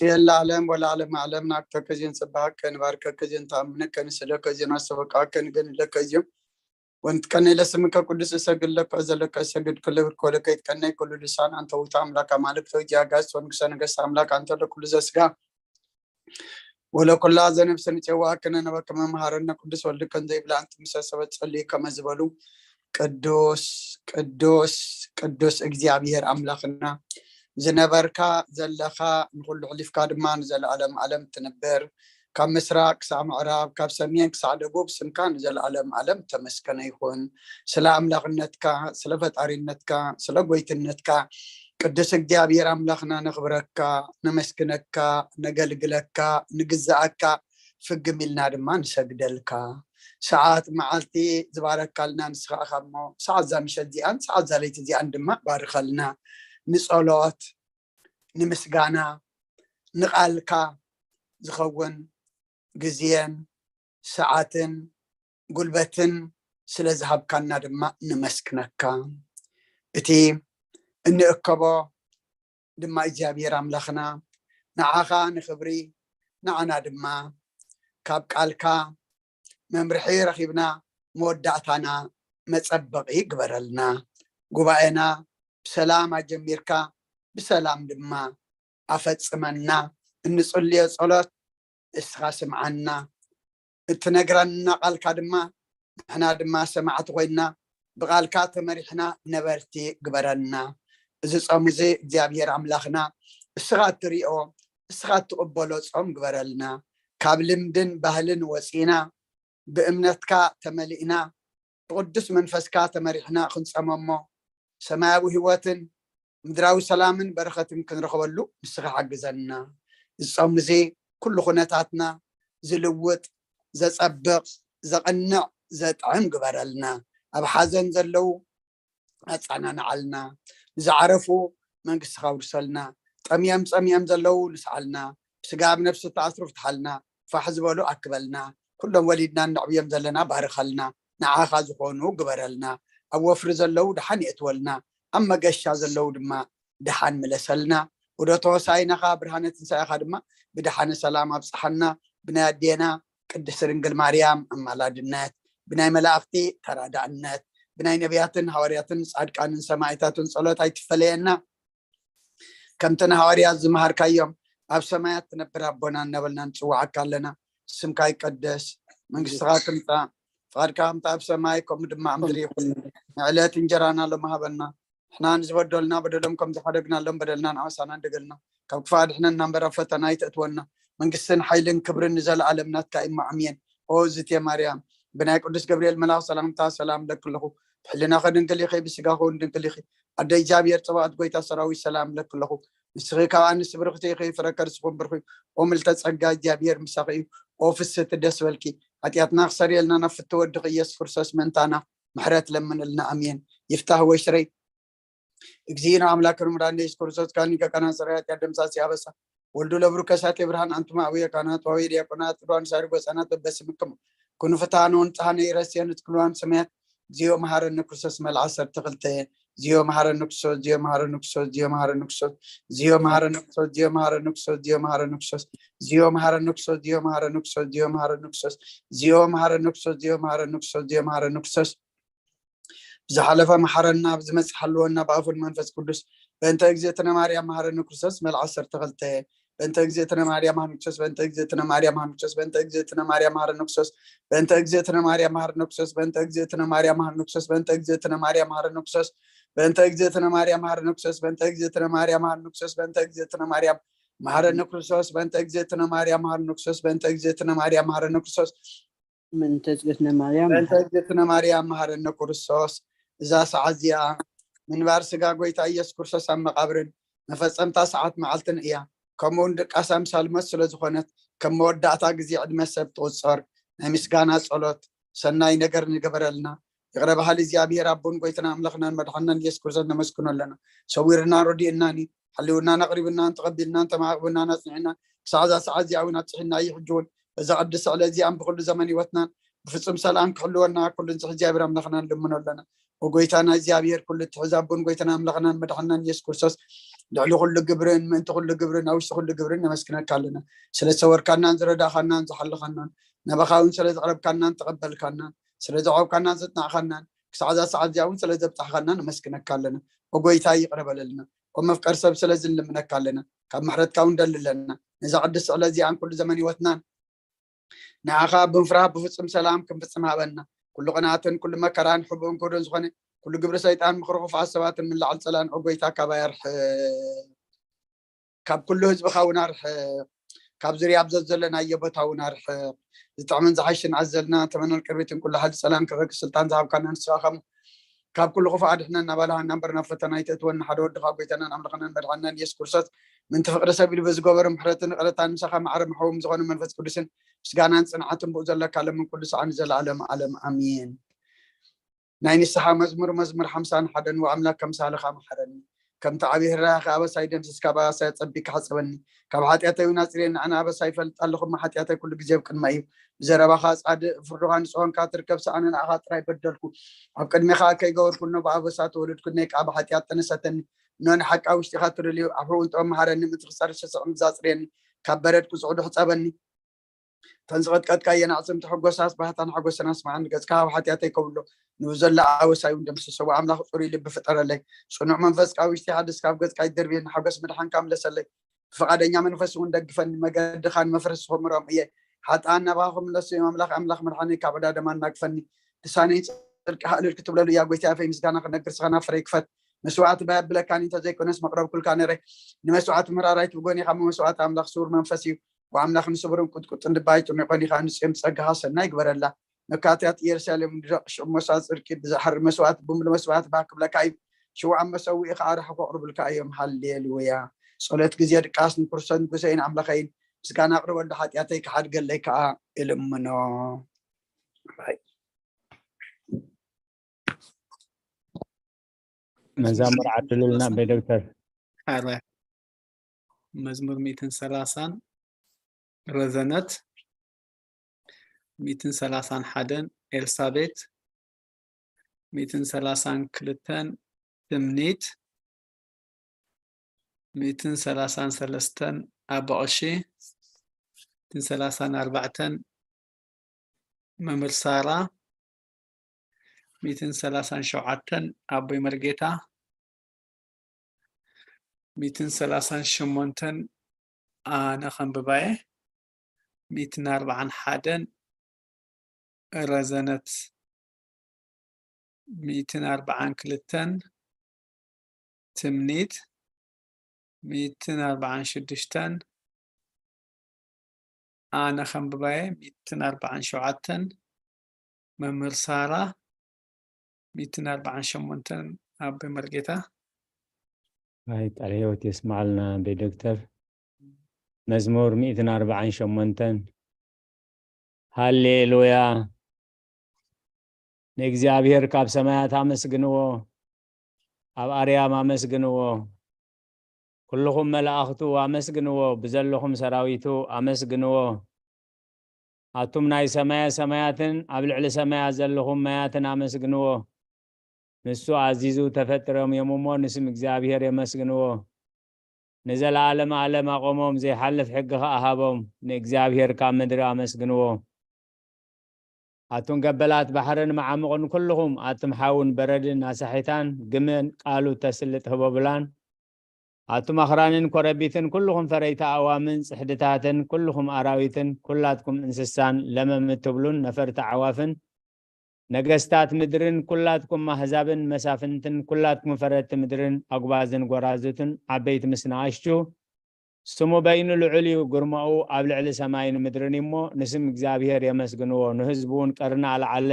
የለ ዓለም ወለዓለም ዓለም ናቅተከ ዜን ጽባሃከ ንባርከከ ዜን ተኣምነከ ንስለከ ዜን ኣሰበቃከ ንገንለከ ዜን ወንትቀነ ለስምከ ቅዱስ እሰግድ ለከ ዘለከ እሰግድ ክልብር ኮለከ ይትቀነይ ኩሉ ልሳን አንተ ውእቱ አምላክ አማልክት ወእግዚአ አጋዕዝት ወንጉሰ ነገስት አምላክ አንተ ለኩሉ ዘስጋ ወለኩላ ዘነፍስ ንጼዋከነ ነበከ መምሃረነ ቅዱስ ወልድከን ዘይብላ ኣንቲ ምሰ ሰበት ጸልዩ ከመ ዝበሉ ቅዱስ ቅዱስ ቅዱስ እግዚኣብሔር ኣምላኽና ዝነበርካ ዘለኻ ንኹሉ ሕሊፍካ ድማ ንዘለኣለም ዓለም ትንበር ካብ ምስራቅ ክሳዕ ምዕራብ ካብ ሰሜን ክሳዕ ደቡብ ስምካ ንዘለኣለም ዓለም ተመስገነ ይኹን። ስለ ኣምላኽነትካ ስለ ፈጣሪነትካ ስለ ጎይትነትካ ቅዱስ እግዚኣብሔር ኣምላኽና ነኽብረካ ነመስግነካ ነገልግለካ ንግዛኣካ ፍግም ኢልና ድማ ንሰግደልካ። ሰዓት መዓልቲ ዝባረካልና ንስኻ ኢኻ እሞ ሰዓት እዛ ምሸት እዚኣን ሰዓት እዛ ለይቲ እዚኣን ድማ ባርከልና። ንጸሎት ንምስጋና ንቓልካ ዝኸውን ግዜን ሰዓትን ጉልበትን ስለ ዝሃብካና ድማ ንመስግነካ። እቲ እንእከቦ ድማ እግዚኣብሔር ኣምላኽና ንዓኻ ንኽብሪ ንዓና ድማ ካብ ቃልካ መምርሒ ረኺብና መወዳእታና መጸበቒ ግበረልና። ጉባኤና ብሰላም ኣጀሚርካ ብሰላም ድማ ኣፈጽመና። እንጽልዮ ጸሎት እስኻ ስምዓና። እትነግረና ቃልካ ድማ ንሕና ድማ ሰማዕቲ ኮይንና ብቃልካ ተመሪሕና ነበርቲ ግበረና። እዚ ጾም እዚ እግዚኣብሔር ኣምላኽና እስኻ እትሪኦ እስኻ እትቕበሎ ጾም ግበረልና። ካብ ልምድን ባህልን ወፂና ብእምነትካ ተመሊእና ብቅዱስ መንፈስካ ተመሪሕና ክንፀመሞ ሰማያዊ ህይወትን ምድራዊ ሰላምን በረኸትን ክንረኽበሉ ንስኻ ሓግዘና። እዚ ጾም እዚ ኩሉ ኩነታትና ዝልውጥ ዘጸብቕ ዘቕንዕ ዘጥዕም ግበረልና። ኣብ ሓዘን ዘለዉ ኣጻናንዓልና። ንዝዓረፉ መንግስትኻ ኣውርሰልና። ጠምዮም ጸሚኦም ዘለዉ ንስዓልና። ብስጋ ኣብ ነፍሲ ተኣስሩ ፍትሓልና። ፋሕ ዝበሉ ኣክበልና። ኩሎም ወሊድናን ነዕብዮም ዘለና ባርኸልና። ንዓኻ ዝኾኑ ግበረልና። ኣብ ወፍሪ ዘለዉ ደሓን የእትወልና። ኣብ መገሻ ዘለዉ ድማ ደሓን ምለሰልና። ውደት ሆሳይናኻ ብርሃነ ትንሳኤኻ ድማ ብደሓነ ሰላም ኣብፅሓና። ብናይ ኣዴና ቅድስት ድንግል ማርያም ኣማላድነት ብናይ መላእኽቲ ተራዳእነት ብናይ ነቢያትን ሃዋርያትን ጻድቃንን ሰማዕታትን ጸሎት ኣይትፈለየና። ከምቲ ንሃዋርያት ዝመሃርካዮም ኣብ ሰማያት ትነብር ኣቦና እናበልና ንጽውዓካ ኣለና። ስምካ ይቀደስ፣ መንግስትኻ ትምጻእ፣ ፍቓድካ ከምቲ ኣብ ሰማይ ከምኡ ድማ ኣብ ምድሪ ይኹን። ንዕለት እንጀራና ሎሚ ሃበና። ንሕና ንዝበደሉና በደሎም ከም ዝሓደግናሎም በደልና ንኣበሳና እንደገልና ካብ ክፋ ኣድሕነና እምበር ኣብ ፈተና ኣይተእትወና። መንግስትን ሓይልን ክብርን ንዘለኣለም ናትካ እዩ። ኣሜን። ኦ ዝቴ ማርያም ብናይ ቅዱስ ገብርኤል መልኣኽ ሰላምታ ሰላም ለክለኹ ብሕልናኸ ድንግል ኢኺ ብስጋኸ እውን ድንግል ኢኺ ኣደ እግዚኣብሔር ጸባኦት ጎይታ ሰራዊት ሰላም ለክለኹ ንስኺ ካብ ኣንስቲ ብርኽቲ ኢኺ ፍረ ከርስኹም ብርኺ ኦ ምልተ ጸጋ እግዚኣብሔር ምሳኺ እዩ። ኦ ፍስቲ ደስ በልኪ ሓጢኣትና ክሰርየልና ናብ ፍቲ ወድኺ ኢየሱስ ክርስቶስ ምእንታና ምሕረት ለምንልና ኣሜን። ይፍታህ ወሽረይ እግዚእነ አምላክነ መድኃኒነ ኢየሱስ ክርስቶስ ካኒ ከቀና ሰራያት ያደምሳሲ አበሳ ወልዱ ለብሩ ከሳቴ ብርሃን አንቱማ አቡየ ካህናት ዋዌ ዲያቆናት ቅዱዋን ሳሪ ጎፃናት በበስምክም ኩኑ ፍትሃነ ወንጽሃነ ይረስየን እትክልዋን ሰማያት እግዚኦ መሐረነ ክርስቶስ መልዓ ሰርተ ክልተ እግዚኦ መሐረነ ክርስቶስ እግዚኦ መሐረነ ክርስቶስ እግዚኦ መሐረነ ክርስቶስ እግዚኦ መሐረነ ክርስቶስ እግዚኦ መሐረነ ክርስቶስ እግዚኦ መሐረነ ክርስቶስ እግዚኦ መሐረነ ክርስቶስ እግዚኦ መሐረነ ክርስቶስ እግዚኦ መሐረነ ክርስቶስ እግዚኦ መሐረነ ክርስቶስ እግዚኦ መሐረነ ክርስቶስ ብዝሓለፈ መሓረና ብዝመፅእ ሓልወና ብኣፉን መንፈስ ቅዱስ በእንተ እግዝእትነ ማርያም መሃረኒ ክርስቶስ መልዓ ዓሰርተ ክልተ በእንተ እግዝእትነ ማርያም መሃረኒ ክርስቶስ በእንተ እግዝእትነ ማርያም መሃረኒ ክርስቶስ በእንተ እግዝእትነ ማርያም መሃረኒ ክርስቶስ በእንተ እግዝእትነ ማርያም መሃረኒ ክርስቶስ በእንተ እግዝእትነ ማርያም መሃረኒ ክርስቶስ በእንተ እግዝእትነ ማርያም መሃረኒ ክርስቶስ በእንተ እግዝእትነ ማርያም መሃረኒ ክርስቶስ በእንተ እግዝእትነ ማርያም መሃረኒ ክርስቶስ በእንተ እግዝእትነ ማርያም መሃረኒ ክርስቶስ በእንተ እግዝእትነ ማርያም መሃረኒ ክርስቶስ ምእንተ እግዝእትነ ማርያም በእንተ እግዝእትነ ማርያም መሃረነ ክርስቶስ። እዛ ሰዓት እዚኣ ምንባር ስጋ ጎይታ ኢየሱስ ክርስቶስ ኣብ መቓብርን መፈጸምታ ሰዓት መዓልትን እያ። ከምኡ እውን ድቃስ ኣምሳል ሞት ስለ ዝኾነት ከም መወዳእታ ግዜ ዕድመ ሰብ ትቑጸር። ናይ ምስጋና ጸሎት ሰናይ ነገር ንገበረልና። ይቕረ በሃሊ እግዚኣብሔር ኣቦን ጎይታና ኣምላኽናን መድሓንናን ኢየሱስ ክርስቶስ ነመስግኖ ኣለና። ሰዊርናን ረዲእናን እዩ። ሓልውናን ኣቕሪብናን ተቐቢልናን ተማዕቕብናን ኣጽኒዕናን ክሳዕ እዛ ሰዓት እዚኣ እውን ኣብፅሒና እዩ። ሕጂ እውን በዛ ቅድስቲ ዕለት እዚኣን ብኩሉ ዘመን ህይወትናን ብፍጹም ሰላም ክሕልወና ኩሉ ንጽሕ እግዚኣብሔር ኣምላኽና ንልምኖ ኣለና። ጎይታና እግዚኣብሔር ኩሉ ትሕዝ ኣቦን ጎይታና ኣምላኽናን መድሓናን ኢየሱስ ክርስቶስ ልዕሊ ኩሉ ግብርን ምእንቲ ኩሉ ግብርን ኣብ ውሽጢ ኩሉ ግብርን ነመስግነካ ኣለና። ስለ ዝሰወርካናን ዝረዳኻናን ዝሓለኻናን ናባኻ እውን ስለ ዘቕረብካናን ተቐበልካናን ስለ ዘዕቆብካናን ዘጽናዕኻናን ክሳዕ እዛ ሰዓት እዚኣ እውን ስለ ዘብጻሕኻና ነመስግነካ ኣለና። ኦ ጎይታ ይቕረ በለልና። ኦ መፍቀር ሰብ ስለዚ ንልምነካ ኣለና። ካብ ምሕረትካ እውን ደሊ ኣለና። ነዛ ቅድስቲ ዕለት እዚኣን ኩሉ ዘመን ህይወትናን ንዓኻ ብምፍራህ ብፍጹም ሰላም ክንፍጽም ሃበና። ኩሉ ቅንኣትን ኩሉ መከራን ሕቡእን ክብርን ዝኾነ ኩሉ ግብሪ ሰይጣን ምኽሪ ክፉኣት ሰባትን ምላዕል ጸላን ኦ ጎይታ ካባይ ኣርሕቕ። ካብ ኩሉ ህዝብኻ እውን ኣርሕቕ። ካብ ዙርያ ኣብ ዘዘለናዮ ቦታ እውን ኣርሕቕ። ዝጥዕምን ዝሓይሽን ኣዘልና ተመናን ቅርቢትን ኩሉ ሓይሊ ጸላን ክረግ ስልጣን ዝሃብካና ንስኻ ከም ካብ ኩሉ ክፉእ ኣድሕነና ባልሃና እምበር ናብ ፈተና ኣይተእትወና ሓደ ወድኻ ጎይታናን ኣምላኽናን መድሓናን ኢየሱስ ክርስቶስ ምንቲ ፍቅሪ ሰብ ኢሉ ብዝገበሩ ምሕረትን ይቕረታን ምሳኻ ማዕረ መሐዎም ዝኾነ መንፈስ ቅዱስን ምስጋናን ጽንዓትን ብኡ ዘለካ ለምን ኩሉ ሰዓን ዘለኣለም ኣለም ኣሜን። ናይ ንስሓ መዝሙር መዝሙር ሓምሳን ሓደን ወኣምላክ ከምሳልኻ መሓረኒ ከምቲ ዓብዪ ህራኻ ኣበሳይ ደምስስ ካብ ኣበሳይ ጸቢካ ሓጸበኒ ካብ ሓጢኣተይ እውን ኣጽርየኒ ኣነ ኣበሳይ ይፈልጥ ኣለኹ እሞ ሓጢኣተይ ኩሉ ግዜ ኣብ ቅድመይ እዩ ብዘረባኻ ጻድእ ፍርድኻ ንጽሆንካ ትርከብ ሰኣነ ንኣኻ ጥራይ በደልኩ ኣብ ቅድሜኻ ከይገበርኩ እኖ ብኣበሳ ተወለድኩ ነይ ከዓ ብሓጢኣት ጠነሰተኒ እኖ ንሓቃ ውሽጢኻ ትደልዩ ኣሕውን ጥበብ መሃረኒ ምትኽሳር ሸሰቕ ምዛጽርየኒ ካብ በረድ ቅጽዑ ድሕጸበኒ ተንዝቐጥቀጥካየን ኣዕጽምቲ ሕጎሳስ ባህታን ሓጎስን ኣስምዓኒ። ገጽካ ካብ ሓጢኣተይ ከብሎ ንብዘሎ ኣበሳይ እውን ደምስሶ። ኣምላኽ ጽሩይ ልቢ ፍጠረለይ፣ ጽኑዕ መንፈስ ካብ ውሽጢ ሓድስ ካብ ገጽካ ይደርብየኒ። ሓጎስ ምድሓንካ ምለሰለይ፣ ብፍቓደኛ መንፈስ እውን ደግፈኒ። መገድኻ ንመፍረስ ዝኸምሮም እየ። ሓጥኣን ናባኻ ክምለሱ እዮም። ኣምላኽ ኣምላኽ መድሓነይ ካብ ዕዳ ደም ኣናግፈኒ። ልሳነይ ጽድቅኻ እልል ክትብለሉ እያ። ጎይታይ ኣፈይ ምስጋና ክነግር ስኻ ናብ ፍረይ ክፈት። መስዋዕቲ ባይ ኣብለካኒ እንተዘይኮነስ መቕረብኩልካ ነረ። ንመስዋዕቲ ምራራይ ትብጎኒ ካብ መስዋዕቲ ኣምላኽ ስውር መንፈስ እዩ። ወኣምላኽ ንስቡርን ቁጥቁጥን ልባይ ጥሚቖን ኢኻ ንጽዮን ብጸጋኻ ሰናይ ግበረላ። መካትያት ኢየሩሳሌም ንደቕ ሽሞሳ ጽድቂ ብዝሓሪ መስዋዕት ብምሉ መስዋዕት ባህ ክብለካ እዩ። ሽውዓን መሰውኢ ኸዓ ራሕኩ ኣቕርብልካ እዮም። ሃሌሉያ። ጸሎት ግዜ ድቃስ ንክርስቶስ ንጉሰይን ኣምላኸይን ምስጋና ኣቕርበሉ ሓጢኣተይ ክሓድገለይ ከኣ እልምኖ። መዛሙር ዓድሉልና በይ ዶክተር። ሓደ መዝሙር ሚእትን ሰላሳን ረዘነት ሚእትን ሰላሳን ሓደን ኤልሳቤት ሚእትን ሰላሳን ክልተን ትምኒት ሚእትን ሰላሳን ሰለስተን ኣባቕሺ ሚእትን ሰላሳን ኣርባዕተን መምህር ሳራ ሚእትን ሰላሳን ሸውዓተን ኣቦይ መርጌታ ሚእትን ሰላሳን ሸሞንተን ኣነ ከንብባየ ሚእትን ኣርባዓን ሓደን ረዘነት ሚእትን ኣርባዓን ክልተን ትምኒት ሚእትን ኣርባዓን ሽዱሽተን ኣነ ከንብባየ ሚእትን ኣርባዓን ሸውዓተን መምህር ሳራ ሚእትን ኣርባዓን ሸሞንተን ኣቦይ መርጌታ ኣይ ቃል ህይወት የስማዓልና በይ ዶክተር። መዝሙር ሚእትን ኣርባዓን ሸሞንተን ሃሌሉያ ንእግዚኣብሔር ካብ ሰማያት ኣመስግንዎ ኣብ ኣርያም ኣመስግንዎ ኩልኹም መላእኽቱ ኣመስግንዎ ብዘለኹም ሰራዊቱ ኣመስግንዎ ኣቱም ናይ ሰማየ ሰማያትን ኣብ ልዕሊ ሰማያት ዘለኹም ማያትን ኣመስግንዎ ንሱ ኣዚዙ ተፈጥሮም እዮም እሞ ንስም እግዚኣብሔር የመስግንዎ ንዘለኣለም ኣለም ኣቆሞም ዘይሓልፍ ሕጊ ከኣ ሃቦም ንእግዚኣብሔር ካብ ምድሪ ኣመስግንዎ ኣቱም ገበላት ባሕርን መዓሙቕን ኩልኹም ኣቱም ሓውን በረድን ኣሳሒታን ግመን ቃሉ ተስልጥ ህቦብላን ኣቱም ኣኽራንን ኮረቢትን ኩልኹም ፈረይቲ ኣእዋምን ጽሕድታትን ኩልኹም ኣራዊትን ኩላትኩም እንስሳን ለመም እትብሉን ነፈርቲ ኣዕዋፍን ነገስታት ምድርን ኩላትኩም ኣህዛብን መሳፍንትን ኩላትኩም ፈረድቲ ምድርን ኣጉባዝን ጎራዙትን ዓበይቲ ምስ ንኣሽቱ ስሙ በይኑ ልዑል እዩ፣ ግርማኡ ኣብ ልዕሊ ሰማይን ምድርን እዩ እሞ፣ ንስም እግዚኣብሄር የመስግንዎ፣ ንህዝቡ እውን ቀርኒ ኣልዓለ።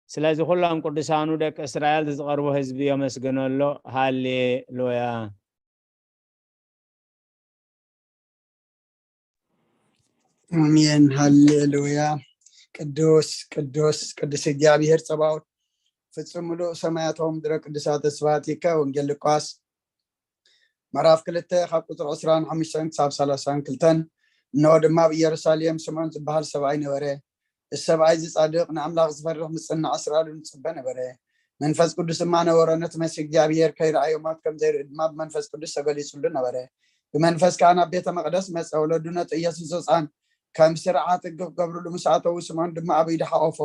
ስለዚ ኹሎም ቅዱሳኑ ደቂ እስራኤል፣ ዝቐርቡ ህዝቢ የመስግኖ ኣሎ። ሃሌ ሉያ። ኣሜን፣ ሃሌሉያ። ቅዱስ ቅዱስ ቅዱስ እግዚኣብሄር ጸባኦት፣ ፍጹም ምሉእ ሰማያት ወምድረ ቅዱሳተ ስብሐቲከ። ወንጌል ሉቃስ ምዕራፍ ክልተ ካብ ቁጽሪ ዕስራን ሓሙሽተን ክሳብ ሰላሳን ክልተን። እንሆ ድማ ኣብ ኢየሩሳሌም ስምዖን ዝበሃል ሰብኣይ ነበረ። እዚ ሰብኣይ እዚ ጻድቕ፣ ንኣምላኽ ዝፈርሕ፣ ምጽናዕ እስራኤል እውን ዝጽበ ነበረ። መንፈስ ቅዱስ ድማ ነበሮ። ነቲ መሲህ እግዚኣብሔር ከይረኣዮ ሞት ከም ዘይርኢ ድማ ብመንፈስ ቅዱስ ተገሊጹሉ ነበረ። ብመንፈስ ከኣ ናብ ቤተ መቕደስ መጸ። ወለዱ ነቲ ኢየሱስ ህጻን ከም ስርዓት እግፍ ክገብርሉ ምስ ኣተዉ፣ ስምዖን ድማ ኣብ ኢዱ ሓቖፎ፣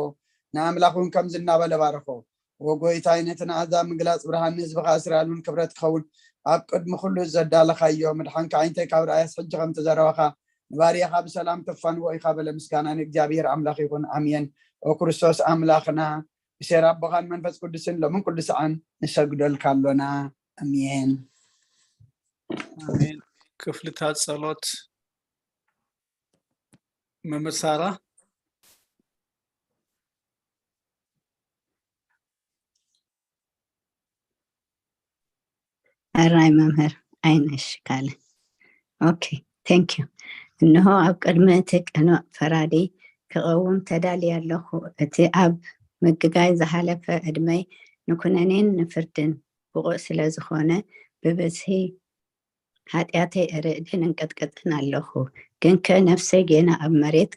ንኣምላኽ እውን ከምዚ እናበለ ባረኾ። ወጎይታይ፣ ነቲ ንኣሕዛብ ምግላጽ ብርሃን፣ ንህዝብኻ እስራኤል እውን ክብረት ክኸውን ኣብ ቅድሚ ኩሉ ዘዳለኻዮ ምድሓንካ ዓይንተይ ካብ ረኣያስ፣ ሕጂ ከምቲ ዘረባኻ ንባርያኻ ብሰላም ተፋንዎ ኢኻ በለ። ምስጋና ንእግዚኣብሔር ኣምላኽ ይኹን፣ ኣሜን። ኦ ክርስቶስ ኣምላኽና፣ ብሴር ኣቦኻን መንፈስ ቅዱስን ሎምን ኩሉ ሰዓን ንሰግደልካ ኣሎና። ኣሜን። ኣሜን። ክፍልታት ጸሎት መምህር ሳራ። ሕራይ መምህር ኣይነሽ ካለ። ኦኬ፣ thank you። እንሆ ኣብ ቅድሚ እቲ ቅኑዕ ፈራዲ ክቐውም ተዳልየ ኣለኹ። እቲ ኣብ ምግጋይ ዝሓለፈ ዕድመይ ንኩነኔን ንፍርድን ብቑዕ ስለ ዝኾነ፣ ብብዝሒ ሓጢኣተይ እርእድን እንቅጥቅጥን ኣለኹ። ግንከ ነፍሰይ ጌና ኣብ መሬት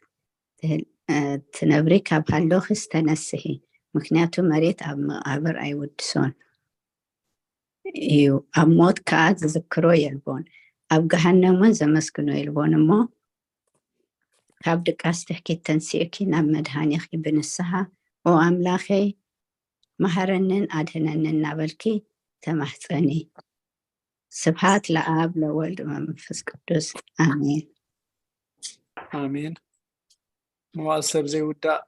ትህል-፣ እ፣ ትነብሪ ካብ ሃሎኽስ ተነስሂ፣ ምኽንያቱ መሬት ኣብ መቓብር ኣይውድሶን እዩ፣ ኣብ ሞት ከኣ ዝዝክሮ የልቦን፣ ኣብ ገሃነም እውን ዘመስግኖ የልቦን። እሞ ካብ ድቃስ ትሕኪት ተንሲእኪ ናብ መድሃኒኺ ብንስሃ፣ ኦ ኣምላኸይ፣ መሃረንን ኣድህነንን እናበልኪ ተማሕጸኒ። ስብሃት ለኣብ ለወልድ ወመንፈስ ቅዱስ፣ ኣሜን። ኣሜን። መዋዕል ሰብ ዘይውዳእ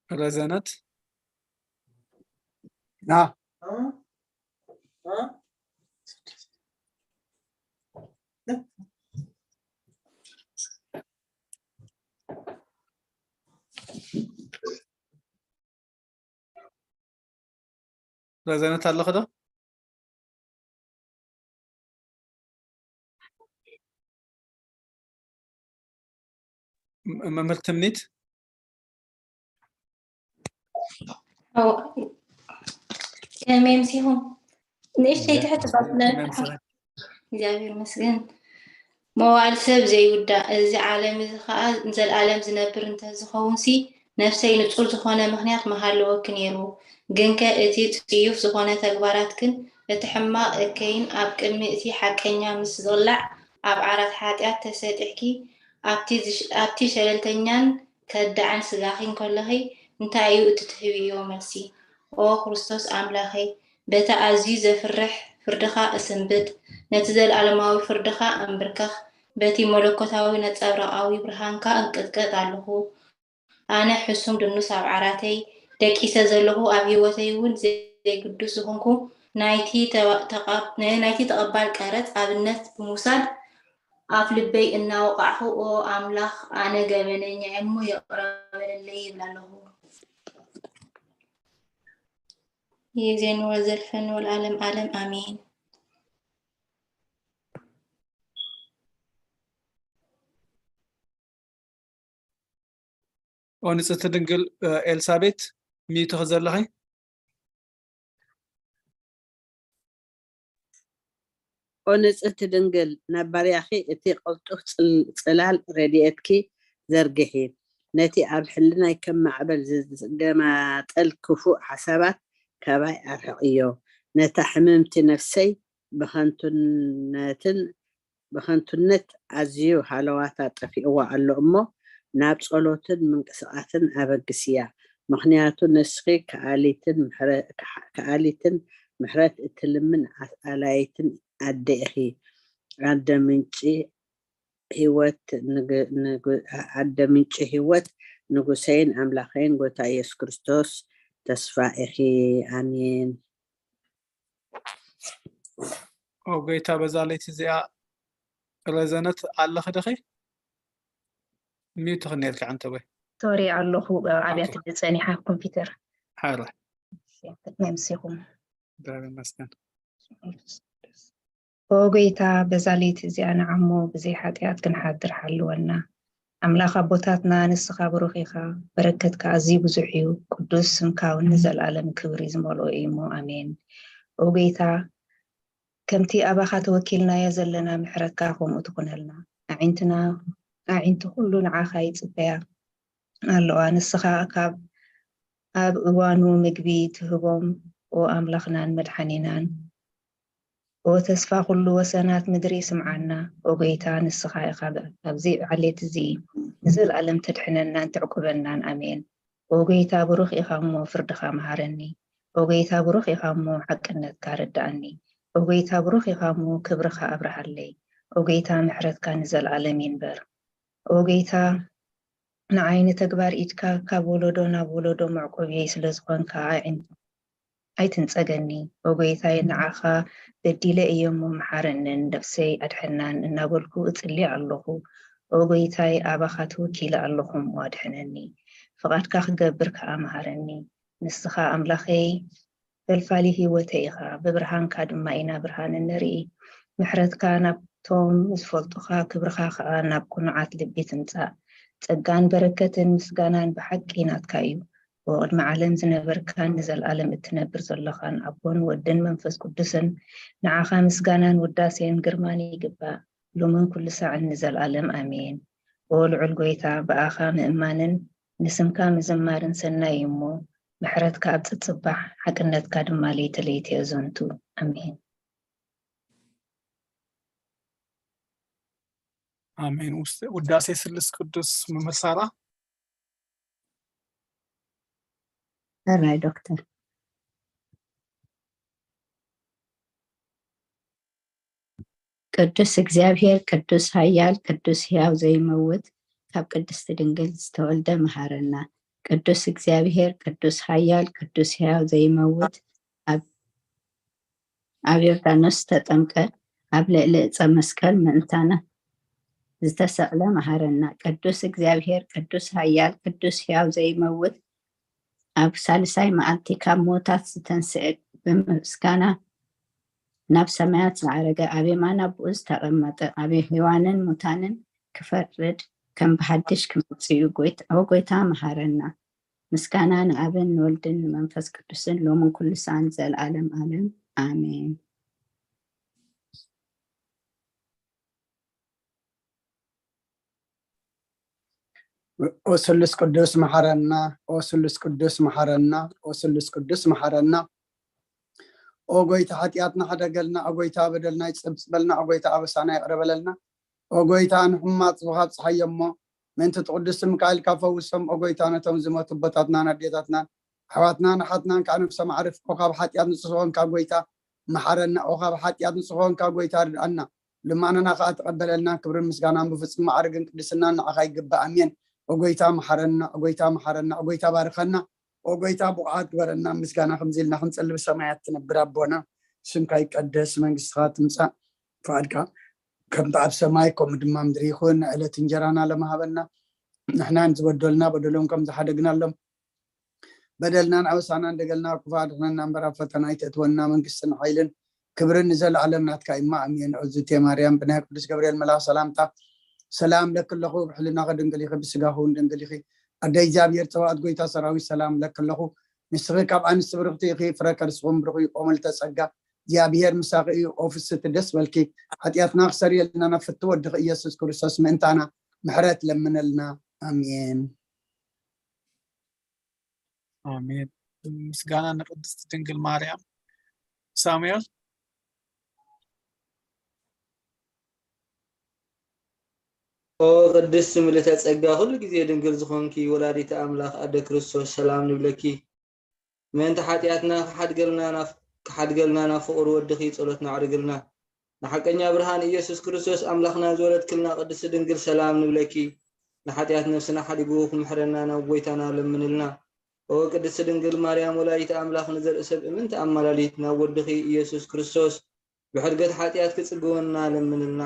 ረዘነት። ና። ረዘነት ኣለኺ ዶ? ም-፣ መምህር ትምኒት? ከመይ ምሲኹም? ንእሽተይ ትሕት ባትለን። እግዚኣብሔር ይመስገን። መዋዕል ሰብ ዘይውዳእ፣ እዚ ዓለም እዚ ኸኣ ንዘለኣለም ዝነብር እንተዝኸውንሲ፣ ነፍሰይ ንጹር ዝኾነ ምኽንያት ምሃለወኪ ነይሩ። ግንከ እቲ ጽዩፍ ዝኾነ ተግባራትክን እቲ ሕማቕ እከይን ኣብ ቅድሚ እቲ ሓቀኛ ምስ ዝቕላዕ፣ ኣብ ዓራት ሓጢኣት ተሰጢሕኪ፣ ኣብቲ ዝሽ-፣ ኣብቲ ሸለልተኛን ከዳዕን ስጋኺ እንከለኺ፣ እንታይ እዩ እቲ ትህብዮ መልሲ? ኦ ክርስቶስ ኣምላኸይ፣ በቲ ኣዝዩ ዘፍርሕ ፍርድኻ እስንብድ፣ ነቲ ዘለኣለማዊ ፍርድኻ እምብርከኽ፣ በቲ መለኮታዊ ነጸብራቓዊ ብርሃንካ እንቅጥቀጥ ኣለኹ። ኣነ ሕሱም ድኑስ ኣብ ዓራተይ ደቂሰ ዘለኹ፣ ኣብ ህይወተይ እውን ዘይግዱስ ዝኾንኩ ናይቲ ተባ-፣ ተቓ-፣ ናይቲ ተቐባል ቀረጽ ኣብነት ብምውሳድ ኣፍ ልበይ እናወቓዕኹ፣ ኦ ኣምላኽ፣ ኣነ ገበነኛ እየ እሞ ይቕረ በለለይ ይብል ኣለኹ። ይእዜኒ ወዘልፈኒ ወለዓለም ዓለም ኣሜን። ኦ ንጽህቲ ድንግል፣ እ፣ ኤልሳቤት፣ ሚዩት ኢኺ ዘለኺ። ኦ ንጽህቲ ድንግል፣ ናብ ባርያኺ እቲ ቅልጡፍ ጽል-፣ ጽላል ረድኤትኪ ዘርግሒ። ነቲ ኣብ ሕልናይ ከም ማዕበል ዝገማጠል ክፉእ ሓሳባት ካባይ ኣርሕቕዮ። ነታ ሕምምቲ ነፍሰይ ብኸንቱነትን፣ ብኸንቱነት ኣዝዩ ሃለዋታ ጠፊእዋ ኣሎ እሞ፣ ናብ ጸሎትን ምንቅስቓስን ኣበግስያ። ምኽንያቱ ንስኺ ከኣሊትን ምሕረ-፣ ከሓ-፣ ከኣሊትን ምሕረት እትልምን ኣላይትን ኣደ ኢኺ። ኣደ ምንጪ ህይወት ንግ-፣ ንግ-፣ ኣደ ምንጪ ህይወት ንጉሰይን ኣምላኸይን ጎይታ ኢየሱስ ክርስቶስ ተስፋ ኢኺ። ኣሜን። ኦ ጎይታ፣ በዛ ለይቲ እዚኣ ረዘነት ኣለኺ ዲኺ? ሚዩት ኢኺ ነይርኪ ዓንተቦይ። ሶሪ ኣለኹ፣ ኣብያት ጸኒሓ ኮምፒውተር። ሓረ። ናይ ምሴኹም። እግዚኣብሔር ይመስገን። ኦ ጎይታ፣ በዛ ለይቲ እዚኣ ንዓሞ ብዘይ ሓጢኣት ክንሓድር ሓልወና። ኣምላኽ ኣቦታትና፣ ንስኻ ብሩኽ ኢኻ፣ በረከትካ ኣዝዩ ብዙሕ እዩ፣ ቅዱስ ስምካ እውን ንዘለኣለም ክብሪ ዝመልኦ እዩ እሞ፣ ኣሜን። ኦ ጎይታ፣ ከምቲ ኣባኻ ተወኪልናዮ ዘለና ምሕረትካ ከምኡ ትኹነልና። ኣዒንትና፣ ኣዒንቲ ኩሉ ንዓኻ ይጽበያ ኣለዋ። ንስኻ ካብ ኣብ እዋኑ ምግቢ ትህቦም፣ ኦ ኣምላኽናን መድሓኒናን። ኦ ተስፋ ኩሉ ወሰናት ምድሪ ስምዓና፣ ኦ ጎይታ ንስኻ ኢኻ ኣብዚ ዓሌት እዚ ንዘለኣለም ተድሕነናን ተዕቁበናን። ኣሜን። ኦ ጎይታ ብሩኽ ኢኻ እሞ ፍርድኻ መሃረኒ፣ ኦ ጎይታ ብሩኽ ኢኻ እሞ ሓቅነትካ ረዳኣኒ፣ ኦ ጎይታ ብሩኽ ኢኻ እሞ ክብርኻ ኣብርሃለይ፣ ኦ ጎይታ ምሕረትካ ንዘለኣለም ይንበር። ኦ ጎይታ ንዓይ ንተግባር ኢድካ ካብ ወለዶ ናብ ወለዶ መዕቆብየይ ስለ ዝኾንካ ኣይትንጸገኒ። ኦ ጎይታይ ንዓኻ በዲለ እየ እሞ መሓረንን ነፍሰይ ኣድሕናን እናበልኩ እጽሊ ኣለኹ። ኦ ጎይታይ ኣባኻ ተወኪለ ኣለኹ እሞ ኣድሕነኒ። ፍቓድካ ክገብር ከኣ መሃረኒ። ንስኻ ኣምላኸይ ፈልፋሊ ህይወተይ ኢኻ፣ ብብርሃንካ ድማ ኢና ብርሃን እንርኢ። ምሕረትካ ናብቶም ዝፈልጡኻ፣ ክብርኻ ኸኣ ናብ ቅኑዓት ልቢ ትምጻእ። ጸጋን በረከትን ምስጋናን ብሓቂ ናትካ እዩ። ብቕድሚ ዓለም ዝነበርካን ንዘለኣለም እትነብር ዘለኻን ኣቦን ወድን መንፈስ ቅዱስን፣ ንዓኻ ምስጋናን ውዳሴን ግርማን ይግባእ፣ ሎምን ኩሉ ሳዕን ንዘለኣለም ኣሜን። ኦ ልዑል ጎይታ፣ ብኣኻ ምእማንን ንስምካ ምዝማርን ሰናይ እዩ እሞ፣ ምሕረትካ ኣብ ጽጽባሕ፣ ሓቅነትካ ድማ ለይተ ለይተ የዘንቱ። ኣሜን። ኣሜን። ውስ-፣ ውዳሴ ስሉስ ቅዱስ መምህር ሳራ። ሕራይ ዶክተር። ቅዱስ እግዚኣብሔር፣ ቅዱስ ኃያል፣ ቅዱስ ሕያው ዘይመውት፣ ካብ ቅድስቲ ድንግል ዝተወልደ መሃረና። ቅዱስ እግዚኣብሔር፣ ቅዱስ ኃያል፣ ቅዱስ ሕያው ዘይመውት፣ ኣብ ኣብ ዮርዳኖስ ዝተጠምቀ፣ ኣብ ልዕሊ ዕፀ መስቀል ምእንታና ዝተሰቕለ መሃረና። ቅዱስ እግዚኣብሔር፣ ቅዱስ ኃያል፣ ቅዱስ ሕያው ዘይመውት፣ ኣብ ሳልሳይ መዓልቲ ካብ ሞታት ዝተንስኤ፣ ብምስጋና ናብ ሰማያት ዝዓረገ፣ ኣብ የማን ኣቦኡ ዝተቐመጠ፣ ኣብ ሕያዋንን ሙታንን ክፈርድ ከም ብሓድሽ ክመጽእ እዩ። ጎይታ፣ ኦ ጎይታ መሃረና። ምስጋና ንኣብን ንወልድን ንመንፈስ ቅዱስን ሎምን ኩሉ ሰዓን ዘልዓለም ዓለም ኣሜን። ኦ ስሉስ ቅዱስ መሓረና፣ ኦ ስሉስ ቅዱስ መሓረና፣ ኦ ስሉስ ቅዱስ መሓረና። ኦ ጎይታ ሓጢኣትና ሕደገልና፣ ኦ ጎይታ በደልና ይጸብጽበልና፣ ኦ ጎይታ ኣበሳና ይቕረ በለልና። ኦ ጎይታ ንሕማቕ ጽቡኻ ኣብጽሓዮ እሞ ምእንቲ እቲ ቅዱስ ስምካ ኢልካ ፈውሶም። ኦ ጎይታ ነቶም ዝሞቱ ኣቦታትናን ኣዴታትናን ኣሕዋትናን ኣሓትናን ከዓ ነፍሶም ኣዕርፍ። ኦ ካብ ሓጢኣት ንጹህ ዝኾንካ ጎይታ መሓረና። ኦ ካብ ሓጢኣት ንጹህ ዝኾንካ ጎይታ ርድኣና። ልማናና ከዓ ተቐበለልና። ክብርን ምስጋናን ብፍጹም ማዕርግን ቅድስናን ንዓኻ ይግባእ። ኣሜን። ኦ ጎይታ መሓረና፣ ኦ ጎይታ መሓረና፣ ኦ ጎይታ ባርኸና። ኦ ጎይታ ብቑዓት ግበረና። ምስጋና ከምዚ ኢልና ክንጸሊ ብሰማያት ትነብር ኣቦና ስምካ ይቀደስ፣ መንግስትኻ ትምጻእ፣ ፍቓድካ ከምቲ ኣብ ሰማይ ከምኡ ድማ ምድሪ ይኹን። ዕለት እንጀራና ለመሃበና ንሕናን ዝበደሉና በደሎም ከም ዝሓደግናሎም በደልናን ኣበሳናን ደገልና ክፉእ ኣድሕነና እምበር ኣብ ፈተና ኣይተእትወና። መንግስትን ሓይልን ክብርን ንዘለኣለም ናትካ እማ ኣሜን። እግዝእትየ ማርያም ብናይ ቅዱስ ገብርኤል መልኣኽ ሰላምታ ሰላም ለኪ ኣለኹ፣ ብሕልናኺ ድንግል ኢኺ፣ ብስጋኺ እውን ድንግል ኢኺ። ኣደ እግዚኣብሔር ጸባኦት ጎይታ ሰራዊት ሰላም ለኪ ኣለኹ። ንስኺ ካብ ኣንስቲ ብርኽቲ ኢኺ፣ ፍረ ከርስኹም ብሩኽ እዩ። ኦ ምልዕተ ጸጋ እግዚኣብሔር ምሳኺ እዩ። ኦ ፍስቲ ደስ በልኪ፣ ሓጢኣትና ክሰርየልና ናብ ፍቲ ወድኺ ኢየሱስ ክርስቶስ ምእንታና ምሕረት ለምነልና። ኣሜን። ኣሜን። ምስጋና ንቅድስቲ ድንግል ማርያም። ሳሙኤል። ኦ ቅድስቲ ምልዕተ ጸጋ ኩሉ ግዜ ድንግል ዝኾንኪ ወላዲተ ኣምላኽ ኣደ ክርስቶስ ሰላም ንብለኪ። ምእንቲ ሓጢኣትና ክሓድገልና ናብ ክሓድገልና ናብ ፍቑር ወድኺ ጸሎትና ኣዕርግልና። ንሓቀኛ ብርሃን ኢየሱስ ክርስቶስ ኣምላኽና ዝወለድክልና ቅድስቲ ድንግል ሰላም ንብለኪ። ንሓጢኣት ነፍስና ሓዲጉ ክምሕረና ናብ ጎይታና ለምንልና። ኦ ቅድስቲ ድንግል ማርያም ወላዲተ ኣምላኽ ንዘርኢ ሰብ እምንቲ ኣማላሊት ናብ ወድኺ ኢየሱስ ክርስቶስ ብሕድገት ሓጢኣት ክጽግወና ለምንልና።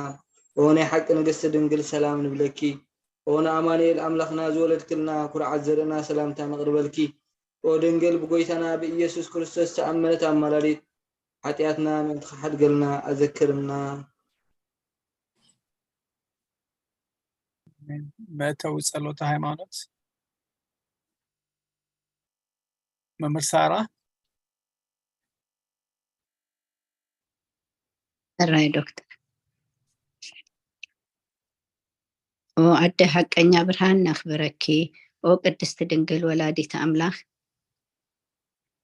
ኦ ናይ ሓቂ ንግስቲ ድንግል ሰላም ንብለኪ። ኦ ንኣማኑኤል ኣምላኽና ዝወለድክልና ኩርዓት ዘርእና ሰላምታ ነቕርበልኪ። ኦ ድንግል ብጎይታና ብኢየሱስ ክርስቶስ ተኣመነት ኣማላሊት ሓጢኣትና ምእንቲ ክሓድገልና ኣዘክርና። መእተዊ ጸሎተ ሃይማኖት። መምህር ሳራ። ሕራይ ዶክተር። ኦ ኣደ ሓቀኛ ብርሃን ነኽብረኪ። ኦ ቅድስቲ ድንግል ወላዲተ ኣምላኽ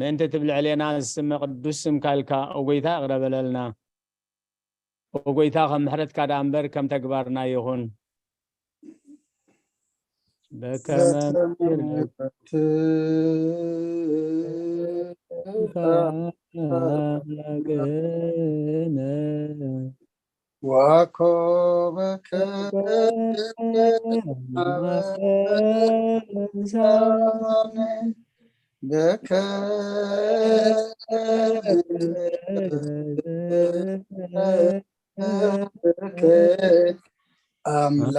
ምእንቲ እቲ ብልዕሌና ዝስመ ቅዱስ ስምካ ኢልካ፣ ኦ ጎይታ፣ ይቕረ በለልና። ኦ ጎይታ፣ ከም ምሕረትካ ደኣ እምበር ከም ተግባርና ይኹን። በከመ ምሕረትካ ላገነ ዋኮበከ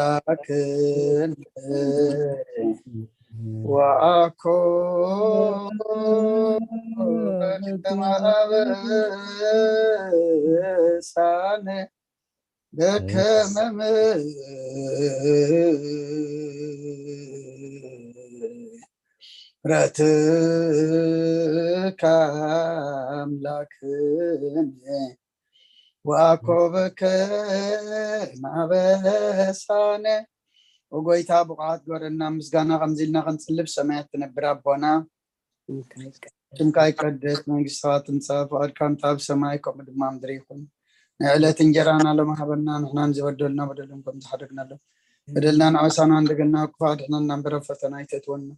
ኣምላክን ወአኮ በከመ አበሳነ በከመ ምሕረትከ አምላክነ ወአኮ በከመ አበሳነ። ወጎይታ ብቑዓት ግበረና ምስጋና ከምዚ ኢልና ክንጽልብ ሰማያት ትነብር ኣቦና ስምካ ይቀደስ፣ መንግስትኻ ትምጻእ፣ ፍቓድካ እንተ ኣብ ሰማይ ከምኡ ድማ ምድሪ ይኹን። ናይ ዕለት እንጀራና ሎም ሃበና፣ ንሕናን ዝበደሉና በደሎም ከም ዝሓደግናሎም በደልናን ዓበሳናን እንደገና ክፉእ ኣድሕነና እምበር ኣብ ፈተና ኣይተእትወና።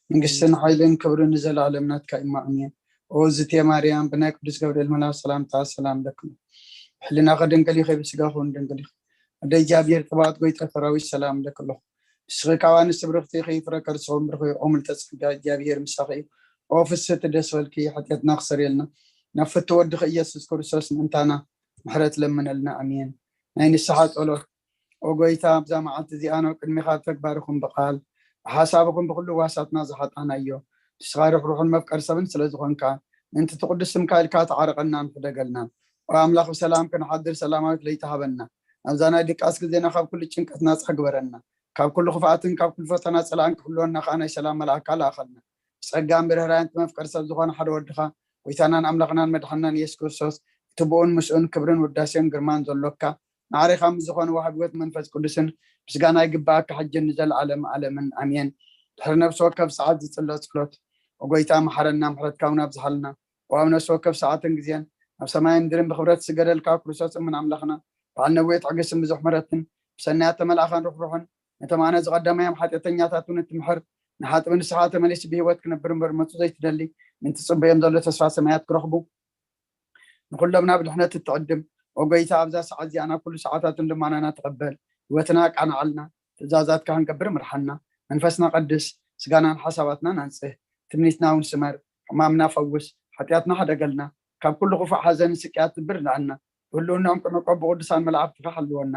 መንግስትን ሓይልን ክብርን ንዘለኣለም ናትካ እዩ። ኣሜን። ኦ ዝቴ ማርያም፣ ብናይ ቅዱስ ገብርኤል መልኣክ ሰላምታ ሰላም ለክም። ሕልናኸ ድንግል ኢኸ፣ ብስጋኹ እውን ድንግል ኢኸ። ወደ እግዚኣብሔር ጽባኦት ጎይታ ሰራዊት ሰላም ለክለኹ። ንስኺ ካብ ኣንስቲ ብርኽቲ ኢኺ፣ ፍረ ከርስኹም ብሩኽ እዩ። ኦ ምልዕተ ጸጋ፣ እግዚኣብሔር ምሳኺ እዩ። ኦ ፍስሕቲ ደስ በልኪ፣ ሓጢኣትና ክሰርየልና፣ ናብ ፍትው ወድኺ ኢየሱስ ክርስቶስ ምእንታና ምሕረት ለምነልና። ኣሜን። ናይ ንስሓ ጸሎት። ኦ ጎይታ፣ ኣብዛ መዓልቲ እዚኣ ናብ ቅድሚኻ ብተግባርኹም ብቓል ብሓሳብኹም ብኹሉ ዋሳትና ዝሓጣናዮ፣ ንስኻ ርሕሩሕን መፍቀር ሰብን ስለ ዝኾንካ፣ ምእንቲ እቲ ቅዱስ ስምካ ኢልካ ተዓረቐናን ሕደገልናን። ኦ ኣምላኽ፣ ብሰላም ክንሓድር ሰላማዊት ለይቲ ሃበና። ኣብዛ ናይ ድቃስ ግዜና ካብ ኩሉ ጭንቀት ናጻ ግበረና። ካብ ኩሉ ክፍኣትን ካብ ኩሉ ፈተና ጸላእን ክሕልወና ከኣ ናይ ሰላም መልኣካ ለኣኸልና። ብጸጋን ብርህራን እቲ መፍቀር ሰብ ዝኾነ ሓደ ወድኻ፣ ጎይታናን ኣምላኽናን መድሓንናን ኢየሱስ ክርስቶስ፣ እቲ ብኡን ምስኡን ክብርን ውዳሴን ግርማን ዘሎካ፣ ማዕሬኻ ምስ ዝኾነ ወሃቢ ህይወት መንፈስ ቅዱስን ምስጋና ይግባኣካ፣ ሕጅን ንዘለኣለም ኣለምን። ኣሜን። ድሕሪ ነፍሲ ወከፍ ሰዓት ዝጽሎ ጸሎት። ኦ ጎይታ፣ መሓረና፣ ምሕረትካ እውን ኣብዝሓልና። ኦ ኣብ ነፍሲ ወከፍ ሰዓትን ግዜን፣ ኣብ ሰማይን ምድርን ብኽብረት ዝስገደልካ ክርስቶስ እሙን ኣምላኽና፣ በዓል ነዊሕ ትዕግስትን ብዙሕ ምሕረትን፣ ብሰናያት ተመልኣኻን ርሕሩሕን፣ ነቶም ኣነ ዝቐደማዮም ሓጢኣተኛታት እውን እትምሕር፣ ንሓጥቢ ንስኻ ተመሊሱ ብህይወት ክነብር እምበር ሞቱ ዘይትደሊ፣ ምእንቲ ጽበዮም ዘሎ ተስፋ ሰማያት ክረኽቡ፣ ንኹሎም ናብ ድሕነት እትዕድም። ኦ ጎይታ፣ ኣብዛ ሰዓት እዚኣ ናብ ኩሉ ሰዓታትን ልማናና ተቐበል። ህይወትና ኣቃንዓልና፣ ትእዛዛትካ ክንገብር ምርሓና። መንፈስና ቀድስ፣ ስጋናን ሓሳባትናን ኣንጽህ። ትምኒትና እውን ስመር፣ ሕማምና ፈውስ፣ ሓጢኣትና ሕደገልና፣ ካብ ኩሉ ክፉእ ሓዘንን ስቅያት ዝብር ንዓና። ብህልውናኦም ቅኑዕ ቆቦ ቅዱሳን መላእኽትኻ ሓልወና።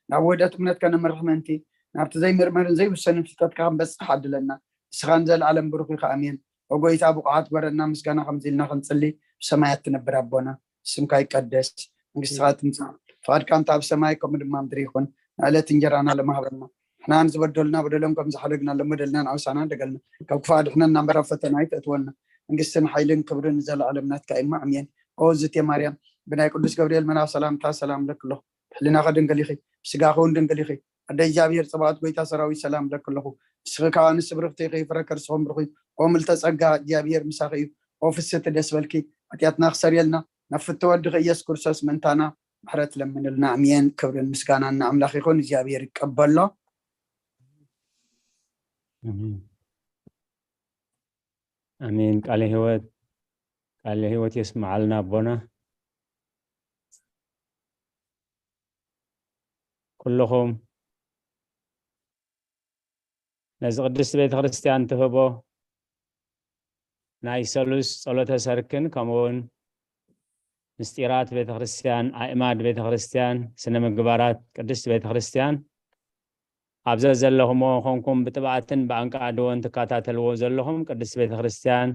ናብ ውህደት እምነት ከነምርሕ ምእንቲ፣ ናብቲ ዘይምርመርን ዘይውሰንን ፍልጠትካ ክንበጽሕ ዓድለና። ንስኻ ንዘለኣለም ብሩኽ ኢኻ። ኣሜን። ኦ ጎይታ፣ ብቑዓት ግበረና፣ ምስጋና ከምዚ ኢልና ክንጽሊ፣ ብሰማያት ትነብር ኣቦና፣ ስምካ ይቀደስ፣ መንግስትኻ ትምጻእ፣ ፍቓድካ እንተ ኣብ ሰማይ ከምኡ ድማ ምድሪ ይኹን። ንዕለት እንጀራና ሎም ሃበና። ንሕና ንዝበደሉና በደሎም ከም ዝሓደግናሎም በደልናን ዓውሳናን ደገልና። ካብ ክፉእ ኣድሕነና እምበር ኣብ ፈተና ኣይተእትወና። መንግስትን ሓይልን ክብርን ንዘለኣለም ናትካ እዩ። ኣሜን። ኦ ዝቴ ማርያም፣ ብናይ ቅዱስ ገብርኤል መልኣኽ ሰላምታ ሰላም እብለኪ ኣለኹ። ብሕልናኺ ድንግል ኢኺ፣ ብስጋኺ እውን ድንግል ኢኺ። ኣደ እግዚኣብሔር ጸባኦት፣ ጎይታ ሰራዊት፣ ሰላም እብለኪ ኣለኹ። ንስኺ ካብ ኣንስቲ ብርኽቲ ኢኺ፣ ፍረ ከርስኺ እውን ብሩኽ እዩ። ኦ ምልዕተ ጸጋ፣ እግዚኣብሔር ምሳኺ እዩ። ኦ ፍስሕቲ ደስ በልኪ፣ ሓጢኣትና ክሰርየልና፣ ናብ ፍትው ወድኺ ኢየሱስ ክርስቶስ ምእንታና ምሕረት ለምንልና። ኣሜን። ክብርን ምስጋናን ንኣምላኽ ይኹን። እግዚኣብሔር ይቀበሎ። ኣሜን። ኣሜን። ቃለ ህይወት፣ ቃለ ህይወት የስምዓልና ኣቦና። ኩልኹም ነዚ ቅድስቲ ቤተ ክርስቲያን ትህቦ ናይ ሰሉስ ጸሎተ ሰርክን ከምኡውን ምስጢራት ቤተ ክርስቲያን፣ ኣእማድ ቤተ ክርስቲያን፣ ስነ ምግባራት ቅድስቲ ቤተ ክርስቲያን ኣብ ዘዘለኹምዎ ኮንኩም ብጥብኣትን ብኣንቃዕድዎን ትከታተልዎ ዘለኹም ቅድስቲ ቤተ ክርስቲያን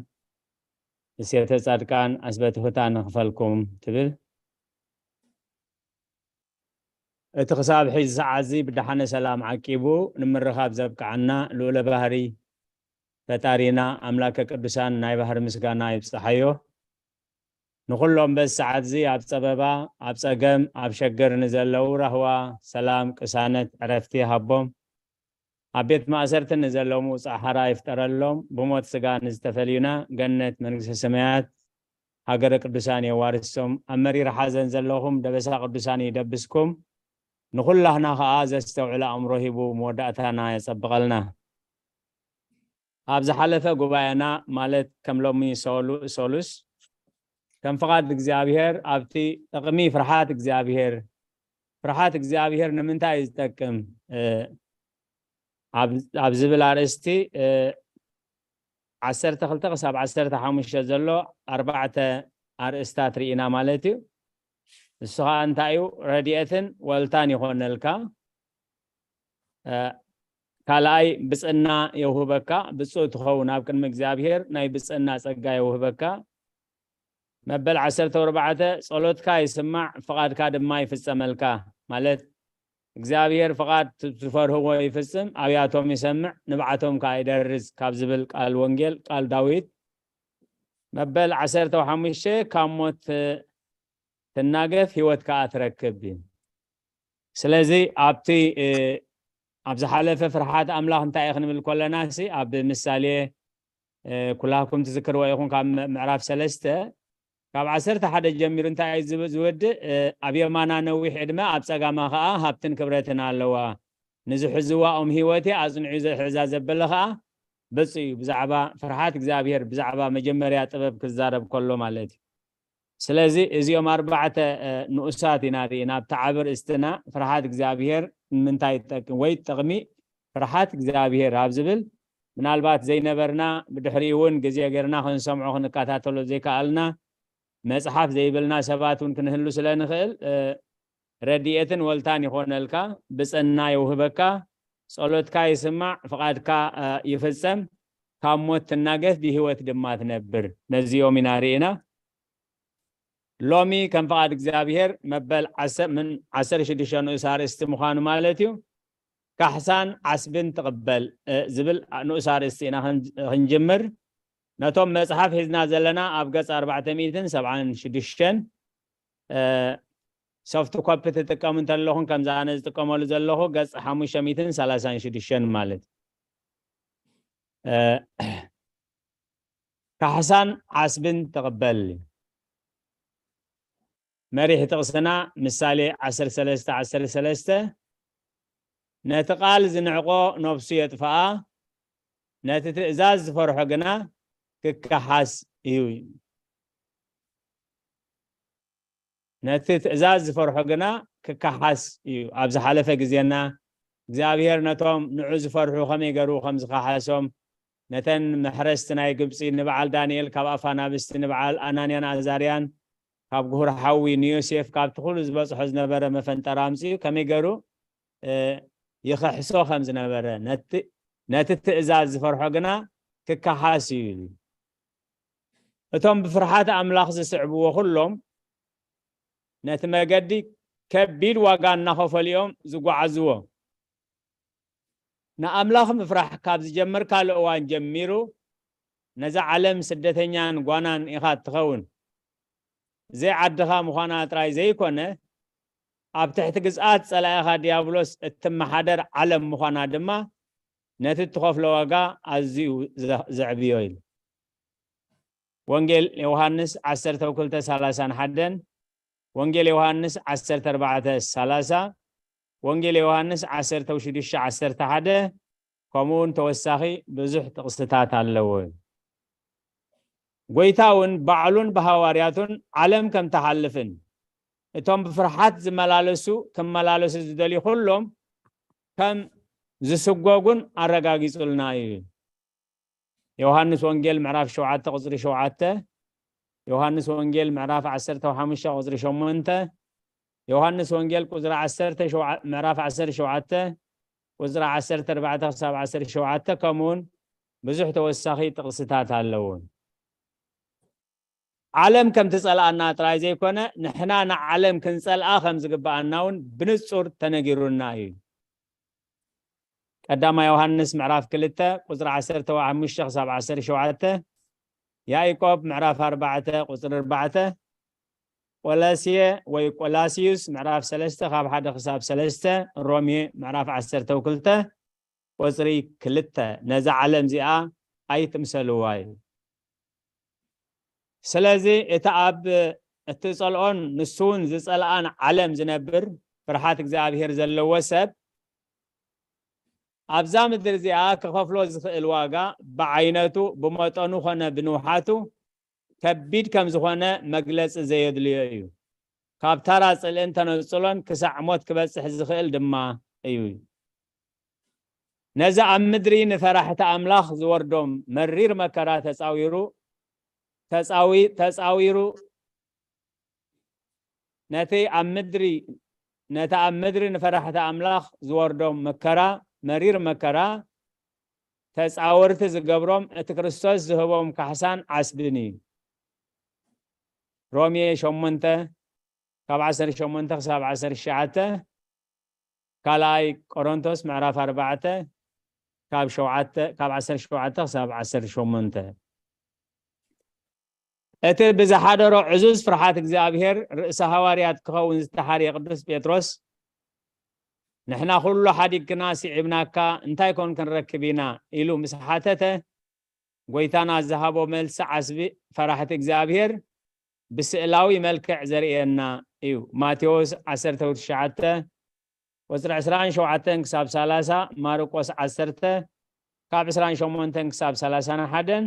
ምስየተ ጻድቃን ኣስበትሁታ ንኽፈልኩም ትብል። እቲ ክሳብ ሕዚ ሰዓት እዚ ብደሓነ ሰላም ዓቂቡ ንምርኻብ ዘብቅዓና ልኡለ ባህሪ ፈጣሪና ኣምላከ ቅዱሳን ናይ ባህሪ ምስጋና ይብጽሓዮ። ንኹሎም በዚ ሰዓት እዚ ኣብ ጸበባ፣ ኣብ ጸገም፣ ኣብ ሸግር ንዘለዉ ራህዋ፣ ሰላም፣ ቅሳነት፣ ዕረፍቲ ሃቦም። ኣብ ቤት ማእሰርቲ ንዘለዉ ምውፃእ ሓራ ይፍጠረሎም። ብሞት ስጋ ንዝተፈልዩና ገነት መንግስተ ሰማያት ሃገረ ቅዱሳን የዋርሶም። ኣብ መሪር ሓዘን ዘለኹም ደበሳ ቅዱሳን ይደብስኩም። ንኹላህና ኸዓ ዘስተውዕል ኣእምሮ ሂቡ መወዳእታና የጸብቐልና። ኣብ ዝሓለፈ ጉባኤና፣ ማለት ከም ሎሚ ሰሉ-፣ ሰሉስ፣ ከም ፍቓድ እግዚኣብሔር ኣብቲ ጥቕሚ ፍርሓት እግዚኣብሔር፣ ፍርሓት እግዚኣብሔር ንምንታይ እዩ ዝጠቅም? እ፣ ኣብ፣ ኣብ ዝብል ኣርእስቲ፣ እ፣ ዓሰርተ ክልተ ክሳብ ዓሰርተ ሓሙሽተ ዘሎ ኣርባዕተ ኣርእስታት ርኢና ማለት እዩ። እሱ ኸዓ እንታይ እዩ? ረድኤትን ወልታን ይኾነልካ። እ፣ ካልኣይ ብፅዕና የውህበካ፣ ብፁዕ ትኸውን ኣብ ቅድሚ እግዚኣብሔር ናይ ብፅዕና ጸጋ የውህበካ። መበል ዓሰርተ ኣርባዕተ ጸሎትካ ይስማዕ፣ ፍቓድካ ድማ ይፍጸመልካ። ማለት እግዚኣብሔር ፍቓድ ዝፈርህዎ ይፍጽም፣ ኣብያቶም ይሰምዕ፣ ንብዓቶም ከኣ ይደርዝ ካብ ዝብል ቃል ወንጌል፣ ቃል ዳዊት። መበል ዓሰርተ ሓሙሽተ ካብ ሞት ትናገፍ፣ ህይወት ከኣ ትረክብ እዩ። ስለዚ ኣብቲ፣ እ፣ ኣብ ዝሓለፈ ፍርሓት ኣምላኽ እንታይ እዩ ክንብል ከለና ሲ፣ ኣብ ምሳሌ፣ እ፣ ኩላኩም ትዝክርዎ ኢኹም፣ ካብ ም-፣ ምዕራፍ ሰለስተ፣ ካብ ዓሰርተ ሓደ ጀሚሩ እንታይ እዩ ዝብ-፣ ዝወድእ? እ፣ ኣብ የማና ነዊሕ ዕድመ፣ ኣብ ጸጋማ ከኣ ሃብትን ክብረትን ኣለዋ። ንዝሕዝዋ ኦም ህይወት ኣጽንዑ ዝሕዛ ዘበለ ከኣ ብፁዕ እዩ። ብዛዕባ ፍርሓት እግዚኣብሔር፣ ብዛዕባ መጀመርያ ጥበብ ክዛረብ ከሎ ማለት እዩ። ስለዚ እዚኦም ኣርባዕተ፣ እ፣ ንኡሳት ኢና ርኢና። ኣብቲ ዓቢ ርእስትና ፍርሓት እግዚኣብሔር ንምንታይ ይጠቅም ወይ ጥቕሚ ፍርሓት እግዚኣብሔር ኣብ ዝብል፣ ምናልባት ዘይነበርና ብድሕሪኡ እውን ግዜ ጌርና ክንሰምዖ ክንከታተሎ ዘይከኣልና መጽሓፍ ዘይብልና ሰባት እውን ክንህሉ ስለ ንኽእል፣ እ፣ ረድኤትን ወልታን ይኾነልካ፣ ብጽዕና የውህበካ፣ ጸሎትካ ይስማዕ፣ ፍቓድካ፣ እ፣ ይፍጸም፣ ካብ ሞት ትናገፍ፣ ብህይወት ድማ ትነብር። ነዚኦም ኢና ርኢና። ሎሚ ከም ፍቓድ እግዚኣብሔር መበል ዓሰ-፣ ምን ዓሰርተ ሽዱሽተ ንኡስ ኣርእስቲ ምዃኑ ማለት እዩ። ካሕሳን ዓስብን ትቕበል፣ እ፣ ዝብል ንኡስ ኣርእስቲ ኢና ክን-፣ ክንጅምር። ነቶም መጽሓፍ ሒዝና ዘለና ኣብ ገጽ ኣርባዕተ ሚእትን ሰብዓን ሽዱሽተን፣ እ፣ ሶፍት ኮፒ ትጥቀሙ እንተለኹም፣ ከምዚ ኣነ ዝጥቀመሉ ዘለኹ ገጽ ሓሙሽተ ሚእትን ሰላሳን ሽዱሽተን ማለት እዩ። እ፣ ካሕሳን ዓስብን ትቕበል። መሪሕ ጥቕስና ምሳሌ ዓሰርተ ሰለስተ ዓሰርተ ሰለስተ፣ "ነቲ ቃል ዝንዕቆ ነፍሱ የጥፍኣ፣ ነቲ ትእዛዝ ዝፈርሖ ግና ክከሓስ እዩ። ነቲ ትእዛዝ ዝፈርሖ ግና ክከሓስ እዩ።" ኣብ ዝሓለፈ ግዜና እግዚኣብሔር ነቶም ንዑ ዝፈርሑ ከመይ ገሩ ከም ዝኸሓሶም፣ ነተን መሕረስቲ ናይ ግብጺ፣ ንበዓል ዳንኤል ካብ ኣፍ ኣናብስቲ፣ ንበዓል ኣናንያን ኣዛርያን ካብ ጉሁር ሓዊ፣ ንዮሴፍ ካብቲ ኩሉ ዝበጽሖ ዝነበረ መፈንጠራ ኣምጺኡ ከመይ ገሩ፣ እ፣ ይኸሕሶ ከም ዝነበረ፣ ነቲ፣ ነቲ ትእዛዝ ዝፈርሖ ግና ክከሓስ እዩ ኢሉ። እቶም ብፍርሓት ኣምላኽ ዝስዕብዎ ኩሎም ነቲ መገዲ ከቢድ ዋጋ እናኸፈሉ እዮም ዝጓዓዝዎ። ንኣምላኽ ምፍራሕ ካብ ዝጀመርካሉ እዋን ጀሚሩ፣ ነዛ ዓለም ስደተኛን ጓናን ኢኻ እትኸውን። ዘይዓድኻ ምዃና ጥራይ ዘይኮነ፣ ኣብ ትሕቲ ግዝኣት ጸላኢኻ ዲያብሎስ እትመሓደር ዓለም ምዃና ድማ ነቲ እትኸፍሎ ዋጋ ኣዝዩ ዘ-፣ ዘዕብዮ ኢሉ። ወንጌል ዮሃንስ ዓሰርተ ክልተ ሰላሳን ሓደን፣ ወንጌል ዮሃንስ ዓሰርተ ኣርባዕተ ሰላሳ፣ ወንጌል ዮሃንስ ዓሰርተ ሽዱሽተ ዓሰርተ ሓደ፣ ከምኡ እውን ተወሳኺ ብዙሕ ጥቕስታት ኣለዎ። ጎይታ እውን ባዕሉን ብሃዋርያቱን ዓለም ከም ትሓልፍን እቶም ብፍርሓት ዝመላለሱ ክመላለሱ ዝደልዩ ኩሎም ከም ዝስጎጉን ኣረጋጊጹልና እዩ። ዮሃንስ ወንጌል ምዕራፍ ሸውዓተ ቁጽሪ ሸውዓተ፣ ዮሃንስ ወንጌል ምዕራፍ ዓሰርተ ሓሙሽተ ቁጽሪ ሸሞንተ፣ ዮሃንስ ወንጌል ቁጽሪ ዓሰርተ ሸውዓ-፣ ምዕራፍ ዓሰርተ ሸውዓተ ቁጽሪ ዓሰርተ ኣርባዕተ ክሳብ ዓሰርተ ሸውዓተ፣ ከምኡውን ብዙሕ ተወሳኺ ጥቕስታት ኣለዉ። ዓለም ከም ትጸልኣና ጥራይ ዘይኮነ፣ ንሕና ንዓለም ክንጸልኣ ከም ዝግብኣና እውን ብንጹር ተነጊሩና እዩ። ቀዳማይ ዮሃንስ ምዕራፍ ክልተ ቁጽሪ ዓሰርተ ሓሙሽተ ክሳብ ዓሰርተ ሸውዓተ፣ ያዕቆብ ምዕራፍ ኣርባዕተ ቁጽሪ ኣርባዕተ፣ ቆላስየ ወይ ቆላስዩስ ምዕራፍ ሰለስተ ካብ ሓደ ክሳብ ሰለስተ፣ ሮሜ ምዕራፍ ዓሰርተ ክልተ፣ ቁጽሪ ክልተ፣ ነዛ ዓለም እዚኣ ኣይትምሰልዋ እዩ። ስለዚ እቲ ኣብ እትጸልኦን ንሱ እውን ዝጸልኣን ዓለም ዝነብር ፍርሃት እግዚኣብሔር ዘለዎ ሰብ ኣብዛ ምድሪ እዚኣ ክኸፍሎ ዝኽእል ዋጋ ብዓይነቱ ብመጠኑ ኾነ ብንውሓቱ ከቢድ ከም ዝኾነ መግለጺ ዘየድልዮ እዩ። ካብ ታራ ጽልእን ተነጽሎን ክሳዕ ሞት ክበጽሕ ዝኽእል ድማ እዩ። ነዚ ኣብ ምድሪ ንፈራሕቲ ኣምላኽ ዝወርዶም መሪር መከራ ተጻዊሩ ተጻዊ ተጻዊሩ ነቲ ኣብ ምድሪ ነቲ ኣብ ምድሪ ንፈራሕቲ ኣምላኽ ዝወርዶም መከራ መሪር መከራ ተጻወርቲ ዝገብሮም እቲ ክርስቶስ ዝህቦም ካሕሳን ዓስብን እዩ። ሮሜ ሸሞንተ ካብ ዓሰርተ ሸሞንተ ክሳብ ዓሰርተ ትሽዓተ፣ ካልኣይ ቆሮንቶስ ምዕራፍ ኣርባዕተ ካብ ሸውዓተ ካብ ዓሰርተ ሸውዓተ ክሳብ ዓሰርተ ሸሞንተ። እቲ ብዝሓደሮ ዕዙዝ ፍርሓት እግዚኣብሔር ርእሰ ሃዋርያት ክኸውን ዝተሓርየ ቅዱስ ጴጥሮስ፣ ንሕና ኩሉ ሓዲግክና ስዒብናካ እንታይ ኮን ክንረክብ ኢና ኢሉ ምስ ሓተተ፣ ጎይታና ዝሃቦ መልሲ ዓስቢ ፈራሕቲ እግዚኣብሔር ብስእላዊ መልክዕ ዘርእየና እዩ። ማቴዎስ ዓሰርተ ትሽዓተ ቁጽሪ ዕስራን ሸውዓተን ክሳብ ሰላሳ፣ ማርቆስ ዓሰርተ ካብ ዕስራን ሸሞንተን ክሳብ ሰላሳን ሓደን፣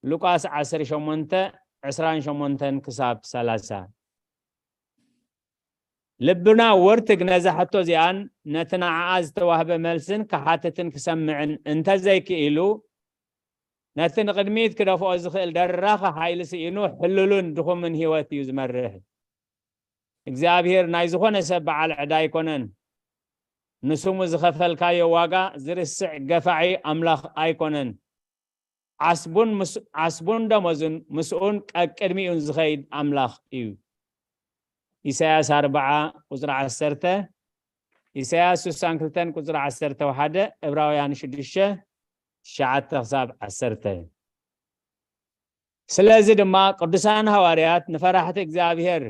ሉቃስ ዓሰርተ ሸሞንተ ዕስራን ሸሞንተን ክሳብ ሰላሳ። ልብና ወርትግ ነዛ ሕቶ እዚኣን ነቲ ንዓኣ ዝተዋህበ መልስን ክሓትትን ክሰምዕን እንተዘይክኢሉ፣ ነቲ ንቕድሚት ክደፍኦ ዝኽእል ደራኺ ሓይሊ ስኢኑ ሕሉልን ድኹምን ህይወት እዩ ዝመርሕ። እግዚኣብሔር ናይ ዝኾነ ሰብ በዓል ዕዳ ኣይኮነን። ንስሙ ዝኸፈልካዮ ዋጋ ዝርስዕ ገፋዒ ኣምላኽ ኣይኮነን። ዓስቡን ምስ-፣ ዓስቡን ደሞዙን ምስኡን ቀቅድሚኡን ዝኸይድ ኣምላኽ እዩ። ኢሳያስ ኣርብዓ ቁጽሪ ዓሰርተ፣ ኢሳያስ ስሳን ክልተን ቁጽሪ ዓሰርተ ወሓደ፣ ዕብራውያን ሽዱሽተ ትሽዓተ ክሳብ ዓሰርተ። ስለዚ ድማ ቅዱሳን ሃዋርያት ንፈራሕቲ እግዚኣብሔር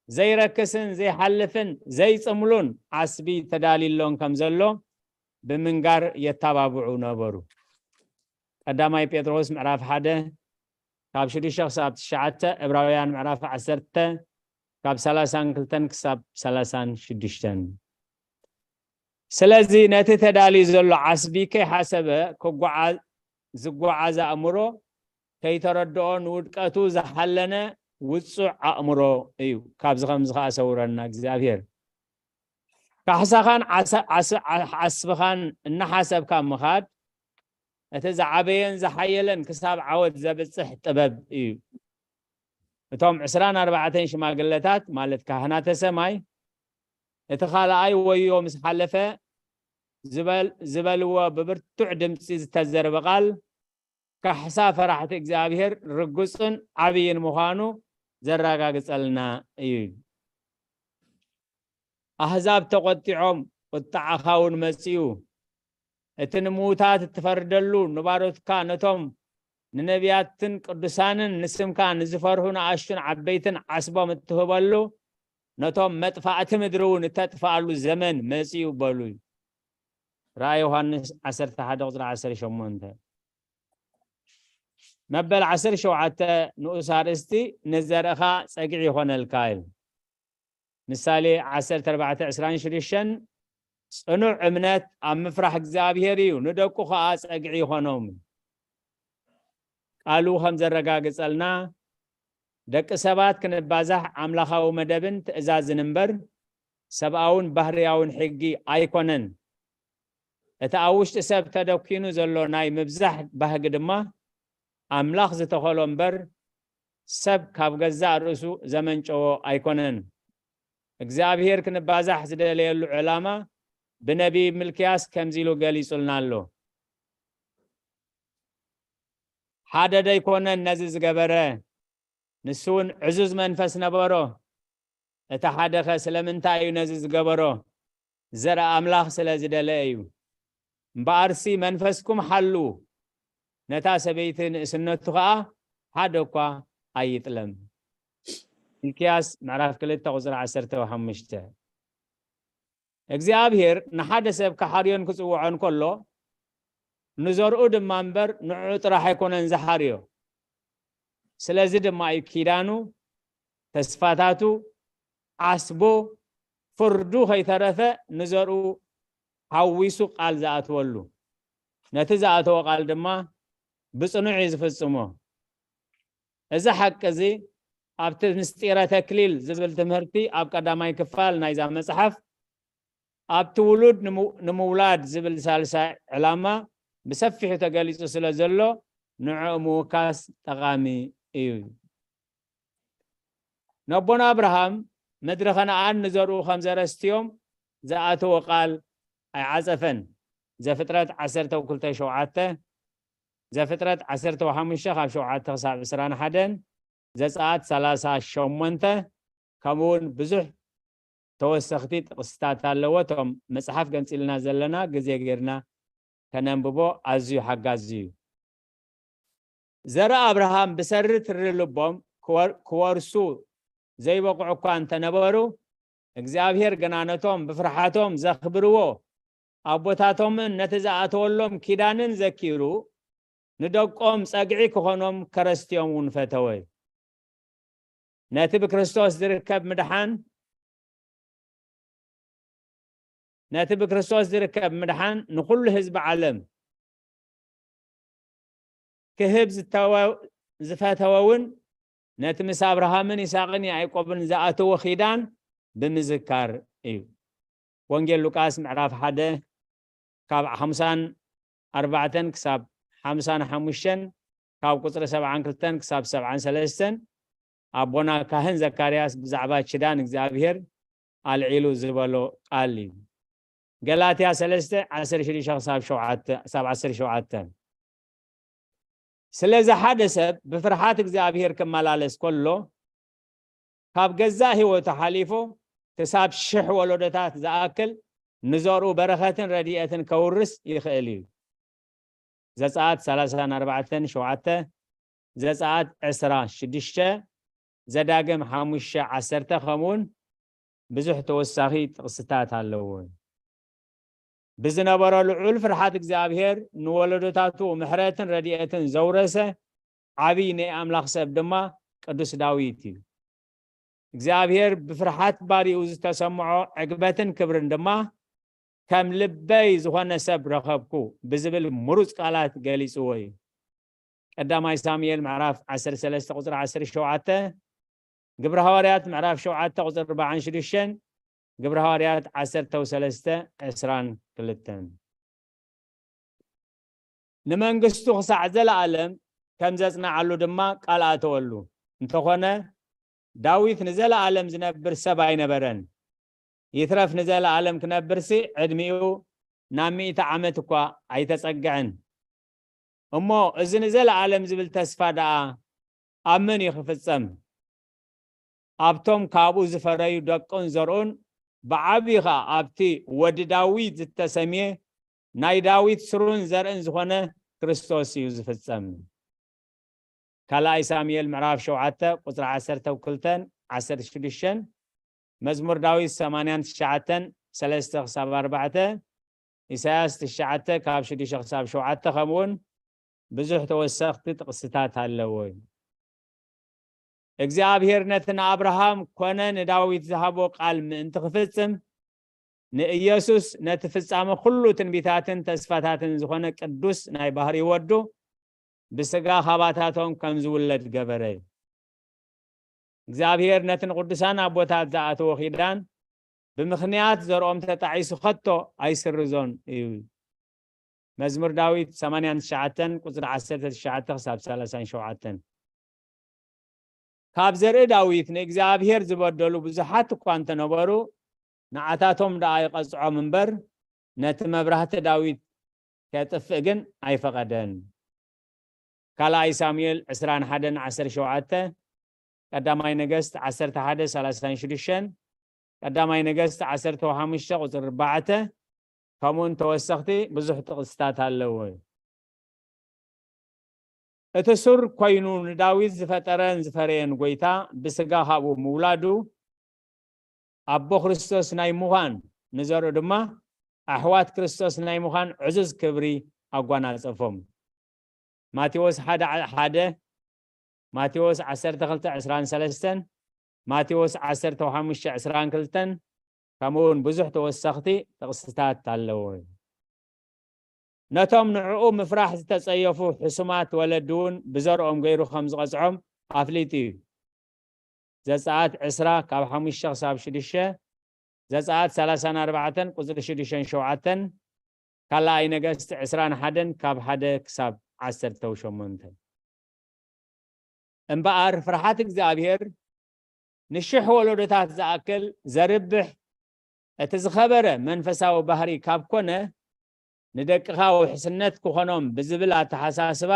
ዘይረክስን ዘይሓልፍን ዘይጽምሉን ዓስቢ ተዳልዩሎም ከም ዘሎ ብምንጋር የተባብዑ ነበሩ። ቀዳማይ ጴጥሮስ ምዕራፍ ሓደ ካብ ሽዱሽተ ክሳብ ትሽዓተ፣ ዕብራውያን ምዕራፍ ዓሰርተ ካብ ሰላሳን ክልተን ክሳብ ሰላሳን ሽዱሽተን። ስለዚ ነቲ ተዳልዩ ዘሎ ዓስቢ ከይሓሰበ ክጓዓ-፣ ዝጓዓዝ ኣእምሮ፣ ከይተረድኦ ንውድቀቱ ዝሓለነ ውጹዕ ኣእምሮ እዩ። ካብዚ ከምዚ ከኣ ሰውረና እግዚኣብሔር። ካሕሳኻን ዓሳ-፣ ዓስ-፣ ዓ-፣ ዓስብኻን እናሓሰብካ ምኻድ፣ እቲ ዝዓበየን ዝሓየለን ክሳብ ዓወት ዘብጽሕ ጥበብ እዩ። እቶም ዕስራን ኣርባዕተን ሽማግለታት፣ ማለት ካህናተ ሰማይ፣ እቲ ካልኣይ ወዮ ምስ ሓለፈ ዝበል-፣ ዝበልዎ ብብርቱዕ ድምጺ ዝተዘርበ ቃል፣ ካሕሳ ፈራሕቲ እግዚኣብሔር ርጉጽን ዓብይን ምዃኑ ዘረጋግጸልና እዩ። ኣህዛብ ተቖጢዖም፣ ቁጥዓኻ እውን መጺኡ። እቲ ንምዉታት እትፈርደሉ፣ ንባሮትካ ነቶም ንነቢያትን ቅዱሳንን ንስምካ ንዝፈርሁ ንኣሽቱን ዓበይትን ዓስቦም እትህበሉ፣ ነቶም መጥፋእቲ ምድሪ እውን እተጥፍኣሉ ዘመን መጺኡ በሉ። ራእይ ዮሃንስ ዓሰርተ ሓደ ቁጽሪ ዓሰርተ ሸሞንተ። መበል ዓሰርተ ሸውዓተ ንኡስ ኣርእስቲ ንዘርእኻ ጸግዒ ይኾነልካ እዩ። ምሳሌ ዓሰርተ ኣርባዕተ ዕስራን ሽዱሽተን፣ ጽኑዕ እምነት ኣብ ምፍራሕ እግዚኣብሔር እዩ፣ ንደቁ ኸኣ ጸግዒ ይኾኖም። ቃሉ ከም ዘረጋግጸልና፣ ደቂ ሰባት ክንባዛሕ ኣምላኻዊ መደብን ትእዛዝን እምበር፣ ሰብኣውን ባህርያውን ሕጊ ኣይኮነን። እቲ ኣብ ውሽጢ ሰብ ተደኪኑ ዘሎ ናይ ምብዛሕ ባህጊ ድማ፣ ኣምላኽ ዝተኸሎ እምበር፣ ሰብ ካብ ገዛእ ርእሱ ዘመንጨዎ ኣይኮነን። እግዚኣብሔር ክንባዛሕ ዝደለየሉ ዕላማ ብነቢይ ሚልክያስ ከምዚ ኢሉ ገሊጹልና ኣሎ። ሓደ ደይኮነን ነዚ ዝገበረ፣ ንሱ እውን ዕዙዝ መንፈስ ነበሮ። እቲ ሓደኸ ስለምንታይ እዩ ነዚ ዝገበሮ? ዘርኢ ኣምላኽ ስለ ዝደለ እዩ። እምበኣርሲ መንፈስኩም ሓልዉ፣ ነታ ሰበይቲ ንእስነቱ ኸኣ ሓደ እኳ ኣይጥለም። ሚልክያስ ምዕራፍ ክልተ ቁጽሪ ዓሰርተ ሓሙሽተ። እግዚኣብሔር ንሓደ ሰብ ክሓርዮን ክጽውዖን ከሎ፣ ንዘርኡ ድማ እምበር ንዕኡ ጥራሕ ኣይኮነን ዝሓርዮ። ስለዚ ድማ እዩ ኪዳኑ፣ ተስፋታቱ፣ ዓስቡ፣ ፍርዱ ከይተረፈ ንዘርኡ ሓዊሱ ቃል ዝኣትወሉ። ነቲ ዝኣተወ ቃል ድማ ብጽኑዕ እዩ ዝፍጽሞ። እዚ ሓቂ እዚ ኣብቲ ምስጢረ ተክሊል ዝብል ትምህርቲ ኣብ ቀዳማይ ክፋል ናይዛ መጽሓፍ፣ ኣብቲ ውሉድ ንምው-፣ ንምውላድ ዝብል ሳልሳይ ዕላማ ብሰፊሑ ተገሊጹ ስለ ዘሎ፣ ንዕኡ ምውካስ ጠቓሚ እዩ። ነቦና ኣብርሃም ምድሪ ከነኣን ንዘርኡ ከም ዘረስትዮም ዝኣተወ ቃል ኣይዓጸፈን። ዘፍጥረት ዓሰርተ ክልተ ሸውዓተ፣ ዘፍጥረት ዓሰርተ ሓሙሽተ ካብ ሸውዓተ ክሳብ ዕስራን ሓደን፣ ዘጸኣት ሰላሳ ሸሞንተ፣ ከምኡ እውን ብዙሕ ተወሰኽቲ ጥቕስታት ኣለዎ። እቶም መጽሓፍ ገንጺልና ዘለና ግዜ ጌርና ከነንብቦ ኣዝዩ ሓጋዚ እዩ። ዘርኢ ኣብርሃም ብሰሪ ትሪ ልቦም ክወር-፣ ክወርሱ ዘይበቕዑ እኳ እንተነበሩ፣ እግዚኣብሔር ግና ነቶም ብፍርሓቶም ዘኽብርዎ ኣቦታቶምን ነቲ ዝኣተወሎም ኪዳንን ዘኪሩ፣ ንደቆም ጸግዒ ክኾኖም ከረስትዮም እውን ፈተወ። ነቲ ብክርስቶስ ዝርከብ ምድሓን፣ ነቲ ብክርስቶስ ዝርከብ ምድሓን ንኹሉ ህዝቢ ዓለም ክህብ ዝተወ-፣ ዝፈተወ እውን ነቲ ምስ ኣብርሃምን ይስሐቅን ያዕቆብን ዝኣተወ ኪዳን ብምዝካር እዩ። ወንጌል ሉቃስ ምዕራፍ ሓደ ካብ ሓምሳን ኣርባዕተን ክሳብ ሓምሳን ሓሙሽተን፣ ካብ ቁጽሪ ሰብዓን ክልተን ክሳብ ሰብዓን ሰለስተን፣ ኣቦና ካህን ዘካርያስ ብዛዕባ ኪዳን እግዚኣብሔር ኣልዒሉ ዝበሎ ቃል እዩ። ገላትያ ሰለስተ ዓሰርተ ሽዱሽተ ክሳብ ሸውዓተ፣ ክሳብ ዓሰርተ ሸውዓተ። ስለዚ ሓደ ሰብ ብፍርሓት እግዚኣብሔር ክመላለስ ከሎ፣ ካብ ገዛእ ህይወቱ ሓሊፉ ክሳብ ሽሕ ወለዶታት ዝኣክል ንዘርኡ በረኸትን ረድኤትን ከውርስ ይኽእል እዩ። ዘጸኣት ሰላሳን ኣርባዕተን ሸውዓተ፣ ዘጸኣት ዕስራ ሽዱሽተ፣ ዘዳግም ሓሙሽተ ዓሰርተ፣ ከምኡውን ብዙሕ ተወሳኺ ጥቕስታት ኣለዎ። ብዝነበሮ ልዑል ፍርሓት እግዚኣብሔር ንወለዶታቱ ምሕረትን ረድኤትን ዘውረሰ ዓብዪ ናይ ኣምላኽ ሰብ ድማ ቅዱስ ዳዊት እዩ። እግዚኣብሔር ብፍርሓት ባሪኡ ዝተሰምዖ ዕግበትን ክብርን ድማ ከም ልበይ ዝኾነ ሰብ ረኸብኩ ብዝብል ምሩጽ ቃላት ገሊጽዎ እዩ። ቀዳማይ ሳሙኤል ምዕራፍ ዓሰርተ ሰለስተ ቁጽሪ ዓሰርተ ሸውዓተ፣ ግብረ ሃዋርያት ምዕራፍ ሸውዓተ ቁጽሪ ኣርባዓን ሽዱሽተን፣ ግብረ ሃዋርያት ዓሰርተ ሰለስተ ዕስራን ክልተን። ንመንግስቱ ክሳዕ ዘለኣለም ከም ዘጽንዓሉ ድማ ቃል ኣተወሉ። እንተኾነ ዳዊት ንዘለኣለም ዝነብር ሰብ ኣይነበረን። ይትረፍ ንዘለኣለም ክነብርሲ ዕድሚኡ ናብ ሚእቲ ዓመት እኳ ኣይተጸግዐን። እሞ እዚ ንዘለኣለም ዝብል ተስፋ ደኣ ኣብ መን እዩ ክፍጸም? ኣብቶም ካብኡ ዝፈረዩ ደቁን ዘርኡን፣ ብዓብዪ ኸኣ ኣብቲ ወዲ ዳዊት ዝተሰምየ ናይ ዳዊት ስሩን ዘርእን ዝኾነ ክርስቶስ እዩ ዝፍጸም። ካልኣይ ሳሙኤል ምዕራፍ ሸውዓተ ቁጽሪ ዓሰርተ ክልተን ዓሰርተ ሽዱሽተን፣ መዝሙር ዳዊት ሰማንያን ትሽዓተን ሰለስተ ክሳብ ኣርባዕተ፣ ኢሳያስ ትሽዓተ ካብ ሽዱሽተ ክሳብ ሸውዓተ፣ ከምኡውን ብዙሕ ተወሰኽቲ ጥቕስታት ኣለዎ። እግዚኣብሔር ነቲ ንኣብርሃም ኮነ ንዳዊት ዝሃቦ ቃል ምእንቲ ክፍጽም፣ ንኢየሱስ ነቲ ፍጻመ ኩሉ ትንቢታትን ተስፋታትን ዝኾነ ቅዱስ ናይ ባህሪ ወዱ ብስጋ ካባታቶም ከም ዝውለድ ገበረ። እግዚኣብሔር ነቲ ንቅዱሳን ኣቦታት ዝኣተዎ ኪዳን ብምኽንያት ዘርኦም ተጣዒሱ ከቶ ኣይስርዞን እዩ። መዝሙር ዳዊት ሰማንያን ትሽዓተን ቁጽሪ ዓሰርተ ትሽዓተ ክሳብ ሰላሳን ሸውዓተን። ካብ ዘርኢ ዳዊት ንእግዚኣብሔር ዝበደሉ ብዙሓት እኳ እንተነበሩ፣ ንዓታቶም ደኣ ይቐጽዖም እምበር፣ ነቲ መብራህቲ ዳዊት ከጥፍእ ግን ኣይፈቐደን። ካልኣይ ሳሙኤል ዕስራን ሓደን ዓሰርተ ሸውዓተ፣ ቀዳማይ ነገስት ዓሰርተ ሓደ ሰላሳን ሽዱሽተን፣ ቀዳማይ ነገስት ዓሰርተ ሓሙሽተ ቁጽሪ ኣርባዕተ፣ ከምኡውን ተወሰኽቲ ብዙሕ ጥቕስታት ኣለዎ። እቲ ሱር ኮይኑ ንዳዊት ዝፈጠረን ዝፈረየን ጎይታ ብስጋ ካብኡ ምውላዱ፣ ኣቦ ክርስቶስ ናይ ምዃን ንዘርኡ ድማ ኣሕዋት ክርስቶስ ናይ ምዃን ዕዙዝ ክብሪ ኣጓናጸፎም። ማቴዎስ ሓደ ሓደ፣ ማቴዎስ ዓሰርተ ክልተ ዕስራን ሰለስተን፣ ማቴዎስ ዓሰርተ ሓሙሽተ ዕስራን ክልተን፣ ከምኡ እውን ብዙሕ ተወሰኽቲ ጥቕስታት ኣለዎ። ነቶም ንዕኡ ምፍራሕ ዝተጸየፉ ሕሱማት ወለዲ እውን ብዘርኦም ገይሩ ከም ዝቐጽዖም ኣፍሊጡ እዩ። ዘጸኣት ዕስራ ካብ ሓሙሽተ ክሳብ ሽዱሽተ፣ ዘጸኣት ሰላሳን ኣርባዕተን ቁጽሪ ሽዱሽተን ሸውዓተን፣ ካልኣይ ነገስት ዕስራን ሓደን ካብ ሓደ ክሳብ ዓሰርተ ሸሞንተ። እምበኣር ፍርሓት እግዚኣብሔር ንሽሕ ወለዶታት ዝኣክል ዘርብሕ እቲ ዝኸበረ መንፈሳዊ ባህሪ ካብ ኮነ፣ ንደቅኻ ውሕስነት ክኾኖም ብዝብል ኣተሓሳስባ፣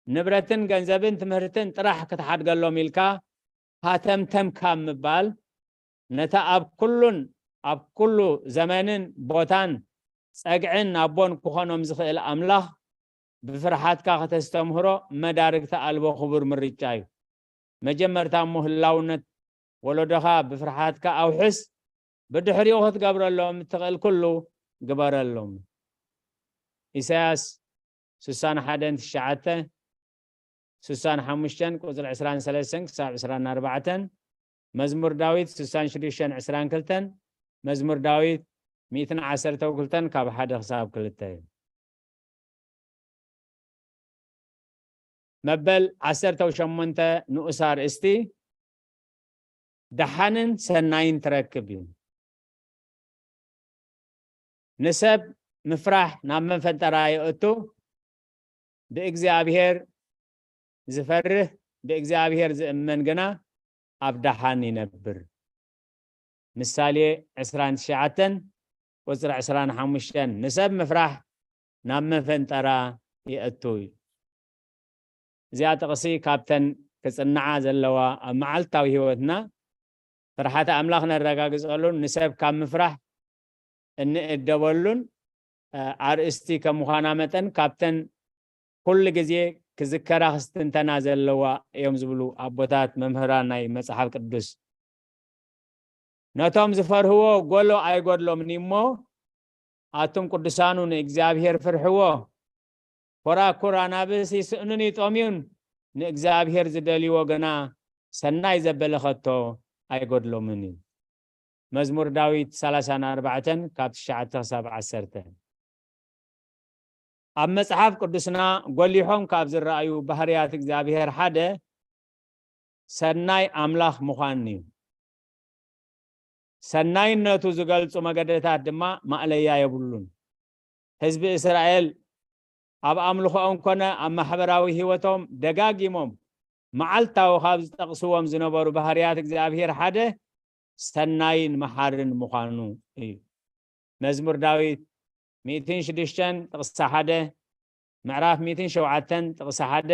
ንብረትን ገንዘብን ትምህርትን ጥራሕ ክትሓድገሎም ኢልካ ሃተምተም ካብ ምባል፣ ነታ ኣብ ኩሉን ኣብ ኩሉ ዘመንን ቦታን ጸግዕን ኣቦን ክኾኖም ዝኽእል ኣምላኽ ብፍርሓትካ ከተስተምህሮ መዳርግቲ ኣልቦ ክቡር ምርጫ እዩ። መጀመርታ እሞ ህላውነት ወለዶኻ ብፍርሓትካ ኣውሕስ፣ ብድሕሪኡ ክትገብረሎም እትኽእል ኩሉ ግበረሎም። ኢሳያስ ስሳን ሓደን ትሽዓተ፣ ስሳን ሓሙሽተን ቁጽሪ ዕስራን ሰለስተን ክሳብ ዕስራን ኣርባዕተን፣ መዝሙር ዳዊት ስሳን ሽዱሽተን ዕስራን ክልተን፣ መዝሙር ዳዊት ሚእትን ዓሰርተው ክልተን ካብ ሓደ ክሳብ ክልተ እዩ። መበል ዓሰርተው ሸሞንተ ንኡስ ኣርእስቲ ደሓንን ሰናይን ትረክብ እዩ። ንሰብ ምፍራሕ ናብ መፈንጠራ የእቱ፣ ብእግዚኣብሔር ዝፈርህ ብእግዚኣብሔር ዝእመን ግና ኣብ ደሓን ይነብር። ምሳሌ ዕስራን ትሽዓተን ቁጽሪ ዕስራን ሓሙሽተን፣ ንሰብ ምፍራሕ ናብ መፈንጠራ የእቱ እዩ። እዚኣ ጥቕሲ ካብተን ክጽንዓ ዘለዋ ኣብ መዓልታዊ ህይወትና ፍርሓተ ኣምላኽ ነረጋግጸሉን ንሰብ ካብ ምፍራሕ እንእደበሉን ኣርእስቲ ከም ምዃና መጠን፣ ካብተን ኩሉ ግዜ ክዝከራ ክስትንተና ዘለዋ እዮም ዝብሉ ኣቦታት መምህራን ናይ መጽሓፍ ቅዱስ። ነቶም ዝፈርህዎ ጎሎ ኣይጎድሎምን እሞ፣ ኣቱም ቅዱሳኑ ንእግዚኣብሔር ፍርሕዎ። ኮራኩር ኣናብስ ይስእኑን ይጠምዩን፣ ንእግዚኣብሔር ዝደልይዎ ግና ሰናይ ዘበለ ከቶ ኣይጎድሎምን እዩ። መዝሙር ዳዊት ሰላሳን ኣርባዕተን ካብ ትሽዓተ ክሳብ ዓሰርተ። ኣብ መጽሓፍ ቅዱስና ጎሊሖም ካብ ዝረኣዩ ባህርያት እግዚኣብሔር ሓደ ሰናይ ኣምላኽ ምዃን እዩ። ሰናይነቱ ዝገልጹ መገድታት ድማ ማእለያ የብሉን። ህዝቢ እስራኤል ኣብ ኣምልኾኦም ኮነ ኣብ ማሕበራዊ ህይወቶም ደጋጊሞም መዓልታዊ ካብ ዝጠቕስዎም ዝነበሩ ባህርያት እግዚኣብሔር ሓደ ሰናይን መሓርን ምዃኑ እዩ። መዝሙር ዳዊት ሚእትን ሽዱሽተን ጥቕሲ ሓደ፣ ምዕራፍ ሚእትን ሸውዓተን ጥቕሲ ሓደ፣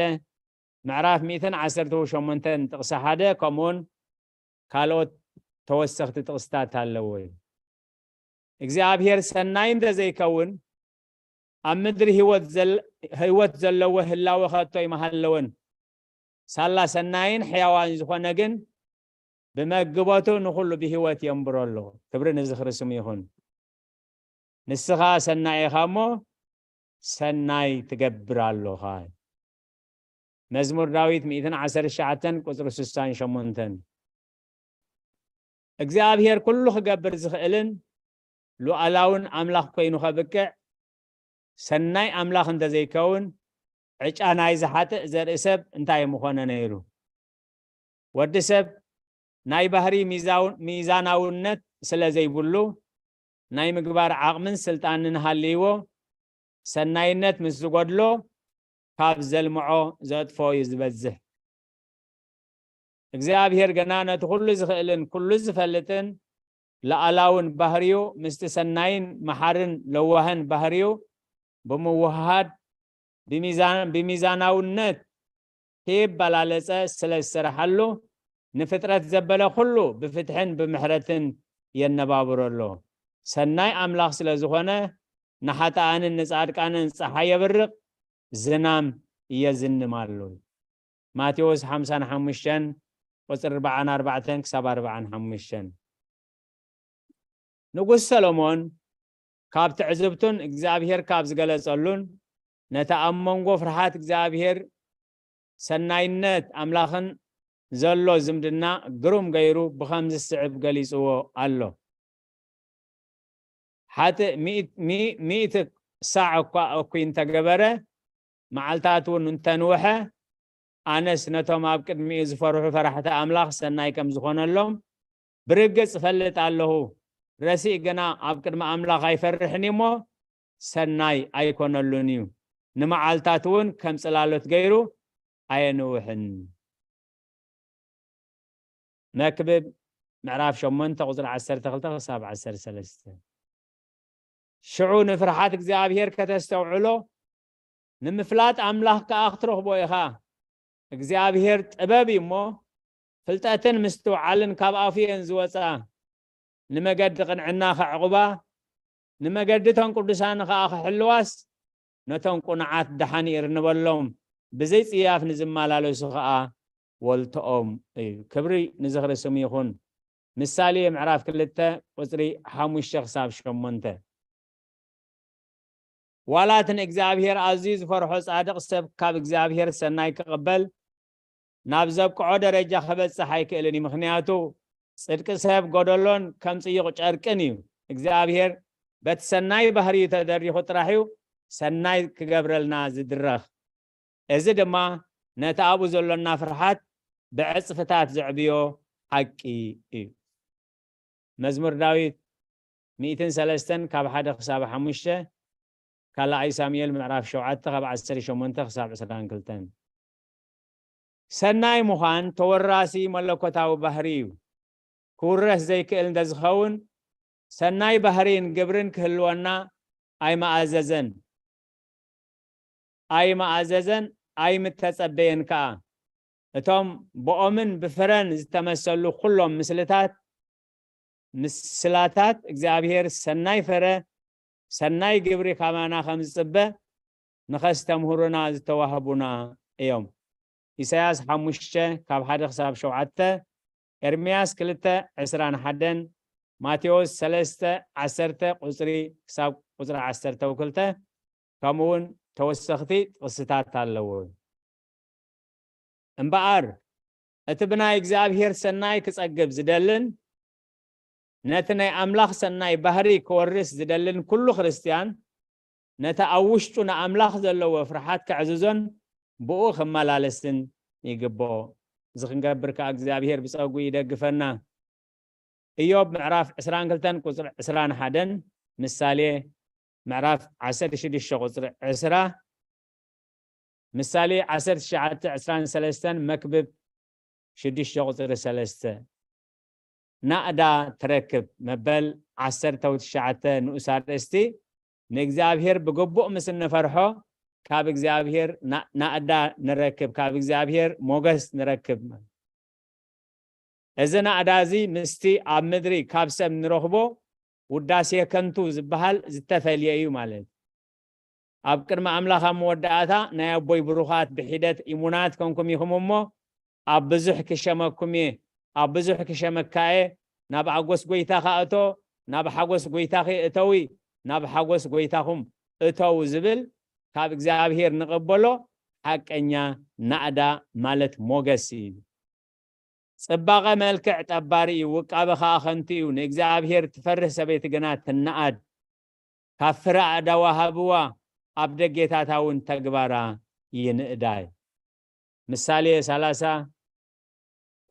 ምዕራፍ ሚእትን ዓሰርተ ሸሞንተን ጥቕሲ ሓደ፣ ከምኡውን ካልኦት ተወሰኽቲ ጥቕስታት ኣለዎ እዩ። እግዚኣብሔር ሰናይ እንተዘይከውን፣ ኣብ ምድሪ ህይወት ዘል-፣ ህይወት ዘለዎ ህላወ ከቶ ይምሃለወን። ሳላ ሰናይን ሕያዋን ዝኾነ ግን፣ ብመግቦቱ ንኹሉ ብህይወት የንብሮ ኣሎ። ክብሪ ንዝኽሪ ስሙ ይኹን። ንስኻ ሰናይ ኢኻ እሞ፣ ሰናይ ትገብር ኣሎኻ። መዝሙር ዳዊት ሚእትን ዓሰርተ ትሽዓተን ቁጽሪ ስሳን ሸሞንተን። እግዚኣብሔር ኩሉ ክገብር ዝኽእልን ሉዓላውን ኣምላኽ ኮይኑ ከብቅዕ፣ ሰናይ ኣምላኽ እንተዘይከውን፣ ዕጫ ናይ ዝሓጥእ ዘርኢ ሰብ እንታይ ምኾነ ነይሩ? ወዲ ሰብ ናይ ባህሪ ሚዛው-፣ ሚዛናውነት ስለ ዘይብሉ፣ ናይ ምግባር ዓቕምን ስልጣንን ሃልይዎ፣ ሰናይነት ምስ ዝጎድሎ፣ ካብ ዘልምዖ ዘጥፍኦ እዩ ዝበዝሕ። እግዚኣብሔር ግና ነቲ ኩሉ ዝኽእልን ኩሉ ዝፈልጥን ለኣላውን ባህርዩ ምስቲ ሰናይን መሓርን ለዋህን ባህርዩ ብምውህሃድ ብሚዛን-፣ ብሚዛናውነት ከየበላለጸ ስለ ዝሰርሓሉ፣ ንፍጥረት ዘበለ ኩሉ ብፍትሕን ብምሕረትን የነባብሮ ኣሎ። ሰናይ ኣምላኽ ስለ ዝኾነ፣ ንሓጥኣንን ንጻድቃንን ጸሓይ የብርቕ፣ ዝናም የዝንም ኣሎ። ማቴዎስ ሓምሳን ሓሙሽተን ቁጽሪ ኣርባዓን ኣርባዕተን ክሳብ ኣርባዓን ሓሙሽተን። ንጉስ ሰሎሞን ካብ ትዕዝብቱን እግዚኣብሔር ካብ ዝገለጸሉን ነቲ ኣብ መንጎ ፍርሃት እግዚኣብሔር ሰናይነት ኣምላኽን ዘሎ ዝምድና ግሩም ገይሩ ብኸምዚ ዝስዕብ ገሊጽዎ ኣሎ። ሓጥእ ሚእት- ሚ- ሚእቲ ሳዕ እኳ እኩይ እንተገበረ፣ መዓልታት እውን እንተንውሐ፣ ኣነስ ነቶም ኣብ ቅድሚኡ ዝፈርሑ ፈራሕቲ ኣምላኽ ሰናይ ከም ዝኾነሎም ብርግጽ እፈልጥ ኣለኹ። ረሲእ ግና ኣብ ቅድሚ ኣምላኽ ኣይፈርሕን እዩ እሞ፣ ሰናይ ኣይኮነሉን እዩ። ንመዓልታት እውን ከም ጽላሎት ገይሩ ኣየንውሕን። መክብብ ምዕራፍ ሸሞንተ ቁጽሪ ዓሰርተ ክልተ ክሳብ ዓሰርተ ሰለስተ። ሽዑ ንፍርሓት እግዚኣብሔር ከተስተውዕሎ፣ ንምፍላጥ ኣምላኽ ከኣ ክትረኽቦ ኢኻ። እግዚኣብሔር ጥበብ እዩ እሞ፣ ፍልጠትን ምስትውዓልን ካብ ኣፉ እየን ዝወጻ። ንመገዲ ቅንዕና ከዕቑባ፣ ንመገዲ እቶም ቅዱሳን ከኣ ክሕልዋስ፣ ነቶም ቁኑዓት ደሓን ይእርንበሎም፣ ብዘይ ጽያፍ ንዝመላለሱ ከኣ ወልትኦም እዩ። ክብሪ ንዝኽሪ ስሙ ይኹን። ምሳሌ ምዕራፍ ክልተ ቁጽሪ ሓሙሽተ ክሳብ ሸሞንተ። ዋላ እቲ ንእግዚኣብሔር ኣዝዩ ዝፈርሖ ጻድቕ ሰብ ካብ እግዚኣብሔር ሰናይ ክቕበል ናብ ዘብቅዖ ደረጃ ክበጽሕ ኣይክእልን እዩ። ምኽንያቱ ጽድቂ ሰብ ጎደሎን ከም ጽዩቕ ጨርቅን እዩ። እግዚኣብሔር በቲ ሰናይ ባህርዩ ተደሪኹ ጥራሕ እዩ ሰናይ ክገብረልና ዝድረኽ። እዚ ድማ ነቲ ኣብኡ ዘሎና ፍርሃት ብዕጽፍታት ዘዕብዮ ሓቂ እዩ። መዝሙር ዳዊት ሚእትን ሰለስተን ካብ ሓደ ክሳብ ሓሙሽተ፣ ካልኣይ ሳሙኤል ምዕራፍ ሸውዓተ ካብ ዓሰርተ ሸሞንተ ክሳብ ዕስራን ክልተን። ሰናይ ምዃን ተወራሲ መለኮታዊ ባህሪ እዩ። ክውረስ ዘይክእል እንተዝኸውን፣ ሰናይ ባህሪን ግብርን ክህልወና ኣይመኣዘዘን፣ ኣይመኣዘዘን፣ ኣይምተጸበየን ከኣ። እቶም ብኦምን ብፍረን ዝተመሰሉ ኩሎም ምስልታት፣ ምስላታት እግዚኣብሔር ሰናይ ፍረ፣ ሰናይ ግብሪ ካባና ከም ዝጽበ ንኸስተምህሩና ዝተዋህቡና እዮም። ኢሳያስ ሓሙሽተ ካብ ሓደ ክሳብ ሸውዓተ፣ ኤርምያስ ክልተ ዕስራን ሓደን፣ ማቴዎስ ሰለስተ ዓሰርተ ቁጽሪ ክሳብ ቁጽሪ ዓሰርተ ወክልተ፣ ከምኡ እውን ተወሰኽቲ ጥቕስታት ኣለዎ። እምበኣር፣ እቲ ብናይ እግዚኣብሔር ሰናይ ክጸግብ ዝደልን ነቲ ናይ ኣምላኽ ሰናይ ባህሪ ክወርስ ዝደልን ኩሉ ክርስትያን፣ ነቲ ኣብ ውሽጡ ንኣምላኽ ዘለዎ ፍርሓት ከዕዝዞን ብኡ ክመላለስን ይግብኦ። እዚ ክንገብር ከኣ እግዚኣብሔር ብጸጉ ይደግፈና። ኢዮብ ምዕራፍ ዕስራን ክልተን ቁጽሪ ዕስራን ሓደን፣ ምሳሌ ምዕራፍ ዓሰርተ ሽዱሽተ ቁጽሪ ዕስራ፣ ምሳሌ ዓሰርተ ትሽዓተ ዕስራን ሰለስተን፣ መክብብ ሽዱሽተ ቁጽሪ ሰለስተ። ናእዳ ትረክብ መበል ዓሰርተ ትሽዓተ ንኡስ ኣርእስቲ፣ ንእግዚኣብሔር ብግቡእ ምስ እንፈርሖ፣ ካብ እግዚኣብሔር ና- ናእዳ ንረክብ፣ ካብ እግዚኣብሔር ሞገስ ንረክብ። እዚ ናእዳ እዚ ምስቲ ኣብ ምድሪ ካብ ሰብ ንረኽቦ ውዳሴ ከንቱ ዝበሃል ዝተፈልየ እዩ ማለት። ኣብ ቅድሚ ኣምላኽ ኣብ መወዳእታ ናይ ኣቦይ ብሩኻት ብሒደት እሙናት ኮንኩም ኢኹም እሞ፣ ኣብ ብዙሕ ክሸመኩም እየ፣ ኣብ ብዙሕ ክሸመካ እየ፣ ናብ ሓጎስ ጐይታኻ እቶ፣ ናብ ሓጎስ ጐይታኺ እተዊ፣ ናብ ሓጎስ ጐይታኹም እተዉ ዝብል ካብ እግዚኣብሔር ንቕበሎ ሓቀኛ ናእዳ ማለት ሞገስ እዩ። ጽባቐ መልክዕ ጠባሪ እዩ፣ ውቃበ ኸኣ ከንቱ እዩ። ንእግዚኣብሔር ትፈርህ ሰበይቲ ግና ትነኣድ። ካብ ፍረ ኣእዳዋ ሃብዋ፣ ኣብ ደጌታታ እውን ተግባራ ይንእዳ። ምሳሌ ሰላሳ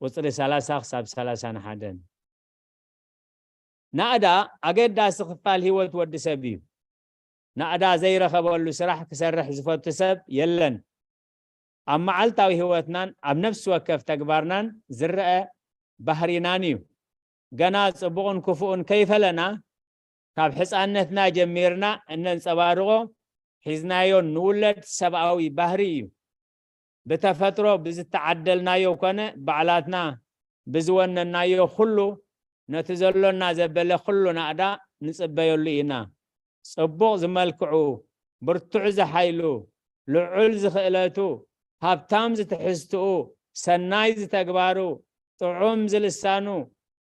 ቁጽሪ ሰላሳ ክሳብ ሰላሳን ሓደን። ናእዳ ኣገዳሲ ክፋል ህይወት ወዲ ሰብ እዩ። ናእዳ ዘይረኸበሉ ስራሕ ክሰርሕ ዝፈቱ ሰብ የለን። ኣብ መዓልታዊ ህይወትናን ኣብ ነፍሲ ወከፍ ተግባርናን ዝረአ ባህሪናን እዩ። ገና ጽቡቕን ክፉእን ከይፈለና፣ ካብ ሕፃንነትና ጀሚርና እነንጸባርቖ ሒዝናዮ ንውለድ ሰብኣዊ ባህሪ እዩ። ብተፈጥሮ ብዝተዓደልናዮ ኮነ ባዕላትና ብዝወነናዮ ኩሉ፣ ነቲ ዘሎና ዘበለ ኩሉ ናእዳ ንጽበየሉ ኢና። ጽቡቕ ዝመልክዑ፣ ብርቱዕ ዝሓይሉ፣ ልዑል ዝኽእለቱ፣ ሃብታም ዝትሕዝትኡ፣ ሰናይ ዝተግባሩ፣ ጥዑም ዝልሳኑ፣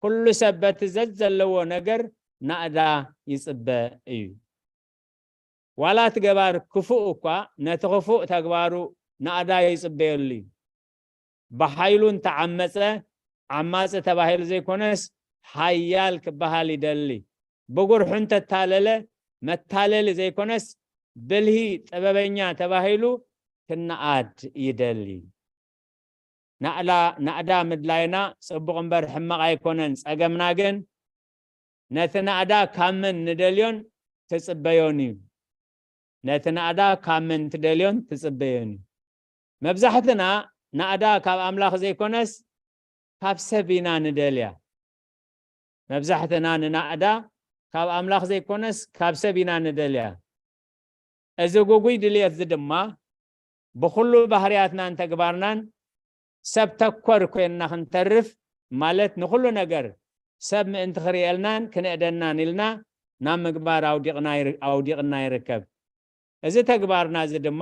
ኩሉ ሰብ በቲ ዘዘለዎ ነገር ናእዳ ይጽበ እዩ። ዋላ እቲ ገባር ክፉእ እኳ ነቲ ክፉእ ተግባሩ ናእዳ ይጽበየሉ እዩ። ብሓይሉ እንተዓመጸ ዓማጺ ተባሂሉ ዘይኮነስ ሓያል ክበሃል ይደሊ። ብጉርሑ እንተታለለ መታለሊ ዘይኮነስ ብልሂ ጥበበኛ ተባሂሉ ክነኣድ ይደሊ። ናእላ ናእዳ ምድላይና ጽቡቕ እምበር ሕማቕ ኣይኮነን። ጸገምና ግን ነቲ ናእዳ ካብ መን ንደልዮን ትጽበዮን እዩ። ነቲ ናእዳ ካብ መን ትደልዮን ትጽበዮን እዩ። መብዛሕትና ናእዳ ካብ ኣምላኽ ዘይኮነስ ካብ ሰብ ኢና ንደልያ። መብዛሕትና ንናእዳ ካብ ኣምላኽ ዘይኮነስ ካብ ሰብ ኢና ንደልያ። እዚ ጉጉይ ድልየት እዚ ድማ ብኹሉ ባህርያትናን ተግባርናን ሰብ ተኮር ኮይንና ክንተርፍ፣ ማለት ንኹሉ ነገር ሰብ ምእንቲ ክርእየልናን ክንእደናን ኢልና ናብ ምግባር ኣውዲቕና ይር-፣ ኣውዲቕና ይርከብ። እዚ ተግባርና እዚ ድማ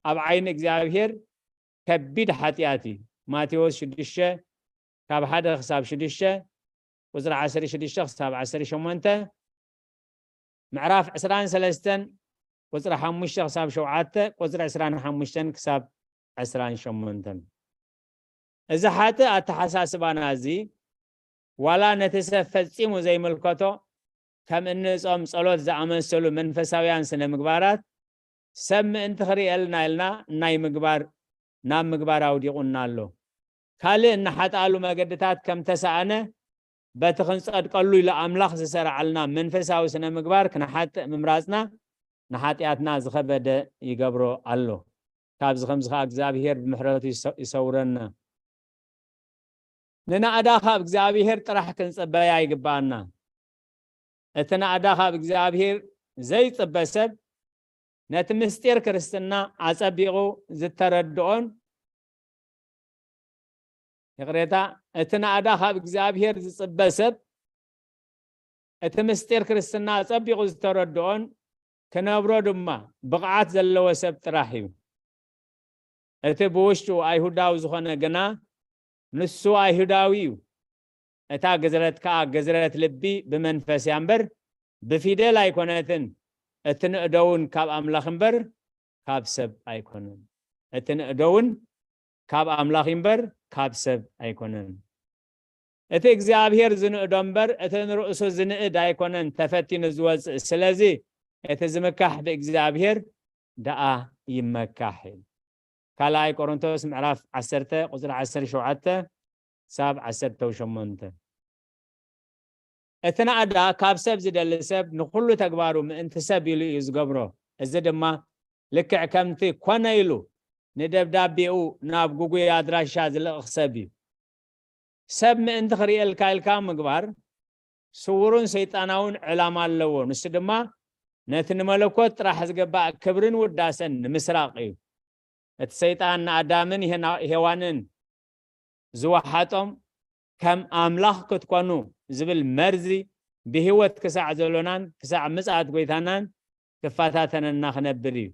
ኣብ ዓይኒ እግዚኣብሔር ከቢድ ሓጢኣት እዩ። ማቴዎስ ሽዱሽተ ካብ ሓደ ክሳብ ሽዱሽተ፣ ቁጽሪ ዓሰርተ ሽዱሽተ ክሳብ ዓሰርተ ሸሞንተ፣ ምዕራፍ ዕስራን ሰለስተን ቁጽሪ ሓሙሽተ ክሳብ ሸውዓተ፣ ቁጽሪ ዕስራን ሓሙሽተን ክሳብ ዕስራን ሸሞንተን። እዚ ሓጥእ ኣተሓሳስባና እዚ ዋላ ነቲ ሰብ ፈጺሙ ዘይምልከቶ፣ ከም እኒ ጾም፣ ጸሎት ዝኣመሰሉ መንፈሳውያን ስነ ምግባራት ሰብ ምእንቲ ክርእየልና ኢልና ናይ ምግባር፣ ናብ ምግባር ኣውዲቑና ኣሎ። ካልእ እንሓጥኣሉ መገድታት ከም ተሳእነ በቲ ክንጸድቀሉ ኢሉ ኣምላኽ ዝሰርዓልና መንፈሳዊ ስነ ምግባር ክንሓጥእ ምምራጽና ንሓጢኣትና ዝኸበደ ይገብሮ ኣሎ። ካብዚ ከምዚ ኸኣ እግዚኣብሔር ብምሕረቱ ይሰ-፣ ይሰውረና። ንናእዳ ካብ እግዚኣብሔር ጥራሕ ክንጽበያ ይግብኣና። እቲ ናእዳ ካብ እግዚኣብሔር ዘይጽበ ሰብ ነቲ ምስጢር ክርስትና ኣጸቢቑ ዝተረድኦን፣ ይቕሬታ፣ እቲ ናእዳ ካብ እግዚኣብሔር ዝጽበ ሰብ እቲ ምስጢር ክርስትና ኣጸቢቑ ዝተረድኦን ክነብሮ ድማ ብቕዓት ዘለዎ ሰብ ጥራሕ እዩ። እቲ ብውሽጡ ኣይሁዳዊ ዝኾነ ግና ንሱ ኣይሁዳዊ እዩ። እታ ግዝረት ከኣ ግዝረት ልቢ ብመንፈስ እያ እምበር ብፊደል ኣይኮነትን። እቲ ንእዶ እውን ካብ ኣምላኽ እምበር ካብ ሰብ ኣይኮነን። እቲ ንእዶ እውን ካብ ኣምላኽ እዩ እምበር ካብ ሰብ ኣይኮነን። እቲ እግዚኣብሔር ዝንእዶ እምበር እቲ ንርእሱ ዝንእድ ኣይኮነን ተፈቲኑ ዝወጽእ። ስለዚ እቲ ዝምካሕ ብእግዚኣብሔር ደኣ ይመካሕ። ካልኣይ ቆሮንቶስ ምዕራፍ ዓሰርተ ቁጽሪ ዓሰርተ ሸውዓተ ክሳብ ዓሰርተ ሸሞንተ። እቲ ናእዳ ካብ ሰብ ዝደሊ ሰብ ንኹሉ ተግባሩ ምእንቲ ሰብ ኢሉ እዩ ዝገብሮ። እዚ ድማ ልክዕ ከምቲ ኮነ ኢሉ ንደብዳቤኡ ናብ ግጉይ ኣድራሻ ዝልእኽ ሰብ እዩ። ሰብ ምእንቲ ክርእየልካ ኢልካ ምግባር ስውሩን ሰይጣናውን ዕላማ ኣለዎ። ንሱ ድማ ነቲ ንመለኮት ጥራሕ ዝግባእ ክብርን ውዳሰን ንምስራቕ እዩ። እቲ ሰይጣን ንኣዳምን ሄና-፣ ሄዋንን ዝወሓጦም ከም ኣምላኽ ክትኮኑ ዝብል መርዚ ብህይወት ክሳዕ ዘሎናን ክሳዕ ምጽኣት ጐይታናን ክፈታተነና ክነብር እዩ።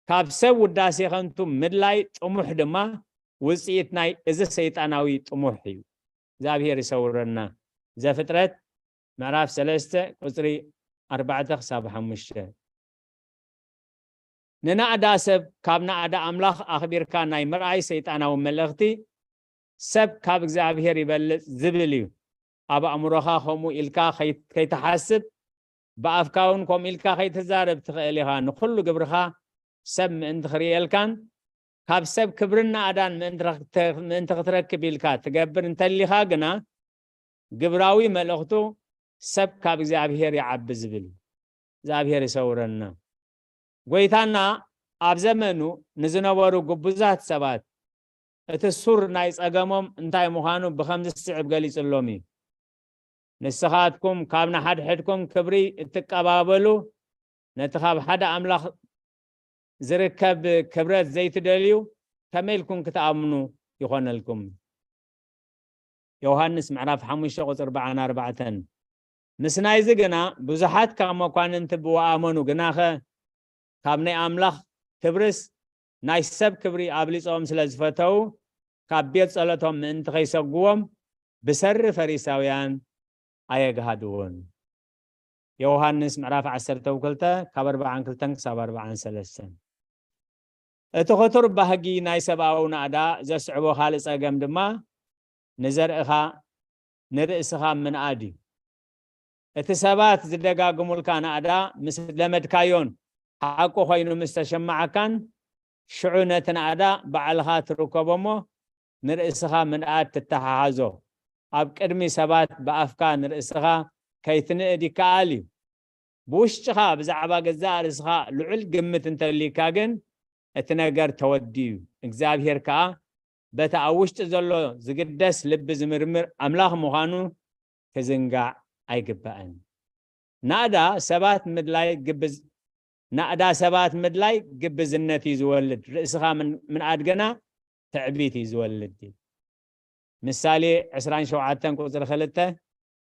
ካብ ሰብ ውዳሴ ከንቱ ምድላይ ጥሙሕ ድማ ውጽኢት ናይ እዚ ሰይጣናዊ ጥሙሕ እዩ። እግዚኣብሔር ይሰውረና። ዘፍጥረት ምዕራፍ ሰለስተ ቁጽሪ ኣርባዕተ ክሳብ ሓሙሽተ። ንናእዳ ሰብ ካብ ናእዳ ኣምላኽ ኣኽቢርካ ናይ ምርኣይ ሰይጣናዊ መልእኽቲ ሰብ ካብ እግዚኣብሔር ይበልጽ ዝብል እዩ። ኣብ ኣእምሮኻ ከምኡ ኢልካ ከይ-፣ ከይትሓስብ፣ ብኣፍካ እውን ከምኡ ኢልካ ከይትዛረብ ትኽእል ኢኻ። ንኹሉ ግብርኻ ሰብ ምእንቲ ክርእየልካን ካብ ሰብ ክብርን ናእዳን ምእንቲ ረክ-፣ ምእንቲ ክትረክብ ኢልካ ትገብር እንተሊኻ ግና፣ ግብራዊ መልእኽቱ ሰብ ካብ እግዚኣብሔር ይዓቢ ዝብል እዩ። እግዚኣብሔር ይሰውረና። ጐይታና ኣብ ዘመኑ ንዝነበሩ ግቡዛት ሰባት እቲ ሱር ናይ ጸገሞም እንታይ ምዃኑ ብኸምዚ ዝስዕብ ገሊጽሎም እዩ። ንስኻትኩም ካብ ንሓድሕድኩም ክብሪ እትቀባበሉ፣ ነቲ ካብ ሓደ ኣምላኽ ዝርከብ ክብረት ዘይትደልዩ፣ ከመይ ኢልኩም ክትኣምኑ ይኾነልኩም? ዮሃንስ ምዕራፍ ሓሙሽተ ቁጽሪ ኣርባዓን ኣርባዕተን። ምስ ናይዚ ግና ብዙሓት ካብ መኳንንቲ ብወኣመኑ፣ ግናኸ ካብ ናይ ኣምላኽ ክብርስ ናይ ሰብ ክብሪ ኣብሊጾም ስለ ዝፈተዉ፣ ካብ ቤት ጸሎቶም ምእንቲ ኸይሰጉዎም ብሰሪ ፈሪሳውያን ኣየግሃድዎን። ዮሃንስ ምዕራፍ ዓሰርተ ክልተ ካብ ኣርባዓን ክልተን ክሳብ ኣርባዓን ሰለስተን። እቲ ክቱር ባህጊ ናይ ሰብኣዊ ናእዳ ዘስዕቦ ካልእ ጸገም ድማ ንዘርእኻ ንርእስኻ ምንኣድ እዩ። እቲ ሰባት ዝደጋግሙልካ ናእዳ ምስ ለመድካዮን ሓቂ ኮይኑ ምስ ተሸማዓካን፣ ሽዑ ነቲ ናእዳ ባዕልኻ ትርከቦ እሞ ንርእስኻ ምንኣድ ትተሓሓዞ። ኣብ ቅድሚ ሰባት ብኣፍካ ንርእስኻ ከይትንእድ ይከኣል እዩ። ብውሽጥኻ ብዛዕባ ገዛእ ርእስኻ ልዑል ግምት እንተልዩካ ግን እቲ ነገር ተወዲኡ እዩ። እግዚኣብሔር ከኣ በቲ ኣብ ውሽጢ ዘሎ ዝግደስ ልቢ ዝምርምር ኣምላኽ ምዃኑ ክዝንጋዕ ኣይግባእን። ናእዳ ሰባት ምድላይ ግብዝ ናእዳ ሰባት ምድላይ ግብዝነት እዩ ዝወልድ፣ ርእስኻ ምን- ምንኣድ ግና ትዕቢት እዩ ዝወልድ። ምሳሌ ዕስራን ሸውዓተን ቁጽሪ ክልተ፣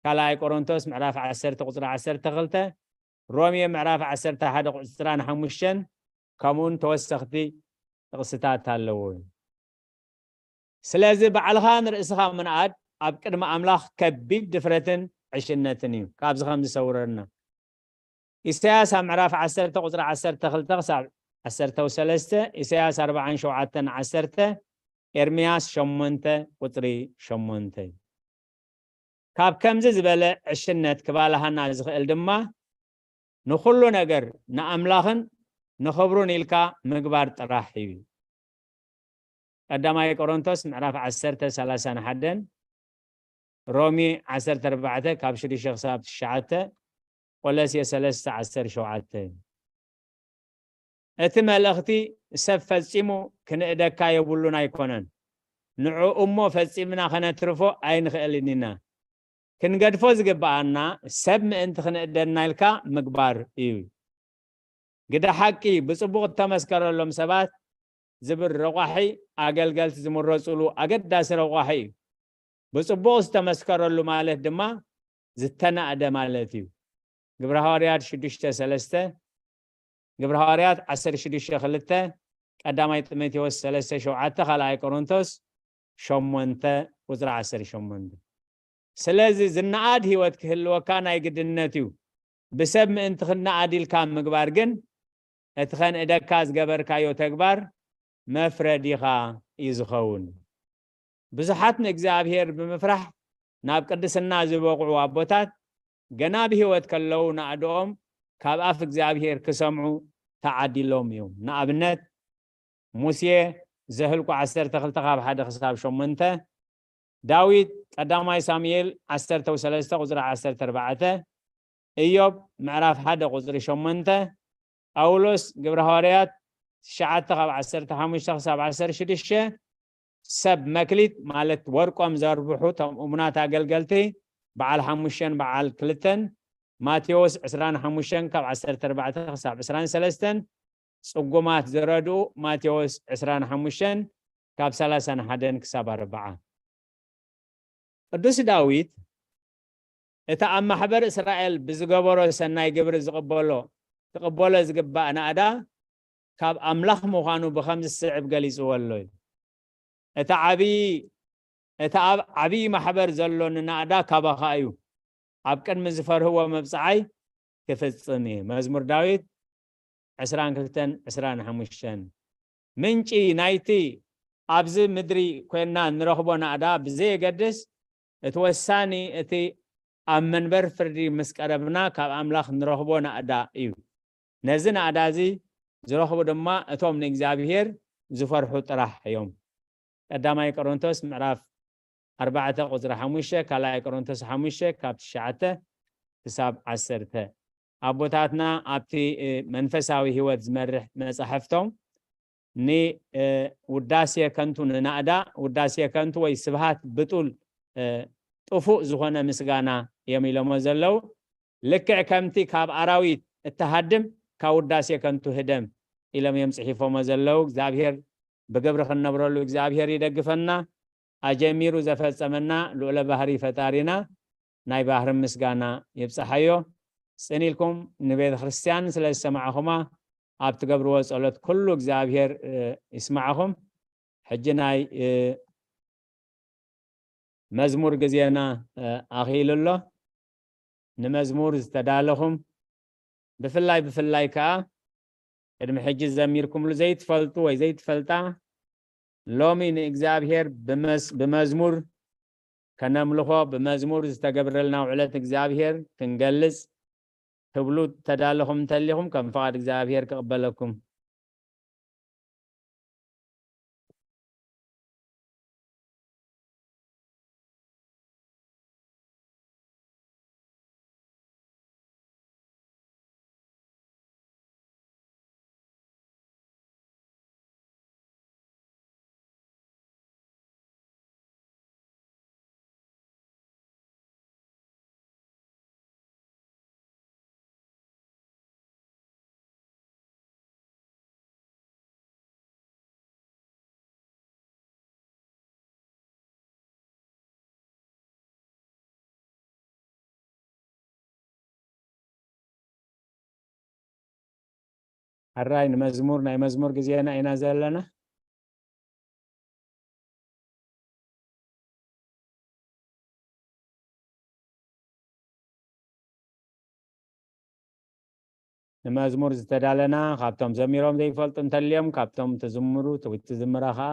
ካልኣይ ቆሮንቶስ ምዕራፍ ዓሰርተ ቁጽሪ ዓሰርተ ክልተ፣ ሮሜ ምዕራፍ ዓሰርተ ሓደ ቁጽሪ ዕስራን ሓሙሽተን፣ ከምኡውን ተወሰኽቲ ጥቕስታት ኣለዉ። ስለዚ ባዕልኻ ንርእስኻ ምንኣድ ኣብ ቅድሚ ኣምላኽ ከቢድ ድፍረትን ዕሽነትን እዩ። ካብዚ ከም ዝሰውረና ኢሳያስ ኣብ ምዕራፍ ዓሰርተ ቁጽሪ ዓሰርተ ክልተ ክሳብ ዓሰርተ ሰለስተ፣ ኢሳያስ ኣርባዓን ሸውዓተን ዓሰርተ፣ ኤርምያስ ሸሞንተ ቁጽሪ ሸሞንተ እዩ። ካብ ከምዚ ዝበለ ዕሽነት ክባልሃና ዝኽእል ድማ ንኹሉ ነገር ንኣምላኽን ንኽብሩን ኢልካ ምግባር ጥራሕ እዩ። ቀዳማይ ቆሮንቶስ ምዕራፍ ዓሰርተ ሰላሳን ሓደን፣ ሮሜ ዓሰርተ ኣርባዕተ ካብ ሽዱሽተ ክሳብ ትሽዓተ፣ ቆሎሴ ሰለስተ ዓሰርተ ሸውዓተ። እቲ መልእኽቲ ሰብ ፈጺሙ ክንእደካ የብሉን ኣይኮነን። ንዕኡ እሞ ፈጺምና ከነትርፎ ኣይንኽእልን ኢና። ክንገድፎ ዝግብኣና ሰብ ምእንቲ ክንእደና ኢልካ ምግባር እዩ። ግደ ሓቂ ብጽቡቕ እተመስከረሎም ሰባት ዝብል ረቋሒ ኣገልገልቲ ዝምረጹሉ ኣገዳሲ ረቋሒ እዩ። ብጽቡቕ ዝተመስከረሉ ማለት ድማ ዝተናእደ ማለት እዩ። ግብረ ሃዋርያት ሽዱሽተ ሰለስተ፣ ግብረ ሃዋርያት ዓሰርተ ሽዱሽተ ክልተ፣ ቀዳማይ ጢሞቴዎስ ሰለስተ ሸውዓተ፣ ካልኣይ ቆሮንቶስ ሸሞንተ ቁጽሪ ዓሰርተ ሸሞንተ። ስለዚ ዝነኣድ ህይወት ክህልወካ ናይ ግድነት እዩ። ብሰብ ምእንቲ ክነኣድ ኢልካ ምግባር ግን እቲ ከንእደካ ዝገበርካዮ ተግባር መፍረዲኻ እዩ ዝኸውን። ብዙሓት ንእግዚኣብሔር ብምፍራሕ ናብ ቅድስና ዝበቕዑ ኣቦታት ገና ብህይወት ከለዉ ናእድኦም ካብ ኣፍ እግዚኣብሔር ክሰምዑ ተዓዲሎም እዮም። ንኣብነት ሙሴ ዘህልቁ ዓሰርተ ክልተ ካብ ሓደ ክሳብ ሸሞንተ፣ ዳዊት ቀዳማይ ሳሙኤል ዓሰርተ ሰለስተ ቁጽሪ ዓሰርተ ኣርባዕተ፣ እዮብ ምዕራፍ ሓደ ቁጽሪ ሸሞንተ፣ ጳውሎስ ግብረ ሃዋርያት ትሽዓተ ካብ ዓሰርተ ሓሙሽተ ክሳብ ዓሰርተ ሽዱሽተ፣ ሰብ መክሊት ማለት ወርቆም ዘርብሑ እቶም እሙናት ኣገልገልቲ በዓል ሓሙሽተን በዓል ክልተን፣ ማቴዎስ ዕስራን ሓሙሽተን ካብ ዓሰርተ ኣርባዕተ ክሳብ ዕስራን ሰለስተን፣ ጽጉማት ዝረድኡ ማቴዎስ ዕስራን ሓሙሽተን ካብ ሰላሳን ሓደን ክሳብ ኣርባዓ። ቅዱስ ዳዊት እቲ ኣብ ማሕበር እስራኤል ብዝገበሮ ሰናይ ግብሪ ዝቕበሎ ክቕበሎ ዝግባእ ናእዳ ካብ ኣምላኽ ምዃኑ ብኸምዚ ዝስዕብ ገሊጽዎ ኣሎ እዩ። እቲ ዓብዪ እቲ ኣብ ዓብዪ ማሕበር ዘሎ ንናእዳ ካባኻ እዩ፣ ኣብ ቅድሚ ዝፈርህዎ መብጽዓይ ክፍጽም እየ። መዝሙር ዳዊት ዕስራን ክልተን ዕስራን ሓሙሽተን። ምንጪ ናይቲ ኣብዚ ምድሪ ኮይንና ንረኽቦ ናእዳ ብዘየገድስ እቲ ወሳኒ እቲ ኣብ መንበር ፍርዲ ምስ ቀረብና ካብ ኣምላኽ ንረኽቦ ናእዳ እዩ። ነዚ ናእዳ እዚ ዝረኽቡ ድማ እቶም ንእግዚኣብሔር ዝፈርሑ ጥራሕ እዮም። ቀዳማይ ቆሮንቶስ ምዕራፍ ኣርባዕተ ቁጽሪ ሓሙሽተ፣ ካልኣይ ቆሮንቶስ ሓሙሽተ ካብ ትሽዓተ ክሳብ ዓሰርተ። ኣቦታትና ኣብቲ መንፈሳዊ ህይወት ዝመርሕ መጻሕፍቶም ንውዳሴ ከንቱ ንናእዳ፣ ውዳሴ ከንቱ ወይ ስብሃት ብጡል ጥፉእ ዝኾነ ምስጋና እዮም ኢሎሞ ዘለዉ። ልክዕ ከምቲ ካብ ኣራዊት እትሃድም ካብ ውዳሴ ከንቱ ህደም ኢሎም እዮም ጽሒፎሞ ዘለዉ። እግዚኣብሔር ብግብሪ ክንነብረሉ እግዚኣብሔር ይደግፈና። ኣጀሚሩ ዘፈጸመና ልዑለ ባህሪ ፈጣሪና ናይ ባህሪ ምስጋና ይብጽሓዮ። ጽን ኢልኩም ንቤተ ክርስቲያን ስለ ዝሰማዕኹማ ኣብ ትገብርዎ ጸሎት ኩሉ እግዚኣብሔር ይስማዕኹም። ሕጂ ናይ መዝሙር ግዜና ኣኺሉ ኣሎ። ንመዝሙር ዝተዳለኹም፣ ብፍላይ ብፍላይ ከኣ ቅድሚ ሕጂ ዘሚርኩምሉ ዘይትፈልጡ ወይ ዘይትፈልጣ፣ ሎሚ ንእግዚኣብሔር ብመስ-፣ ብመዝሙር ከነምልኾ፣ ብመዝሙር ዝተገብረልና ውዕለት እግዚኣብሔር ክንገልጽ ትብሉ ተዳለኹም እንተሊኹም፣ ከም ፍቓድ እግዚኣብሔር ክቕበለኩም። ሕራይ ንመዝሙር፣ ናይ መዝሙር ግዜና ኢና ዘለና። ንመዝሙር ዝተዳለና ካብቶም ዘሚሮም ዘይፈልጡ እንተልዮም፣ ካብቶም ትዝምሩ ወይ ትዝምራ ኸዓ።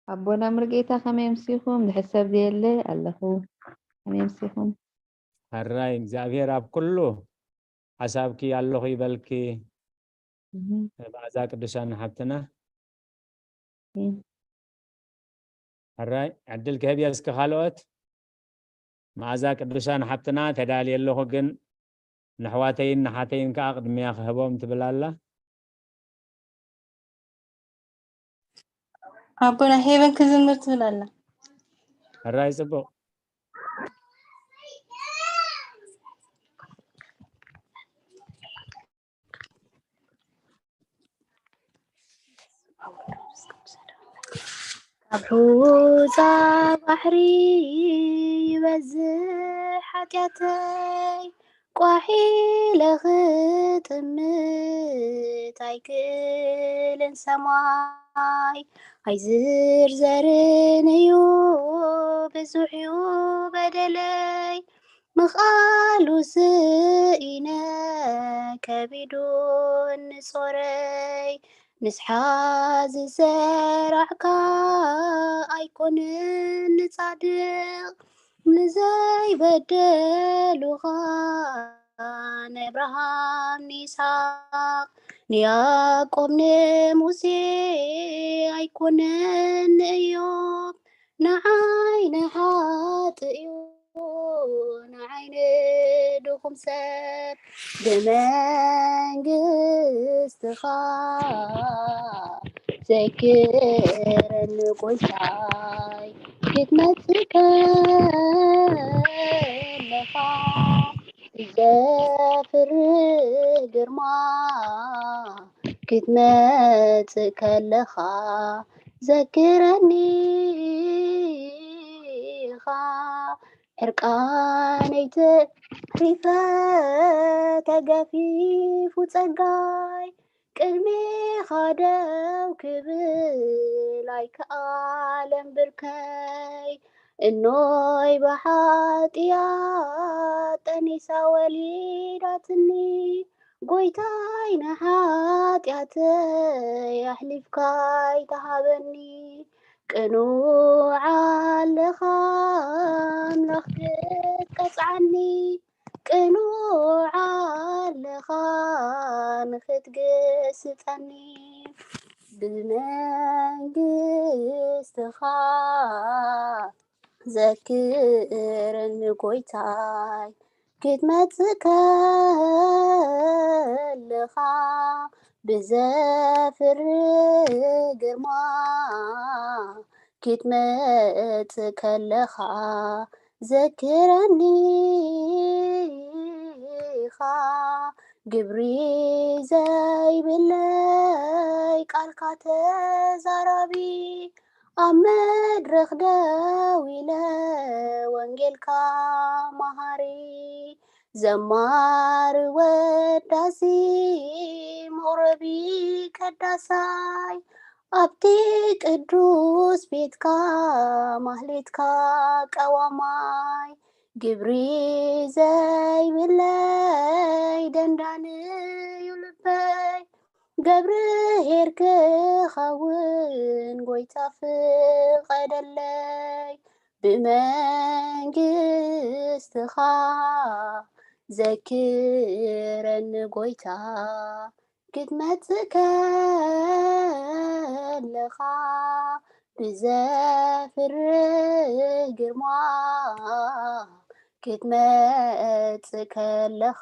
ኣቦና ምርጌታ ከመይ ኣምሲኹም? ዝሕሰብ ዘየለ ኣለኹ። ከመይ ኣምሲኹም? ሕራይ እግዚኣብሔር ኣብ ኩሉ ሓሳብኪ ኣለኹ ይበልኪ። እህ። መዓዛ ቅዱሳን ሓብትና። እህ። ሕራይ ዕድል ክህብ እየ እስከ ካልኦት። መዓዛ ቅዱሳን ሓብትና ተዳልየ ኣለኹ፣ ግን ንኣሕዋተይን ንሓተይን ከኣ ቅድሚያ ክህቦም ትብል ኣላ። ኣቦና ሄቨን ክዝምር ትብል ኣላ። ሕራይ ጽቡቕ። ካብ ሑጻ ባሕሪ ይበዝሕ ሓጢኣተይ፣ ቋሕ ኢለ ክጥምት ኣይክእልን ሰማይ። ኣይዝርዘርን እዩ ብዙሕ እዩ በደለይ፣ ምኽኣሉ ስኢነ ከቢዱኒ ጾረይ። ንስሓ ዝሰራዕካ ኣይኮነን ንጻድቕ፣ ንዘይበደሉኻ ንኣብርሃም ንይስሓቅ ንያዕቆብ ንሙሴ ኣይኮነን ንእዮብ፣ ንዓይ ንሓጥእ እዩ ንዓይ ንድኹም ሰብ ብመንግስትኻ ዘክረኒ ጎይታይ ክትመጽእ ከለኻ። ዘፍርህ ግርማ ክትመጽእ ከለኻ ዘክረኒ ኢኻ። ዕርቃነይ ተሪፈ ተገፊፉ ጸጋይ ቅድሜኻ ደው ክብል ኣይከኣለን ብርከይ። እኖይ ብሓጥያት ጠኒሳ ወሊዳትኒ፣ ጎይታይ ንሓጥያተይ ኣሕሊፍካ ኣይትሃበኒ። ቅኑዕ ኣለኻ ኣምላኽ ክትቀጽዓኒ፣ ቅኑዕ ኣለኻ ንኽትግስጸኒ፣ ብመንግስትኻ ዘክረኒ ጎይታይ። ክትመጽእ ከለኻ ብዘፍርህ ግርማ ክትመጽእ ከለኻ ዘክረኒ ኢኻ። ግብሪ ዘይብለይ ቃልካ ተዛራቢ ኣብ መድረኽ ደው ኢለ ወንጌልካ መሃሪ ዘማሪ ወዳሲ መቕረቢ ቀዳሳይ ኣብቲ ቅዱስ ቤትካ ማህሌትካ ቀዋማይ ግብሪ ዘይብለይ ደንዳንዩ ልበይ፣ ገብርሄር ክኸውን ጎይታ ፍቐደለይ። ብመንግስትኻ ዘክረኒ ጎይታ፣ ክትመጽእ ከለኻ ብዘፍርህ ግርማ፣ ክትመጽእ ከለኻ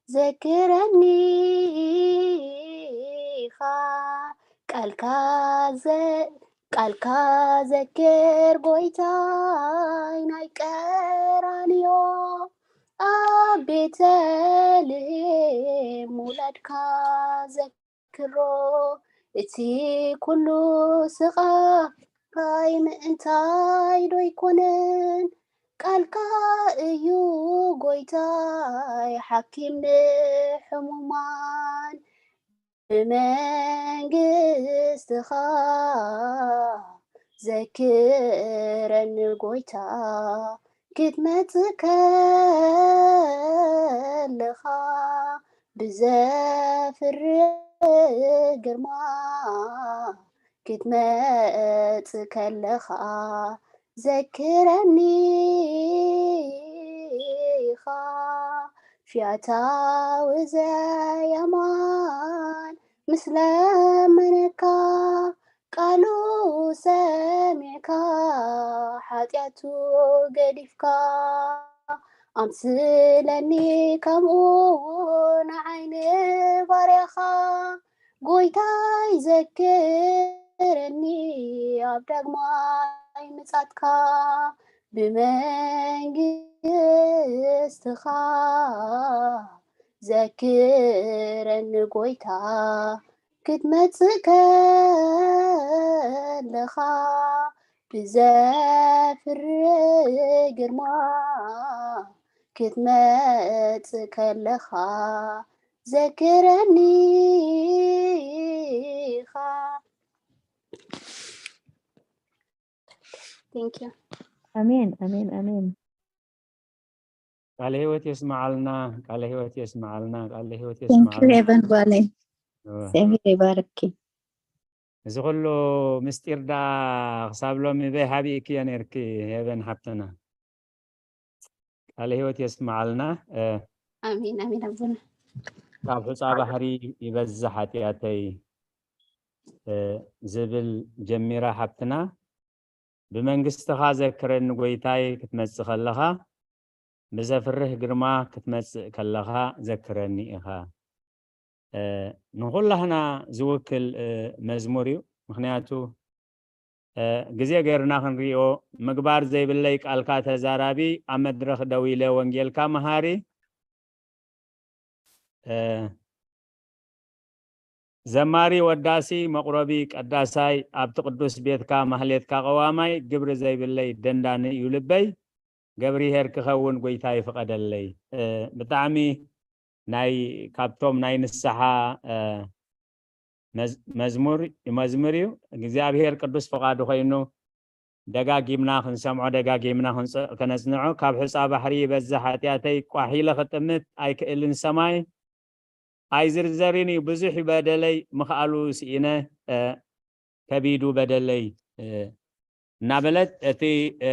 ዘክረኒ ኢኻ። ቃልካ ዘ-፣ ቃልካ ዘክር ጎይታይ፣ ናይ ቀራንዮ ኣብ ቤተልሔም ውላድካ ዘክሮ። እቲ ኩሉ ስቓይ ምእንታይ ዶ ኣይኮነን? ቃልካ እዩ ጎይታይ፣ ሓኪም ንሕሙማን። ብመንግስትኻ ዘክረኒ ጎይታ፣ ክትመጽእ ከለኻ ብዘፍርህ ግርማ፣ ክትመጽእ ከለኻ ዘክረኒ ኢኻ። ፍያታዊ ዘየማን ምስ ለመነካ፣ ቃሉ ሰሚዕካ፣ ሓጢኣቱ ገዲፍካ፣ ኣምስለኒ ከምኡ ንዓይ ንባርያኻ። ጎይታይ ዘክረኒ ኣብ ዳግማይ ምጻትካ፣ ብመንግስትኻ ዘክረኒ ጎይታ፣ ክትመጽእ ከለኻ ብዘፍርህ ግርማ፣ ክትመጽእ ከለኻ ዘክረኒ ኢኻ። Thank you። ኣሜን፣ ኣሜን፣ ኣሜን። ቃለ ህይወት የስመዓልና፣ ቃለ ህይወት የስመዓልና፣ ቃለ ህይወት Thank you የስመዓልና። ሄቨን ጓለይ፣ እወ። እግዚኣብሔር ይባርኪ። እዚ ኩሉ ምስጢር ዳ ክሳብ ሎሚ በይ ሓቢእክዮ ነርኪ ሄቨን ሓብትና። ቃለ ህይወት የስመዓልና። እ፣ ኣሜን ኣሜን ኣቦና። ካብ ሑፃ ባሕሪ ይበዝሕ ሓጢኣተይ፣ እ፣ ዝብል ጀሚራ ሓብትና፣ ብመንግስትኻ ዘክረኒ ጎይታይ ክትመጽእ ከለኻ፣ ብዘፍርህ ግርማ ክትመጽእ ከለኻ ዘክረኒ ኢኻ። እ፣ ንኹላህና ዝውክል፣ እ፣ መዝሙር እዩ። ምኽንያቱ፣ እ፣ ግዜ ገይርና ክንሪኦ፣ ምግባር ዘይብለይ ቃልካ ተዛራቢ፣ ኣብ መድረኽ ደው ኢለ ወንጌልካ መሃሪ፣ እ፣ ዘማሪ ወዳሲ መቑረቢ ቀዳሳይ፣ ኣብቲ ቅዱስ ቤትካ ማህሌትካ ቀዋማይ፣ ግብሪ ዘይብለይ ደንዳኒ እዩ ልበይ፣ ገብርሄር ክኸውን ጎይታይ ፍቐደለይ። እ፣ ብጣዕሚ ናይ፣ ካብቶም ናይ ንስሓ፣ እ፣ መዝ-፣ መዝሙር፣ መዝሙር እዩ። እግዚኣብሄር ቅዱስ ፍቓዱ ኮይኑ ደጋጊምና ክንሰምዖ፣ ደጋጊምና ክንጽ-፣ ከነጽንዖ። ካብ ሑጻ ባሕሪ ይበዝሕ ሓጢኣተይ፣ ቋሕ ኢለ ክጥምት ኣይክእልን ሰማይ፣ ኣይዝርዘርን እዩ ብዙሕ በደለይ፣ ምኽኣሉ ስኢነ፣ እ፣ ከቢዱ በደለይ፣ እ፣ እናበለት እቲ፣ እ፣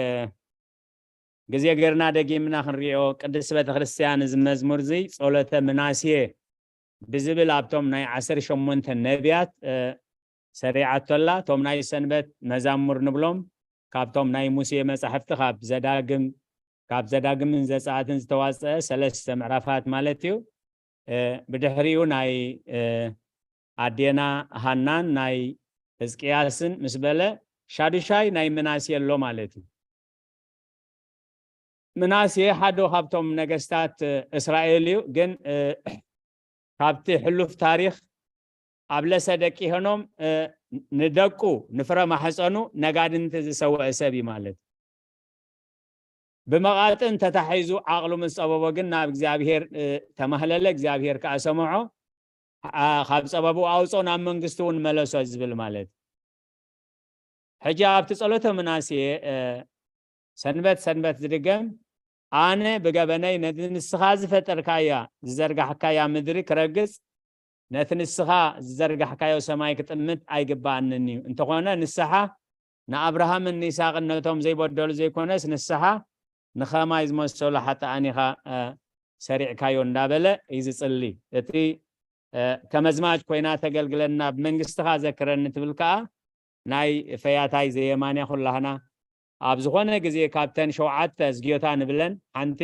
ግዜ ጌርና ደጊምና ክንሪኦ፣ ቅድስቲ ቤተክርስትያን እዚ መዝሙር እዚ ጸሎተ ምናሴ ብዝብል ኣብቶም ናይ ዓሰርተ ሸሞንተ ነቢያት፣ እ፣ ሰሪዓቶ ኣላ። እቶም ናይ ሰንበት መዛሙር ንብሎም ካብቶም ናይ ሙሴ መጻሕፍቲ ካብ ዘዳግም፣ ካብ ዘዳግምን ዘጸኣትን ዝተዋጸአ ሰለስተ ምዕራፋት ማለት እዩ። እ፣ ብድሕሪኡ ናይ፣ እ፣ ኣዴና ሃናን ናይ ህዝቅያስን ምስ በለ ሻዱሻይ ናይ ምናሴ ኣሎ ማለት እዩ። ምናሴ ሓደ ካብቶም ነገስታት፣ እ፣ እስራኤል እዩ። ግን፣ እ፣ ካብቲ ሕሉፍ ታሪኽ ኣብ ለሰ ደቂ ሄኖም፣ እ፣ ንደቁ ንፍረ ማሕፀኑ ነጋድንቲ ዝሰወአ ሰብ እዩ ማለት እዩ። ብመቓጥን ተታሒዙ ዓቕሉ ምስ ጸበቦ ግን ናብ እግዚኣብሄር፣ እ፣ ተማህለለ፣ እግዚኣብሄር ከኣ ሰምዖ፣ ኣ፣ ካብ ጸበቡ ኣውጾ፣ ናብ መንግስቱ እውን መለሶ ዝብል ማለት እዩ። ሕጂ ኣብቲ ጸሎተ ምናሴ፣ እ፣ ሰንበት ሰንበት ዝድገም ኣነ ብገበነይ ነቲ ንስኻ ዝፈጠርካያ ዝዘርጋሕካያ ምድሪ ክረግጽ፣ ነቲ ንስኻ ዝዘርጋሕካዮ ሰማይ ክጥምት ኣይግባኣንን እዩ። እንተኾነ ንስሓ ንኣብርሃምን ንይስሃቅን ነቶም ዘይበደሉ ዘይኮነስ ንስሓ ንኸማይ ዝመሰሉ ሓጥኣን ኢኻ፣ እ፣ ሰሪዕካዮ እንዳበለ እዩ ዝጽሊ። እቲ፣ እ፣ ከመዝማች ኮይና ተገልግለና ብመንግስትኻ ዘክረኒ ትብል ከኣ ናይ ፈያታይ ዘየማንያ ኩላህና ኣብ ዝኾነ ግዜ ካብተን ሸውዓተ እዝግዮታ ንብለን ሓንቲ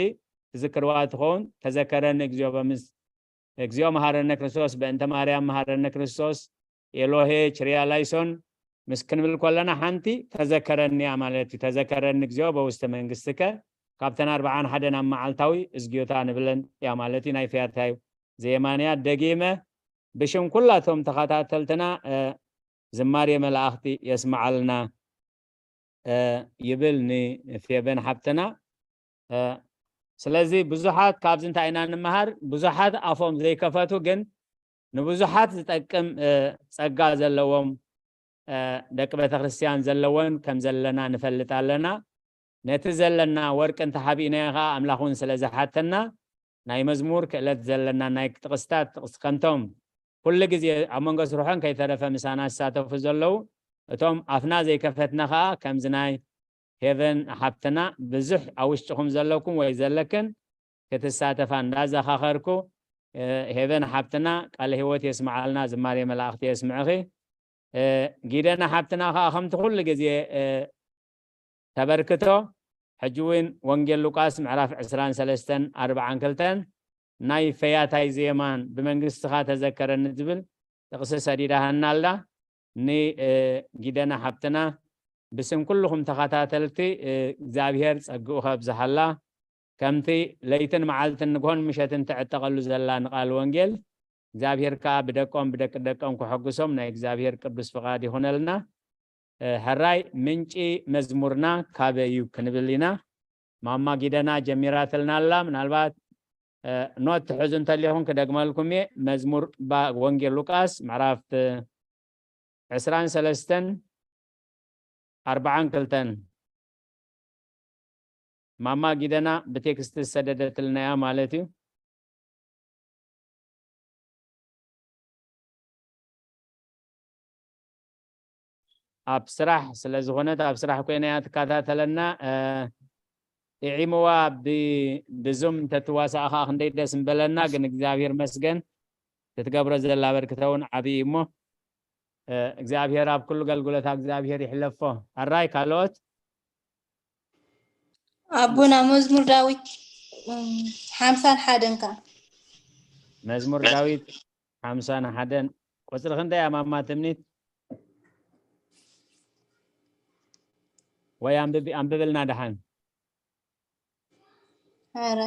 ትዝክርዋ ትኸውን። ተዘከረኒ እግዚኦ በምስ-፣ እግዚኦ መሃረነ ክርስቶስ፣ በእንተ ማርያም መሃረነ ክርስቶስ፣ ኤሎሄ ችሪያ ላይሶን ምስ ክንብል ከለና ሓንቲ ተዘከረኒ እያ ማለት እዩ። ተዘከረኒ እግዚኦ በውስተ መንግስትከ፣ ካብተን ኣርብዓን ሓደን ኣብ መዓልታዊ እዝግዮታ ንብለን እያ ማለት እዩ። ናይ ፈያታይ ዘየማንያ ደጊመ ብሽም ኩላቶም ተኸታተልትና፣ እ፣ ዝማሬ መላእኽቲ የስምዓልና፣ እ፣ ይብል ንፌበን ሓብትና። እ፣ ስለዚ ብዙሓት ካብዚ እንታይ ኢና ንምሃር? ብዙሓት ኣፎም ዘይከፈቱ ግን ንብዙሓት ዝጠቅም፣ እ፣ ጸጋ ዘለዎም፣ እ፣ ደቂ ቤተ ክርስቲያን ዘለወን ከም ዘለና ንፈልጥ ኣለና። ነቲ ዘለና ወርቂ እንተሓቢእናዮ ኸኣ ኣምላኽ እውን ስለ ዝሓተና ናይ መዝሙር ክእለት ዘለና ናይ ጥቕስታት ጥቕስ ከምቶም ኩሉ ግዜ ኣብ መንጎ ስርሖን ከይተረፈ ምሳና ዝሳተፉ ዘለዉ እቶም ኣፍና ዘይከፈትና ኸኣ ከምዚ ናይ ሄቨን ሓብትና ብዙሕ ኣብ ውሽጥኹም ዘለኩም ወይ ዘለክን ክትሳተፋ እንዳዘኻኸርኩ፣ እ፣ ሄቨን ሓብትና ቃለ ህይወት የስምዓልና፣ ዝማሬ መላእኽቲ የስምዕኺ። እ፣ ጊደና ሓብትና ኸኣ ከምቲ ኩሉ ግዜ፣ እ፣ ተበርክቶ፣ ሕጂ እውን ወንጌል ሉቃስ ምዕራፍ ዕስራን ሰለስተን ኣርብዓን ክልተን ናይ ፈያታይ ዜማን ብመንግስትኻ ተዘከረኒ ዝብል ጥቕሲ ሰዲዳሃና ኣላ። ን፣ እ፣ ጊደና ሓብትና ብስም ኩልኹም ተኸታተልቲ፣ እ፣ እግዚኣብሔር ጸግኡ ከብዝሓላ። ከምቲ ለይትን መዓልትን ንግሆን ምሸትን ትዕጠቐሉ ዘላ ንቃል ወንጌል፣ እግዚኣብሔር ከኣ ብደቆም ብደቂ ደቆም ክሐጉሶም ናይ እግዚኣብሔር ቅዱስ ፍቓድ ይኹነልና። እ፣ ሕራይ ምንጪ መዝሙርና ካበይ እዩ ክንብል ኢና። ማማ ጊደና ጀሚራትልና ኣላ። ምናልባት፣ እ፣ ኖት ትሕዙ እንተሊኹም ክደግመልኩም እየ። መዝሙር ባ-፣ ወንጌል ሉቃስ ምዕራፍ ዕስራን ሰለስተን ኣርብዓን ክልተን። ማማ ጊደና ብቴክስት ዝሰደደትልና እያ ማለት እዩ። ኣብ ስራሕ ስለ ዝኾነት ኣብ ስራሕ ኮይና እያ ትከታተለና። እ፣ ጥዒምዋ ብ-፣ ብዙም እንተትዋሳእ ኸዓ ክንደይ ደስ ምበለና። ግን እግዚኣብሔር መስገን ክትገብሮ ዘላ በርክተ እውን ዓብዪ እዩ እሞ፣ እ፣ እግዚኣብሔር ኣብ ኩሉ ገልግሎታ እግዚኣብሔር ይሕለፎ። ኣራይ ካልኦት? ኣቦና መዝሙር ዳዊት፣ እም፣ ሓምሳን ሓደን ከ? መዝሙር ዳዊት ሓምሳን ሓደን ቁጽሪ ክንደይ እያ ማማ ትምኒት? ወይ ኣንብቢ-፣ ኣንብብልና ደሓን። ኧረ።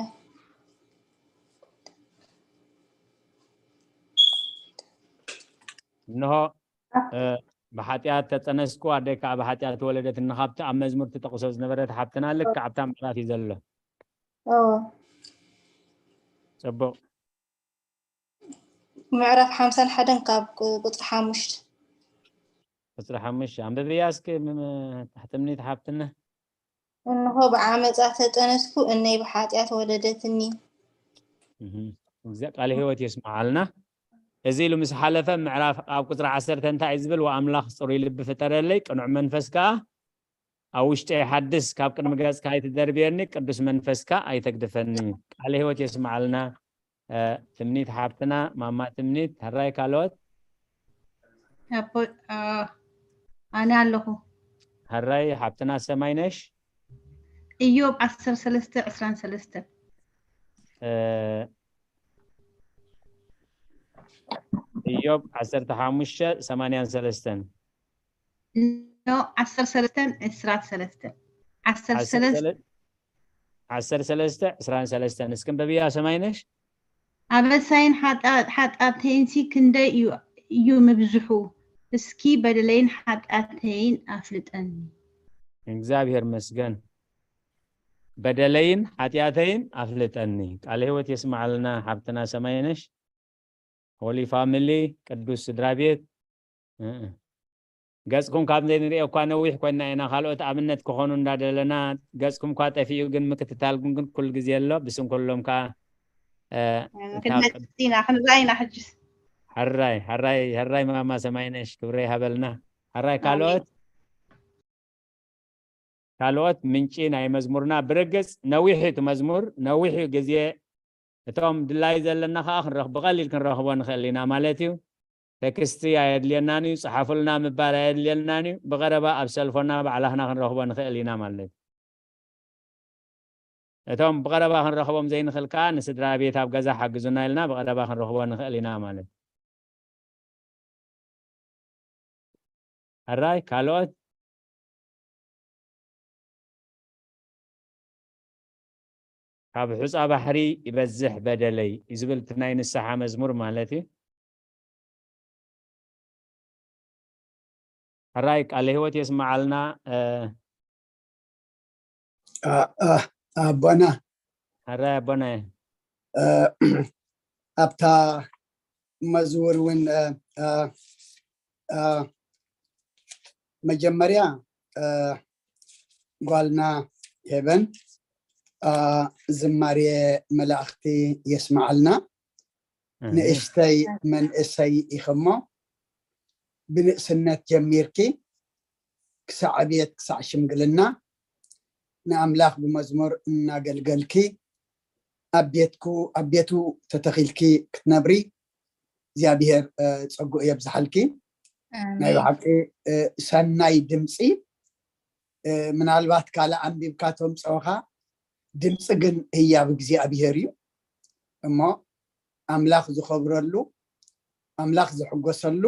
እንሆ፣ እ፣ ብሓጢኣት ተጸነስኩ፣ ኣደይ ከኣ ብሓጢኣት ተወለደትኒ። ካብቲ ኣብ መዝሙር ትጠቕሶ ዝነበረት ሓብትና ልክዕ ኣብታ ምዕራፍ እዩ ዘሎ። እወ። ጽቡቕ። ምዕራፍ ሓምሳን ሓደን ካብ ቁ-፣ ቁጽሪ ሓሙሽተ። ቁጽሪ ሓሙሽተ። ኣንብብያ እስኪ፣ ም-፣ ም-፣ ትምኒት ሓብትና። እንሆ ብዓመጻ ተጸነስኩ፣ እነይ ብሓጢኣት ወለደትኒ። እህ፣ እዛ ቃለ ህይወት የስምዓልና። እዚ ኢሉ ምስ ሓለፈ ምዕራፍ ኣብ ቁጽሪ ዓሰርተ እንታይ እዩ ዝብል? "ወኣምላኽ ጽሩይ ልቢ ፍጠረለይ፣ ቅኑዕ መንፈስ ከኣ ኣብ ውሽጠይ ሓድስ፣ ካብ ቅድሚ ገጽካ ኣይትደርብየኒ፣ ቅዱስ መንፈስካ ኣይተግድፈኒ።" ቃለ ህይወት የስምዓልና። እ፣ ትምኒት ሓብትና፣ ማማ ትምኒት፣ ሕራይ ካልኦት? ኣቦ-፣ እ፣ ኣነ ኣለኹ። ሕራይ ሓብትና ሰማይነሽ? ኢዮብ ዓሰርተ ሰለስተ ዕስራን ሰለስተን። እ፣ ኢዮብ ዓሰርተ ሓሙሽተ ሰማንያን ሰለስተን። ኖ፣ ዓሰርተ ሰለስተን ዕስራን ሰለስተን። ዓሰርተ ሰለስተ፣ ዓሰርተ ሰለስተ፣ ዓሰርተ ሰለስተ ዕስራን ሰለስተን። እስኪ ኣንብብያ ሰማይነሽ። ኣበሳይን ሓጣ-፣ ሓጣተይንሲ ክንደይ እዩ፣ እዩ ምብዝሑ? እስኪ በደለይን ሓጢኣተይን ኣፍልጠኒ። እግዚኣብሔር መስገን። በደለይን ሓጢኣተይን ኣፍልጠኒ። ቃለ ህይወት የስምዓልና ሓብትና ሰማይነሽ። ሆሊ ፋሚሊ፣ ቅዱስ ስድራ ቤት። እ-፣ ገጽኩም ካብ ዘይንሪኦ እኳ ነዊሕ ኮይና ኢና፣ ካልኦት ኣብነት ክኾኑ እንዳደለና፣ ገጽኩም እኳ ጠፊኡ፣ ግን ምክትታልኩም ግን ኩሉ ግዜ ኣሎ። ብስም ኩሎም ከኣ፣ እ፣ እታ ክንመጽእ ኢና፣ ክንርኣ ኢና ሕጅስ። ሕራይ፣ ሕራይ፣ ሕራይ ማማ ሰማይነሽ፣ ክብሪ ይሃበልና። ሕራይ፣ ኣሜን። ካልኦት? ካልኦት ምንጪ ናይ መዝሙርና ብርግጽ ነዊሕ እዩ እቲ መዝሙር፣ ነዊሕ እዩ ግዜ። እቶም ድላይ ዘለና ከኣ ክንረኽ-፣ ብቐሊል ክንረኽቦ ንኽእል ኢና ማለት እዩ። ቴክስቲ ኣየድልየናን እዩ፣ ጸሓፉልና ምባል ኣየድልየናን እዩ። ብቐረባ ኣብ ሰልፎና ባዕላኽና ክንረኽቦ ንኽእል ኢና ማለት እዩ። እቶም ብቐረባ ክንረኽቦም ዘይንኽእል ከኣ ንስድራ ቤት ኣብ ገዛ ሓግዙና ኢልና ብቐረባ ክንረኽቦ ንኽእል ኢና ማለት እዩ። ሕራይ፣ ካልኦት? ካብ ሑጻ ባሕሪ ይበዝሕ በደለይ እዩ ዝብል እቲ ናይ ንስሓ መዝሙር ማለት እዩ። ሕራይ፣ ቃለ ህይወት የስምዓልና። እ፣ ኣ-፣ ኣ-፣ ኣቦና። ሕራይ ኣቦና። እ፣ ኣብታ መዝሙር እውን፣ እ፣ እ፣ እ፣ መጀመርያ፣ እ፣ ጓልና ሄበን፣ እ፣ ዝማሬ መላእኽቲ የስምዓልና። ኣሜን። ንእሽተይ መንእሰይ ኢኽሞ፣ ብንእስነት ጀሚርኪ ክሳዕ ዕብየት፣ ክሳዕ ሽምግልና ንኣምላኽ ብመዝሙር እናገልገልኪ፣ ኣብ ቤትኩ፣ ኣብ ቤቱ ተተኺልኪ ክትነብሪ እግዚኣብሔር፣ እ፣ ጸግኡ የብዝሓልኪ። ኣሜን። ናይ ብሓቂ፣ እ፣ ሰናይ ድምጺ፣ እ፣ ምናልባት ካልእ ኣንቢብካ ተምጽኦኻ፣ ድምጺ ግን ህያብ እግዚኣብሔር እዩ። እሞ ኣምላኽ ዝኸብረሉ፣ ኣምላኽ ዝሕጎሰሉ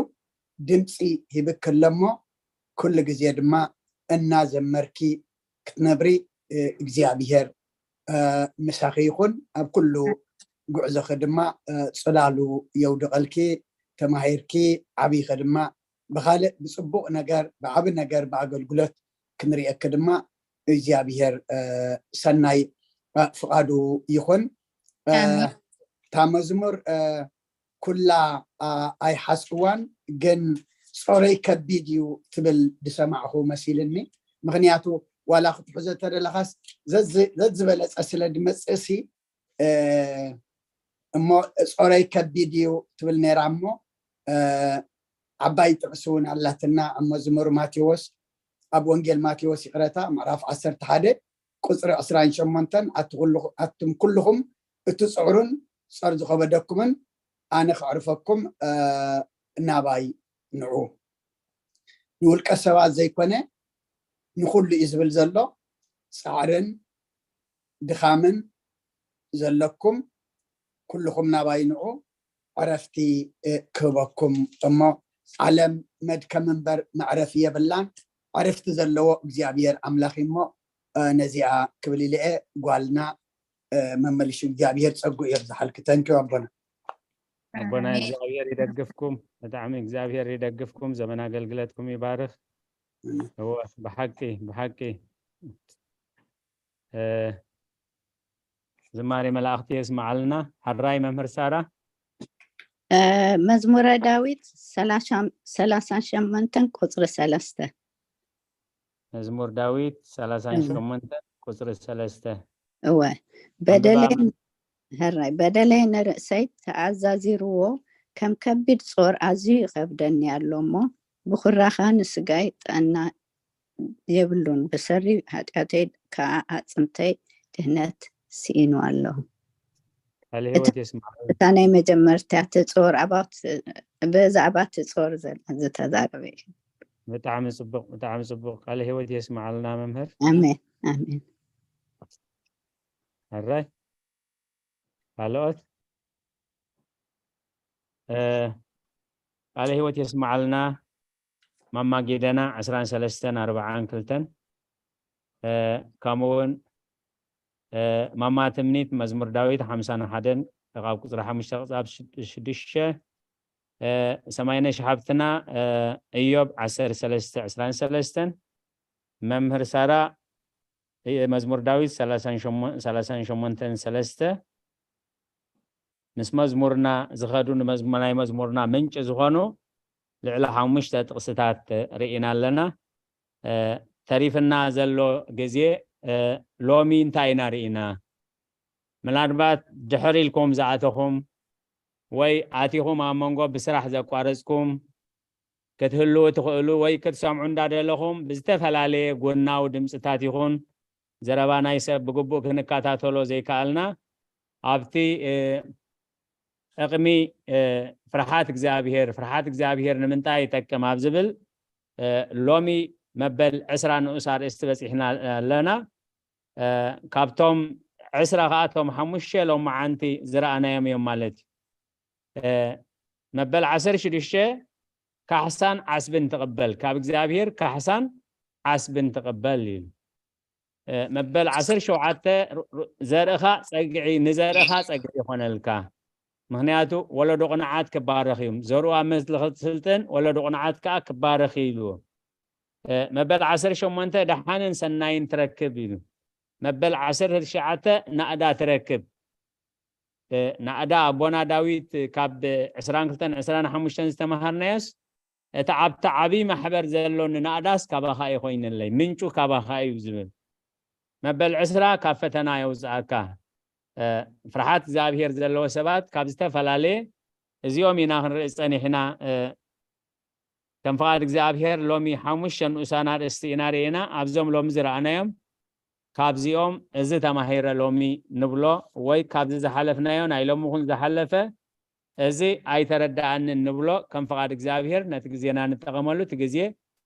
ድምጺ ሂብኪ ኣሎ እሞ፣ ኩሉ ግዜ ድማ እናዘመርኪ ክትነብሪ፣ እ፣ እግዚኣብሔር፣ እ፣ ምሳኺ ይኹን። ኣብ ኩሉ ጉዕዞኺ ድማ፣ እ፣ ጽላሉ የውድቐልኪ። ተማሂርኪ ዓቢኺ ድማ ብኻልእ ብጽቡቕ ነገር፣ ብዓቢ ነገር፣ ብኣገልግሎት ክንርእየኪ ድማ እግዚኣብሔር፣ እ፣ ሰናይ፣ እ፣ ፍቓዱ ይኹን። እ፣ ኣሜን። እታ መዝሙር፣ እ፣ ኩላ፣ እ፣ ኣይሓዝክዋን፣ ግን ጾረይ ከቢድ እዩ ትብል ዝሰማዕኹ መሲልኒ። ምኽንያቱ ዋላ ክትሕዞ ተደለኻስ ዘዝ-፣ ዘዝበለጸ ስለ ድመጽእሲ፣ እ፣ እሞ ጾረይ ከቢድ እዩ ትብል ነይራ እሞ፣ እ፣ ዓባይ ጥቕሲ እውን ኣላትና ኣብ መዝሙር ማቴዎስ፣ ኣብ ወንጌል ማቴዎስ ይቕረታ፣ ምዕራፍ ዓሰርተ ሓደ ቁጽሪ ዕስራን ሸሞንተን፣ ኣቲ ኩሉ-፣ ኣቱም ኩልኹም እትጽዕሩን ጾር ዝኸበደኩምን ኣነ ከዕርፈኩም፣ እ፣ ናባይ ንዑ። ንውልቀ ሰባት ዘይኮነ ንኹሉ እዩ ዝብል ዘሎ። ጻዕርን ድኻምን ዘለኩም ኩልኹም ናባይ ንዑ፣ ዕረፍቲ፣ እ፣ ክህበኩም። እሞ ዓለም መድከሚ እምበር መዕረፊ የብላን። ዕረፍቲ ዘለዎ እግዚኣብሔር ኣምላኽ እዩ። እሞ፣ እ፣ ነዚኣ ክብል ኢለ እየ። ጓልና፣ እ፣ መመልሹ እግዚኣብሔር ጸግኡ የብዝሓልኪ። ተንኪው ኣቦና። ኣቦና ኣሜን። እግዚኣብሔር ይደግፍኩም፣ ብጣዕሚ እግዚኣብሔር ይደግፍኩም፣ ዘመን ኣገልግለትኩም ይባርኽ። ኣሜን። እወ፣ ብሓቂ፣ ብሓቂ። እ፣ ዝማሬ መላእኽቲ የስምዓልና። ሕራይ መምህር ሳራ። እ፣ መዝሙረ ዳዊት ሰላሳ፣ ሰላሳ ሸሞንተን ቁጽሪ ሰለስተ። መዝሙር ዳዊት ሰላሳን ሸሞንተን ቁጽሪ ሰለስተ። እወ፣ በደለይ፣ ኣንብባ። ሕራይ፣ በደለይ ንርእሰይ ተኣዛዚርዎ፣ ከም ከቢድ ጾር ኣዝዩ ይኸብደኒ ኣሎ እሞ፣ ብኹራኻ ንስጋይ ጥዕና የብሉን፣ ብሰሪ ሓጢኣተይ ከኣ ኣዕጽምተይ ድሕነት ስኢኑ ኣሎ። ቃለ እታ፣ ህይወት የስምዓልና። እታ ናይ መጀመርታ እቲ ጾር፣ about፣ ብዛዕባ እቲ ጾር ዘ-፣ ዝተዛረበ እዩ። ብጣዕሚ ጽቡቕ፣ ብጣዕሚ ጽቡቕ። ቃለ ህይወት የስምዓልና መምህር። ኣሜን፣ ኣሜን። ሕራይ። ካልኦት? እ፣ ቃለ ህይወት የስምዓልና። ማማ ጌደና ዕስራን ሰለስተን ኣርብዓን ክልተን፣ እ፣ ከምኡ እውን፣ እ፣ ማማ ትምኒት መዝሙር ዳዊት ሓምሳን ሓደን ካብ ቁጽሪ ሓሙሽተ ክሳብ ሽድ-፣ ሽዱሽተ፣ እ፣ ሰማይነሽ ሓብትና፣ እ፣ እዮብ ዓሰርተ ሰለስተ ዕስራን ሰለስተን፣ መምህር ሳራ፣ እ፣ መዝሙር ዳዊት ሰላሳን ሸሞን-፣ ሰላሳን ሸሞንተን ሰለስተ፣ ምስ መዝሙርና ዝኸዱ ንመዝሙ-፣ ናይ መዝሙርና ምንጪ ዝኾኑ ልዕሊ ሓሙሽተ ጥቕስታት ርኢና ኣለና። ተሪፍና ዘሎ ግዜ ሎሚ እንታይ ኢና ርኢና? ምናልባት ድሕር ኢልኩም ዝኣተኹም ወይ ኣቲኹም ኣብ መንጎ ብስራሕ ዘቋረፅኩም ክትህልዉ ትኽእሉ ወይ ክትሰምዑ እንዳደለኹም ብዝተፈላለየ ጎናዊ ድምፅታት ይኹን ዘረባ ናይ ሰብ ብግቡእ ክንከታተሎ ዘይከኣልና ኣብቲ ጥቕሚ ፍርሓት እግዚኣብሔር ፍርሓት እግዚኣብሔር ንምንታይ ይጠቅም ኣብ ዝብል ሎሚ መበል ዕስራ ንኡስ ኣርእስቲ በፂሕና ኣለና። ካብቶም ዕስራ ከዓ እቶም ሓሙሽተ ሎመዓንቲ ዝረኣናዮም እዮም ማለት እዩ። መበል ዓሰርተ ሽዱሽተ ካሕሳን ዓስብን ትቕበል፣ ካብ እግዚኣብሔር ካሕሳን ዓስብን ትቕበል እዩ። መበል ዓሰርተ ሸውዓተ ዘርእኻ ፀግዒ ንዘርእኻ ፀግዒ ይኾነልካ። ምክንያቱ ወለዶ ቅንዓት ክባረኽ እዩ። ዘርኡ ኣብ መዝሊ ክትስልጥን ወለዶ ቅንዓት ከዓ ክባረኽ እዩ ኢልዎ። መበል ዓሰርተ ሸሞንተ ደሓንን ሰናይን ትረክብ ኢሉ። መበል ዓሰርተ ትሽዓተ ናእዳ ትረክብ። ናእዳ ኣቦና ዳዊት ካብ ዕስራን ክልተን ዕስራን ሓሙሽተን ዝተምሃርናዮስ እቲ ኣብቲ ዓብዪ ማሕበር ዘሎኒ ናእዳስ ካባኻ እዩ ኮይንለይ፣ ምንጩ ካባኻ እዩ ዝብል። መበል ዕስራ ካብ ፈተና የውፅኣካ። ፍርሓት እግዚኣብሔር ዘለዎ ሰባት ካብ ዝተፈላለየ እዚኦም ኢና ክንርኢ ፀኒሕና። ከም ፍቓድ እግዚኣብሔር ሎሚ ሓሙሽተ ንኡሳን ኣርእስቲ ኢና ርኢና። ኣብዞም ሎሚ ዝረኣናዮም ካብዚኦም እዚ ተማሂረ ሎሚ ንብሎ ወይ ካብዚ ዝሓለፍናዮ ናይ ሎሚ ኹን ዝሓለፈ እዚ ኣይተረዳኣንን ንብሎ ከም ፍቓድ እግዚኣብሔር ነቲ ግዜና ንጠቐመሉ እቲ ግዜ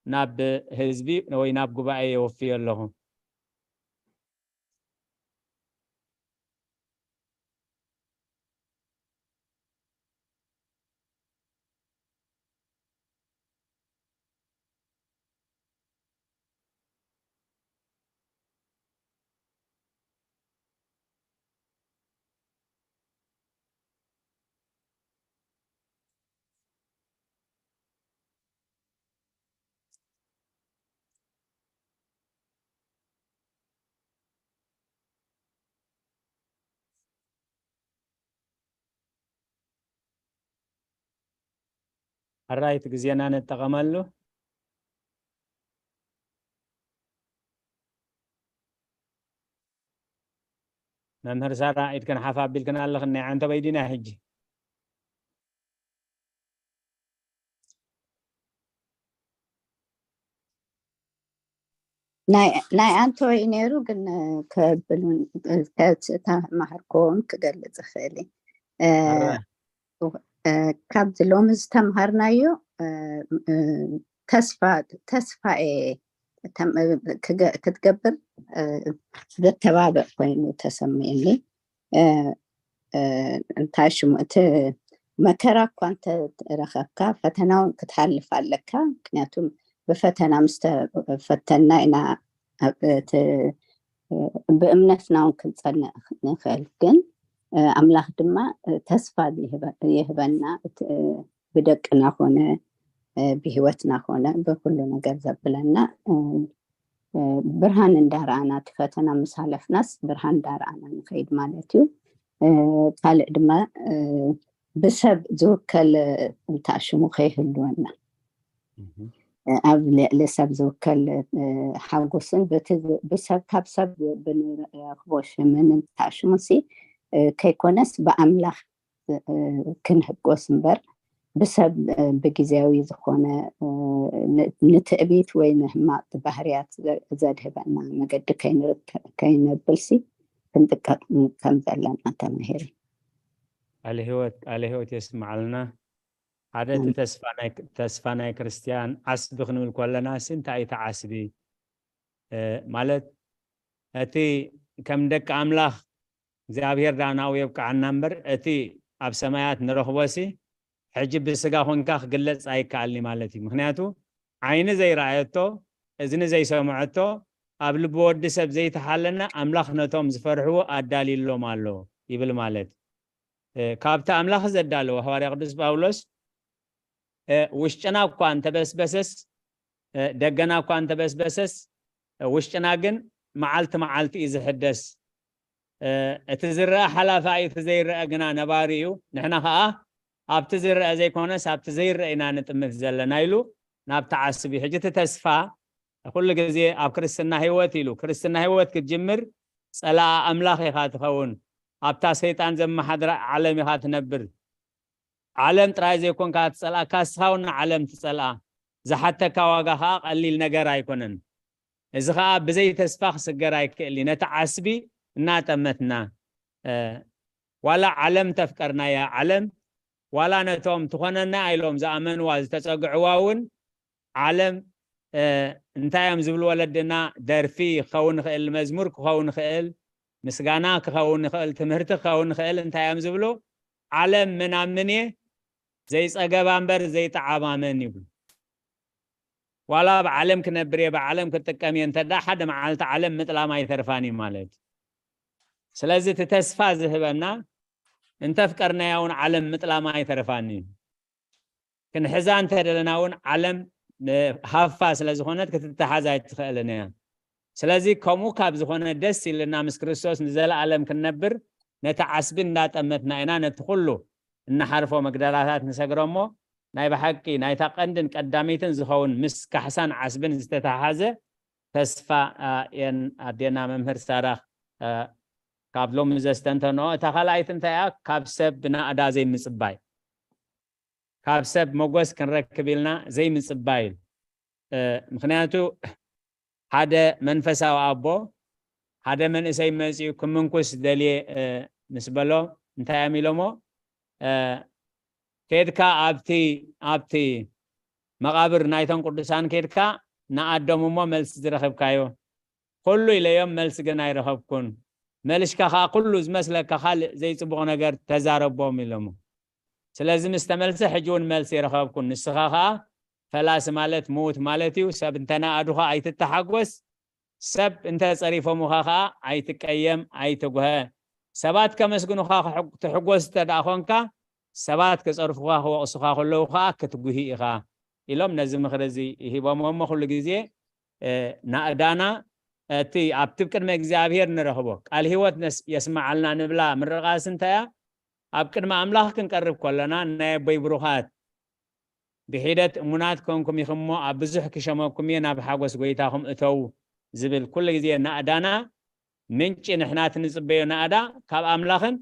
ናብ ህዝቢ ወይ ናብ ጉባኤ የወፍዮ ኣለኹ። ሕራይ እቲ ግዜና ንጠቐመሉ። መምህር ሳራ ኢድክን ሓፍ ኣቢልክን ኣለኽን ናይ ዓንተበይ ዲና ሕጂ? ናይ ኣንቶይ ነይሩ ግን ከብል ተማሃርኮውን ክገልፅ ይኽእል። ካብዚ ሎሚ ዝተምሃርናዮ ተስፋ ተስፋ ክትገብር ዘተባብዕ ኮይኑ ተሰሚዕኒ። እንታይ ሽሙ እቲ መከራ እኳ እንተረኸብካ ፈተና እውን ክትሓልፍ ኣለካ። ምክንያቱም ብፈተና ምስ ተፈተና ኢና ብእምነትና እውን ክንፀንዕ ንኽእል። ግን ኣምላኽ ድማ ተስፋ ይህበና ብደቅና ኮነ ብህይወትና ኮነ ብኩሉ ነገር ዘብለና ብርሃን እንዳረኣና እቲ ፈተና ምስ ሃለፍናስ ብርሃን እንዳረኣና ንኸይድ ማለት እዩ። ካልእ ድማ ብሰብ ዝውከል እንታይ ሽሙ ከይህልወና ኣብ ልዕሊ ሰብ ዝውከል ሓጎስን ብሰብ ካብ ሰብ ብንረኽቦ ሽምን እንታይ ሽሙሲ ከይኮነስ ብኣምላኽ ክንሕጎስ እምበር ብሰብ ብግዜያዊ ዝኾነ ንትዕቢት ወይ ንሕማቕ ባህርያት ዘድህበና መገዲ ከይነብልሲ ክንጥቀም ከም ዘለና ተማሂረ። ቃለ ህይወት ቃለ ህይወት የስምዓልና። ሓደ እቲ ተስፋ ናይ ክርስትያን ዓስቢ ክንብል ከለና ሲ እንታይ እቲ ዓስቢ ማለት እቲ ከም ደቂ ኣምላኽ እግዚኣብሔር ደኣ ናብኡ የብቅዓና እምበር እቲ ኣብ ሰማያት ንረኽቦሲ ሕጂ ብስጋ ኮንካ ክግለጽ ኣይከኣልኒ ማለት እዩ። ምክንያቱ ዓይኒ ዘይረኣየቶ እዝኒ ዘይሰምዐቶ ኣብ ልቢ ወዲ ሰብ ዘይተሓለነ ኣምላኽ ነቶም ዝፈርሕዎ ኣዳልዩሎም ኣሎ ይብል ማለት ካብቲ ኣምላኽ ዘዳለወ ሃዋርያ ቅዱስ ጳውሎስ ውሽጥና እኳ እንተበስበሰስ ደገና እኳ እንተበስበሰስ ውሽጥና ግን መዓልቲ መዓልቲ እዩ ዝሕደስ። እቲ ዝረአ ሓላፋ እዩ፣ እቲ ዘይረአ ግና ነባሪ እዩ። ንሕና ኸዓ ኣብቲ ዝረአ ዘይኮነስ ኣብቲ ዘይረአ ኢና ንጥምት ዘለና ኢሉ ናብቲ ዓስቢ። ሕጂ እቲ ተስፋ ኩሉ ግዜ ኣብ ክርስትና ህይወት ኢሉ፣ ክርስትና ህይወት ክትጅምር ጸላኣ ኣምላኽ ኢኻ ትኸውን። ኣብታ ሰይጣን ዘመሓድራ ዓለም ኢኻ ትነብር። ዓለም ጥራይ ዘይኮንካ ትጸልኣካ፣ እስኻ እውን ንዓለም ትጸልኣ። ዝሓተካ ዋጋ ኸኣ ቀሊል ነገር ኣይኮነን። እዚ ኸኣ ብዘይ ተስፋ ክስገር ኣይክእል እዩ። ነቲ ዓስቢ እናጠመትና፣ እ፣ ዋላ ዓለም ተፍቀርናያ፣ ዓለም ዋላ ነቶም ትኾነና ኢሎም ዝኣመንዋ ዝተጸግዕዋ እውን ዓለም፣ እ፣ እንታይ እዮም ዝብሉ ወለድና? ደርፊ ክኸውን ይኽእል፣ መዝሙር ክኸውን ይኽእል፣ ምስጋና ክኸውን ይኽእል፣ ትምህርቲ ክኸውን ይኽእል። እንታይ እዮም ዝብሉ? ዓለም ምን ኣብ ምን እየ ዘይጸገባ እምበር ዘይጠዓማ መን ይብሉ። ዋላ ብዓለም ክነብር እየ፣ ብዓለም ክጥቀም እየ እንተ ደኣ ሓደ መዓልቲ ዓለም ምጥላም ኣይተርፋን እዩ ማለት እዩ። ስለዚ እቲ ተስፋ ዝህበና እንተፍቀርናያ እውን ዓለም ምጥላማ ኣይተርፋን እዩ። ክንሕዛ እንተ ደለና እውን ዓለም፣ እ፣ ሃፋ ስለ ዝኾነት ክትተሓዝ ኣይትኽእልን እያ። ስለዚ ከምኡ ካብ ዝኾነ ደስ ኢልና ምስ ክርስቶስ ንዘለኣለም ክንነብር ነቲ ዓስቢ እንዳጠመትና ኢና ነቲ ኩሉ እንሓርፎ መግደላታት ንሰግሮ እሞ ናይ ብሓቂ ናይታ ቀንድን ቀዳመይትን ዝኸውን ምስ ካሕሳን ዓስብን ዝተተሓሓዘ ተስፋ፣ አ፣ የን ኣዴና መምህር ሳራ፣ አ፣ ካብ ሎሚ ዘስተንተንኦ። እታ ካልኣይቲ እንታይ እያ? ካብ ሰብ ብናእዳ ዘይምጽባይ። ካብ ሰብ መጎስ ክንረክብ ኢልና ዘይምጽባይ። እ፣ ምኽንያቱ ሓደ መንፈሳዊ ኣቦ ሓደ መንእሰይ መጺኡ ክምንኩስ ደልየ፣ እ፣ ምስ በሎ እንታይ እዮም ኢሎሞ? እ፣ ኬድካ ኣብቲ፣ ኣብቲ መቓብር ናይቶም ቅዱሳን ኬድካ ንኣዶም እሞ መልሲ ዝረኸብካዮ ኩሉ ኢለዮም፣ መልሲ ግን ኣይረኸብኩን። መልሽካ ከኣ ኩሉ ዝመስለካ ካልእ ዘይጽቡቕ ነገር ተዛረቦም ኢሎሞ። ስለዚ ምስ ተመልሰ ሕጂ እውን መልሲ ይረኸብኩን። ንስኻ ከኣ ፈላሲ ማለት ምዉት ማለት እዩ። ሰብ እንተ ንኣዱኻ ኣይትተሓጎስ፣ ሰብ እንተ ጸሪፎሙኻ ከኣ ኣይትቀየም፣ ኣይትጉሀ። ሰባት ከመስግኑኻ ክሕግ-፣ ትሕጎስ እንተ ደኣ ኾንካ፣ ሰባት ክጸርፉኻ ክወቕሱኻ ከለዉ ከኣ ክትጉሂ ኢኻ ኢሎም ነዚ ምኽሪ እዚ ሂቦሞ። እሞ ኩሉ ግዜ፣ እ፣ ናእዳና እቲ ኣብቲ ቅድሚ እግዚኣብሔር ንረኽቦ ቃል ህይወት ነስ-፣ የስምዓልና ንብላ ምርቓስ እንታይ እያ? ኣብ ቅድሚ ኣምላኽ ክንቀርብ ከለና ናይ ኣቦይ ብሩኻት ብሒደት እሙናት ኮንኩም ኢኹም እሞ ኣብ ብዙሕ ክሸመኩም እየ፣ ናብ ሓጎስ ጎይታኹም እተዉ ዝብል ኩሉ ግዜ ናእዳና ምንጪ ንሕና እቲ ንጽበዮ ናእዳ ካብ ኣምላኽን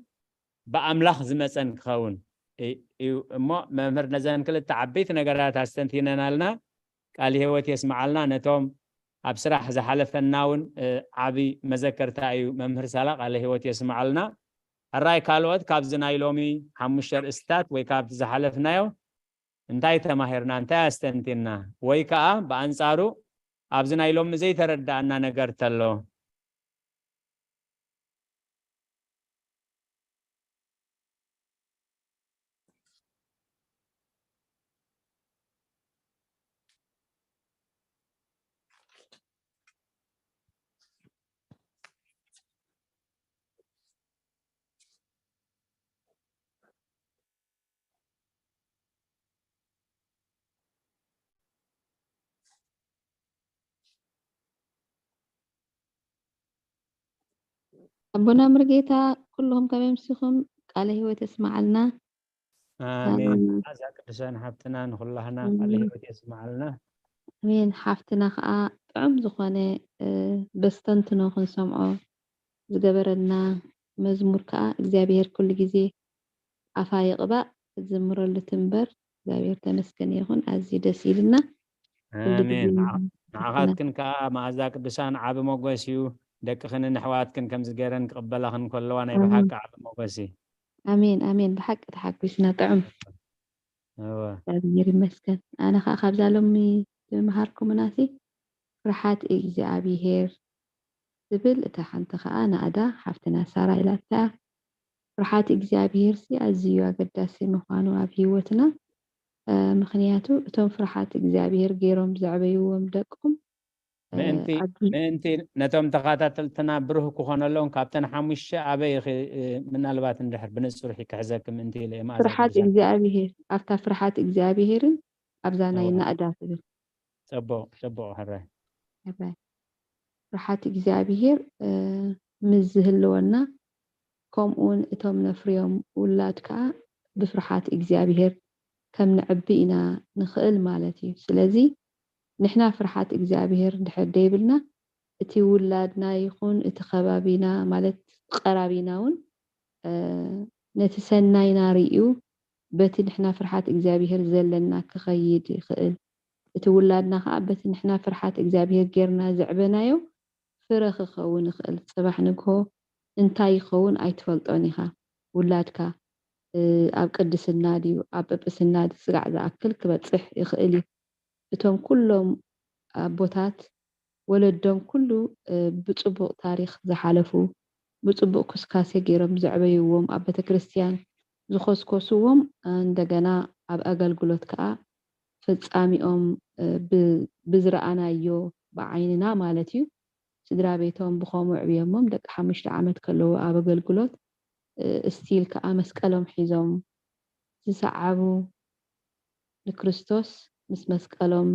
ብኣምላኽ ዝመጸን ክኸውን እ-፣ እዩ። እሞ መምህር ነዘን ክልተ ዓበይቲ ነገራት ኣስተንቲነናልና። ቃል ህይወት የስምዓልና። ነቶም ኣብ ስራሕ ዝሓለፈና እውን፣ እ፣ ዓቢ መዘከርታ እዩ። መምህር ሳላ ቃለ ህይወት የስምዓልና። ሕራይ ካልኦት ካብዚ ናይ ሎሚ ሓሙሽተ ርእስታት ወይ ካብቲ ዝሓለፍናዮ እንታይ ተማሂርና፣ እንታይ ኣስተንቲና? ወይ ከኣ ብኣንጻሩ ኣብዚ ናይ ሎሚ ዘይተረዳእና ነገር ተሎ? ኣቦና ምርጌታ፣ ኩልኹም ከመይ ኣምሲኹም? ቃለ ህይወት የስምዓልና። ኣሜን። ኣሜን። ኣዛ ቅዱሳን ሓብትና ንኹላህና ቃለ ኣሜን። ህይወት የስምዓልና። ኣሜን። ሓፍትና ከኣ ጥዑም ዝኾነ፣ እ፣ በስተንትኖ ክንሰምዖ ዝገበረልና መዝሙር ከኣ እግዚኣብሔር ኩሉ ግዜ ኣፋ ይቕባእ፣ ክትዝምረሉ ትንበር። እግዚኣብሔር ተመስገን ይኹን። ኣዝዩ ደስ ኢልና። ኩሉ ኣሜን። ግዜ ንዓ-፣ ንዓኻትክን ከኣ መኣዛ ቅዱሳን ዓቢ ሞገስ እዩ። ደቅኽንን ኣሕዋትክን ከምዚ ገይረን ክቕበላኽን ከለዋ ናይ ኣሜን። ብሓቂ ዓቢ ሞገስ እዩ። ኣሜን፣ ኣሜን። ብሓቂ ተሓጒስና ጥዑም። እወ። እግዚኣብሔር ይመስገን። ኣነ ኸዓ ካብዛ ሎሚ ዝመሃርኩምናሲ ፍርሓት እግዚኣብሔር ዝብል፣ እታ ሓንቲ ኸዓ ናእዳ ሓፍትና ሳራ ኢላታ። ፍርሓት እግዚኣብሔርሲ ኣዝዩ ኣገዳሲ ምዃኑ ኣብ ህይወትና፣ እ፣ ምኽንያቱ እቶም ፍርሓት እግዚኣብሔር ገይሮም ዘዕበይዎም ደቆም፣ እ፣ ምእንቲ፣ ኣብዚ ምእንቲ ነቶም ተኸታተልትና ብሩህ ክኾነሎም ካብተን ሓሙሽተ ኣበይ ኢኺ፣ እ፣ ምናልባት እንድሕር ብንጹር ኢኺ ክሕዘኪ ምእንቲ ኢለ እየ። መኣዛ ፍርሓት ቅዱሳን እግዚኣብሔር፣ ኣብታ ፍርሓት እግዚኣብሔርን ኣብዛ ናይ እወ። ናእዳ ትብል። ጽቡቕ፣ ጽቡቕ፣ ሕራይ። ሕራይ። ፍርሓት እግዚኣብሔር፣ እ፣ ምስ ዝህልወና፣ ከምኡውን እቶም ነፍርዮም ውላድ ከኣ ብፍርሓት እግዚኣብሔር ከም ንዕቢ ኢና ንኽእል ማለት እዩ። ስለዚ ንሕና ፍርሓት እግዚኣብሔር እንድሕር ደይብልና፣ እቲ ውላድና ይኹን እቲ ከባቢና፣ ማለት ቀራቢና እውን፣ እ፣ ነቲ ሰናይና ርእዩ በቲ ንሕና ፍርሓት እግዚኣብሔር ዘለና ክኸይድ ይኽእል። እቲ ውላድና ኸዓ በቲ ንሕና ፍርሓት እግዚኣብሔር ጌርና ዘዕበናዮ ፍረ ክኸውን ይኽእል። ጽባሕ ንግሆ እንታይ ይኸውን ኣይትፈልጦን ኢኻ። ውላድካ፣ እ፣ ኣብ ቅድስና ድዩ፣ ኣብ ጵጵስና ድዩ፣ ስጋዕ ዝኣክል ክበጽሕ ይኽእል እዩ። እቶም ኩሎም ኣቦታት ወለዶም ኩሉ፣ እ፣ ብጽቡቕ ታሪኽ ዝሓለፉ፣ ብጽቡቕ ኩስካሴ ገይሮም ዘዕበይዎም፣ ኣብ ቤተ ክርስቲያን ዝኾስኮስዎም፣ እንደገና ኣብ ኣገልግሎት ከኣ ፍጻሜኦም፣ እ፣ ብ-፣ ብዝረኣናዮ ብዓይንና ማለት እዩ። ስድራ ቤቶም ብኸምኡ ኣዕብዮሞም ደቂ ሓሙሽተ ዓመት ከለዉ ኣብ ኣገልግሎት፣ እ፣ ስቲል ከኣ መስቀሎም ሒዞም ዝሰዓቡ፣ ንክርስቶስ ምስ መስቀሎም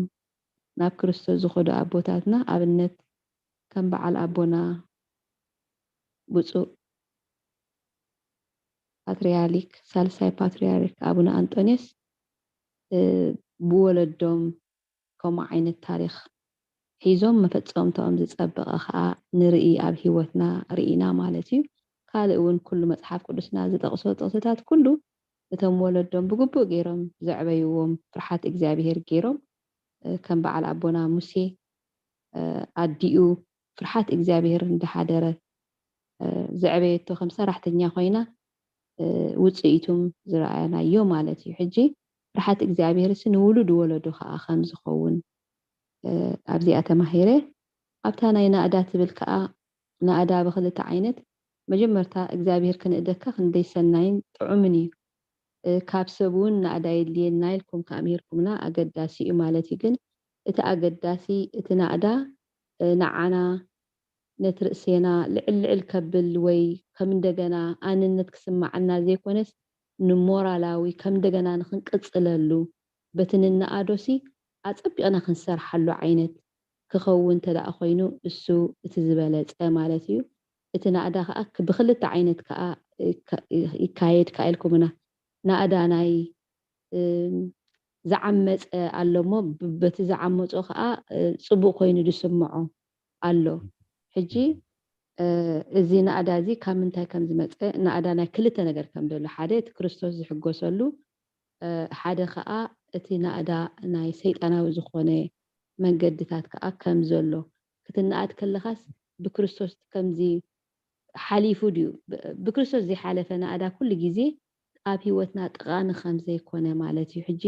ናብ ክርስቶስ ዝኸዱ ኣቦታትና ኣብነት ከም በዓል ኣቦና ብፁዕ ፓትርያርክ፣ ሳልሳይ ፓትርያርክ ኣቡነ ኣንጦንዮስ፣ እ፣ ብወለዶም ከምኡ ዓይነት ታሪኽ ሒዞም መፈጸምታኦም ዝጸበቐ ኸኣ ንርኢ፣ ኣብ ህይወትና ርኢና ማለት እዩ። ካልእ እውን ኩሉ መጽሓፍ ቅዱስና ዝጠቕሶ ጥቕስታት ኩሉ እቶም ወለዶም ብግቡእ ገይሮም ዘዕበይዎም ፍርሓት እግዚኣብሄር ገይሮም፣ እ፣ ከም በዓል ኣቦና ሙሴ፣ እ፣ ኣዲኡ ፍርሓት እግዚኣብሄር እንዳሓደረ፣ እ፣ ዘዕበየቶ ከም ሰራሕተኛ ኮይና፣ እ፣ ውጽኢቱም ዝረኣናዮ ማለት እዩ። ሕጂ ፍርሓት እግዚኣብሄርሲ ንውሉድ ወለዶ ከኣ ከም ዝኸውን፣ እ፣ ኣብዚኣ ተማሂረ። ኣብታ ናይ ናእዳ ትብል ከኣ፣ ናእዳ ብኽልተ ዓይነት፣ መጀመርታ እግዚኣብሄር ክንእደካ ክንደይ ሰናይን ጥዑምን እዩ። እ፣ ካብ ሰብ እውን ናእዳ የድልየና ኢልኩም ከኣ ምሂርኩምና፣ ኣገዳሲ እዩ ማለት እዩ። ግን እቲ ኣገዳሲ፣ እቲ ናእዳ፣ እ፣ ንዓና፣ ነቲ ርእሴና ልዕል ልዕል ከብል ወይ ከም እንደገና ኣንነት ክስምዓና ዘይኮነስ፣ ንሞራላዊ ከም እንደገና ንኽንቅጽለሉ፣ በቲ ንነኣዶሲ ኣጸቢቕና ክንሰርሓሉ ዓይነት ክኸውን እንተ ደኣ ኮይኑ፣ እሱ እቲ ዝበለጸ ማለት እዩ። እቲ ናእዳ ከኣ ክ-፣ ብኽልተ ዓይነት ከኣ ይካ-፣ ይካየድ ከኣ ኢልኩምና። ናእዳ ናይ፣ እም፣ ዝዓመጸ ኣሎ እሞ፣ ብ-፣ በቲ ዝዓመጾ ከኣ፣ እ፣ ጽቡቕ ኮይኑ ዝስምዖ ኣሎ። ሕጂ፣ እ፣ እዚ ናእዳ እዚ ካብ ምንታይ ከም ዝመጸ፣ ናእዳ ናይ ክልተ ነገር ከም ዘሎ፣ ሓደ እቲ ክርስቶስ ዝሕጎሰሉ፣ እ፣ ሓደ ከኣ እቲ ናእዳ ናይ ሰይጣናዊ ዝኾነ መንገድታት ከኣ ከም ዘሎ፣ ክትነኣድ ከለኻስ ብክርስቶስ ከምዚ ሓሊፉ ድዩ? ብ-፣ ብክርስቶስ ዘይሓለፈ ናእዳ ኩሉ ግዜ ኣብ ህይወትና ጠቓሚ ከም ዘይኮነ ማለት እዩ። ሕጂ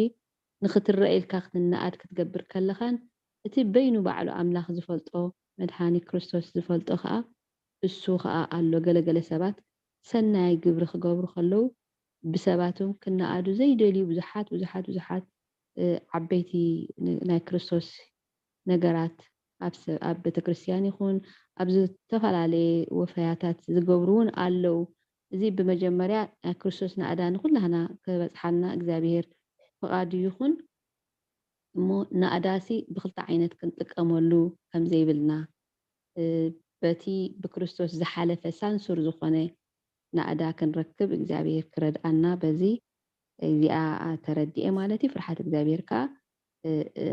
ንኽትረአ ኢልካ ክትነኣድ ክትገብር ከለኻን እቲ በይኑ ባዕሉ ኣምላኽ ዝፈልጦ፣ መድሓኒ ክርስቶስ ዝፈልጦ ከኣ፣ እሱ ከኣ ኣሎ። ገለ ገለ ሰባት ሰናይ ግብሪ ክገብሩ ከለዉ ብሰባት እውን ክነኣዱ ዘይደልዩ ብዙሓት፣ ብዙሓት፣ ብዙሓት፣ እ፣ ዓበይቲ ን-፣ ናይ ክርስቶስ ነገራት ኣብ ሰ-፣ ኣብ ቤተክርስትያን ይኹን ኣብ ዝተፈላለየ ወፈያታት ዝገብሩ እውን ኣለዉ። እዚ ብመጀመርያ ናይ ክርስቶስ ናእዳ ንኹላህና ክበጽሓና እግዚኣብሄር ፍቓዱ ይኹን። እሞ ናእዳሲ ብኽልተ ዓይነት ክንጥቀመሉ ከም ዘይብልና፣ እ፣ በቲ ብክርስቶስ ዝሓለፈ ሳንሱር ዝኾነ ናእዳ ክንረክብ እግዚኣብሄር ክረድኣና በዚ እዚኣ ተረዲኤ ማለት እዩ። ፍርሓት እግዚኣብሄር ከኣ፣ እ፣ እ፣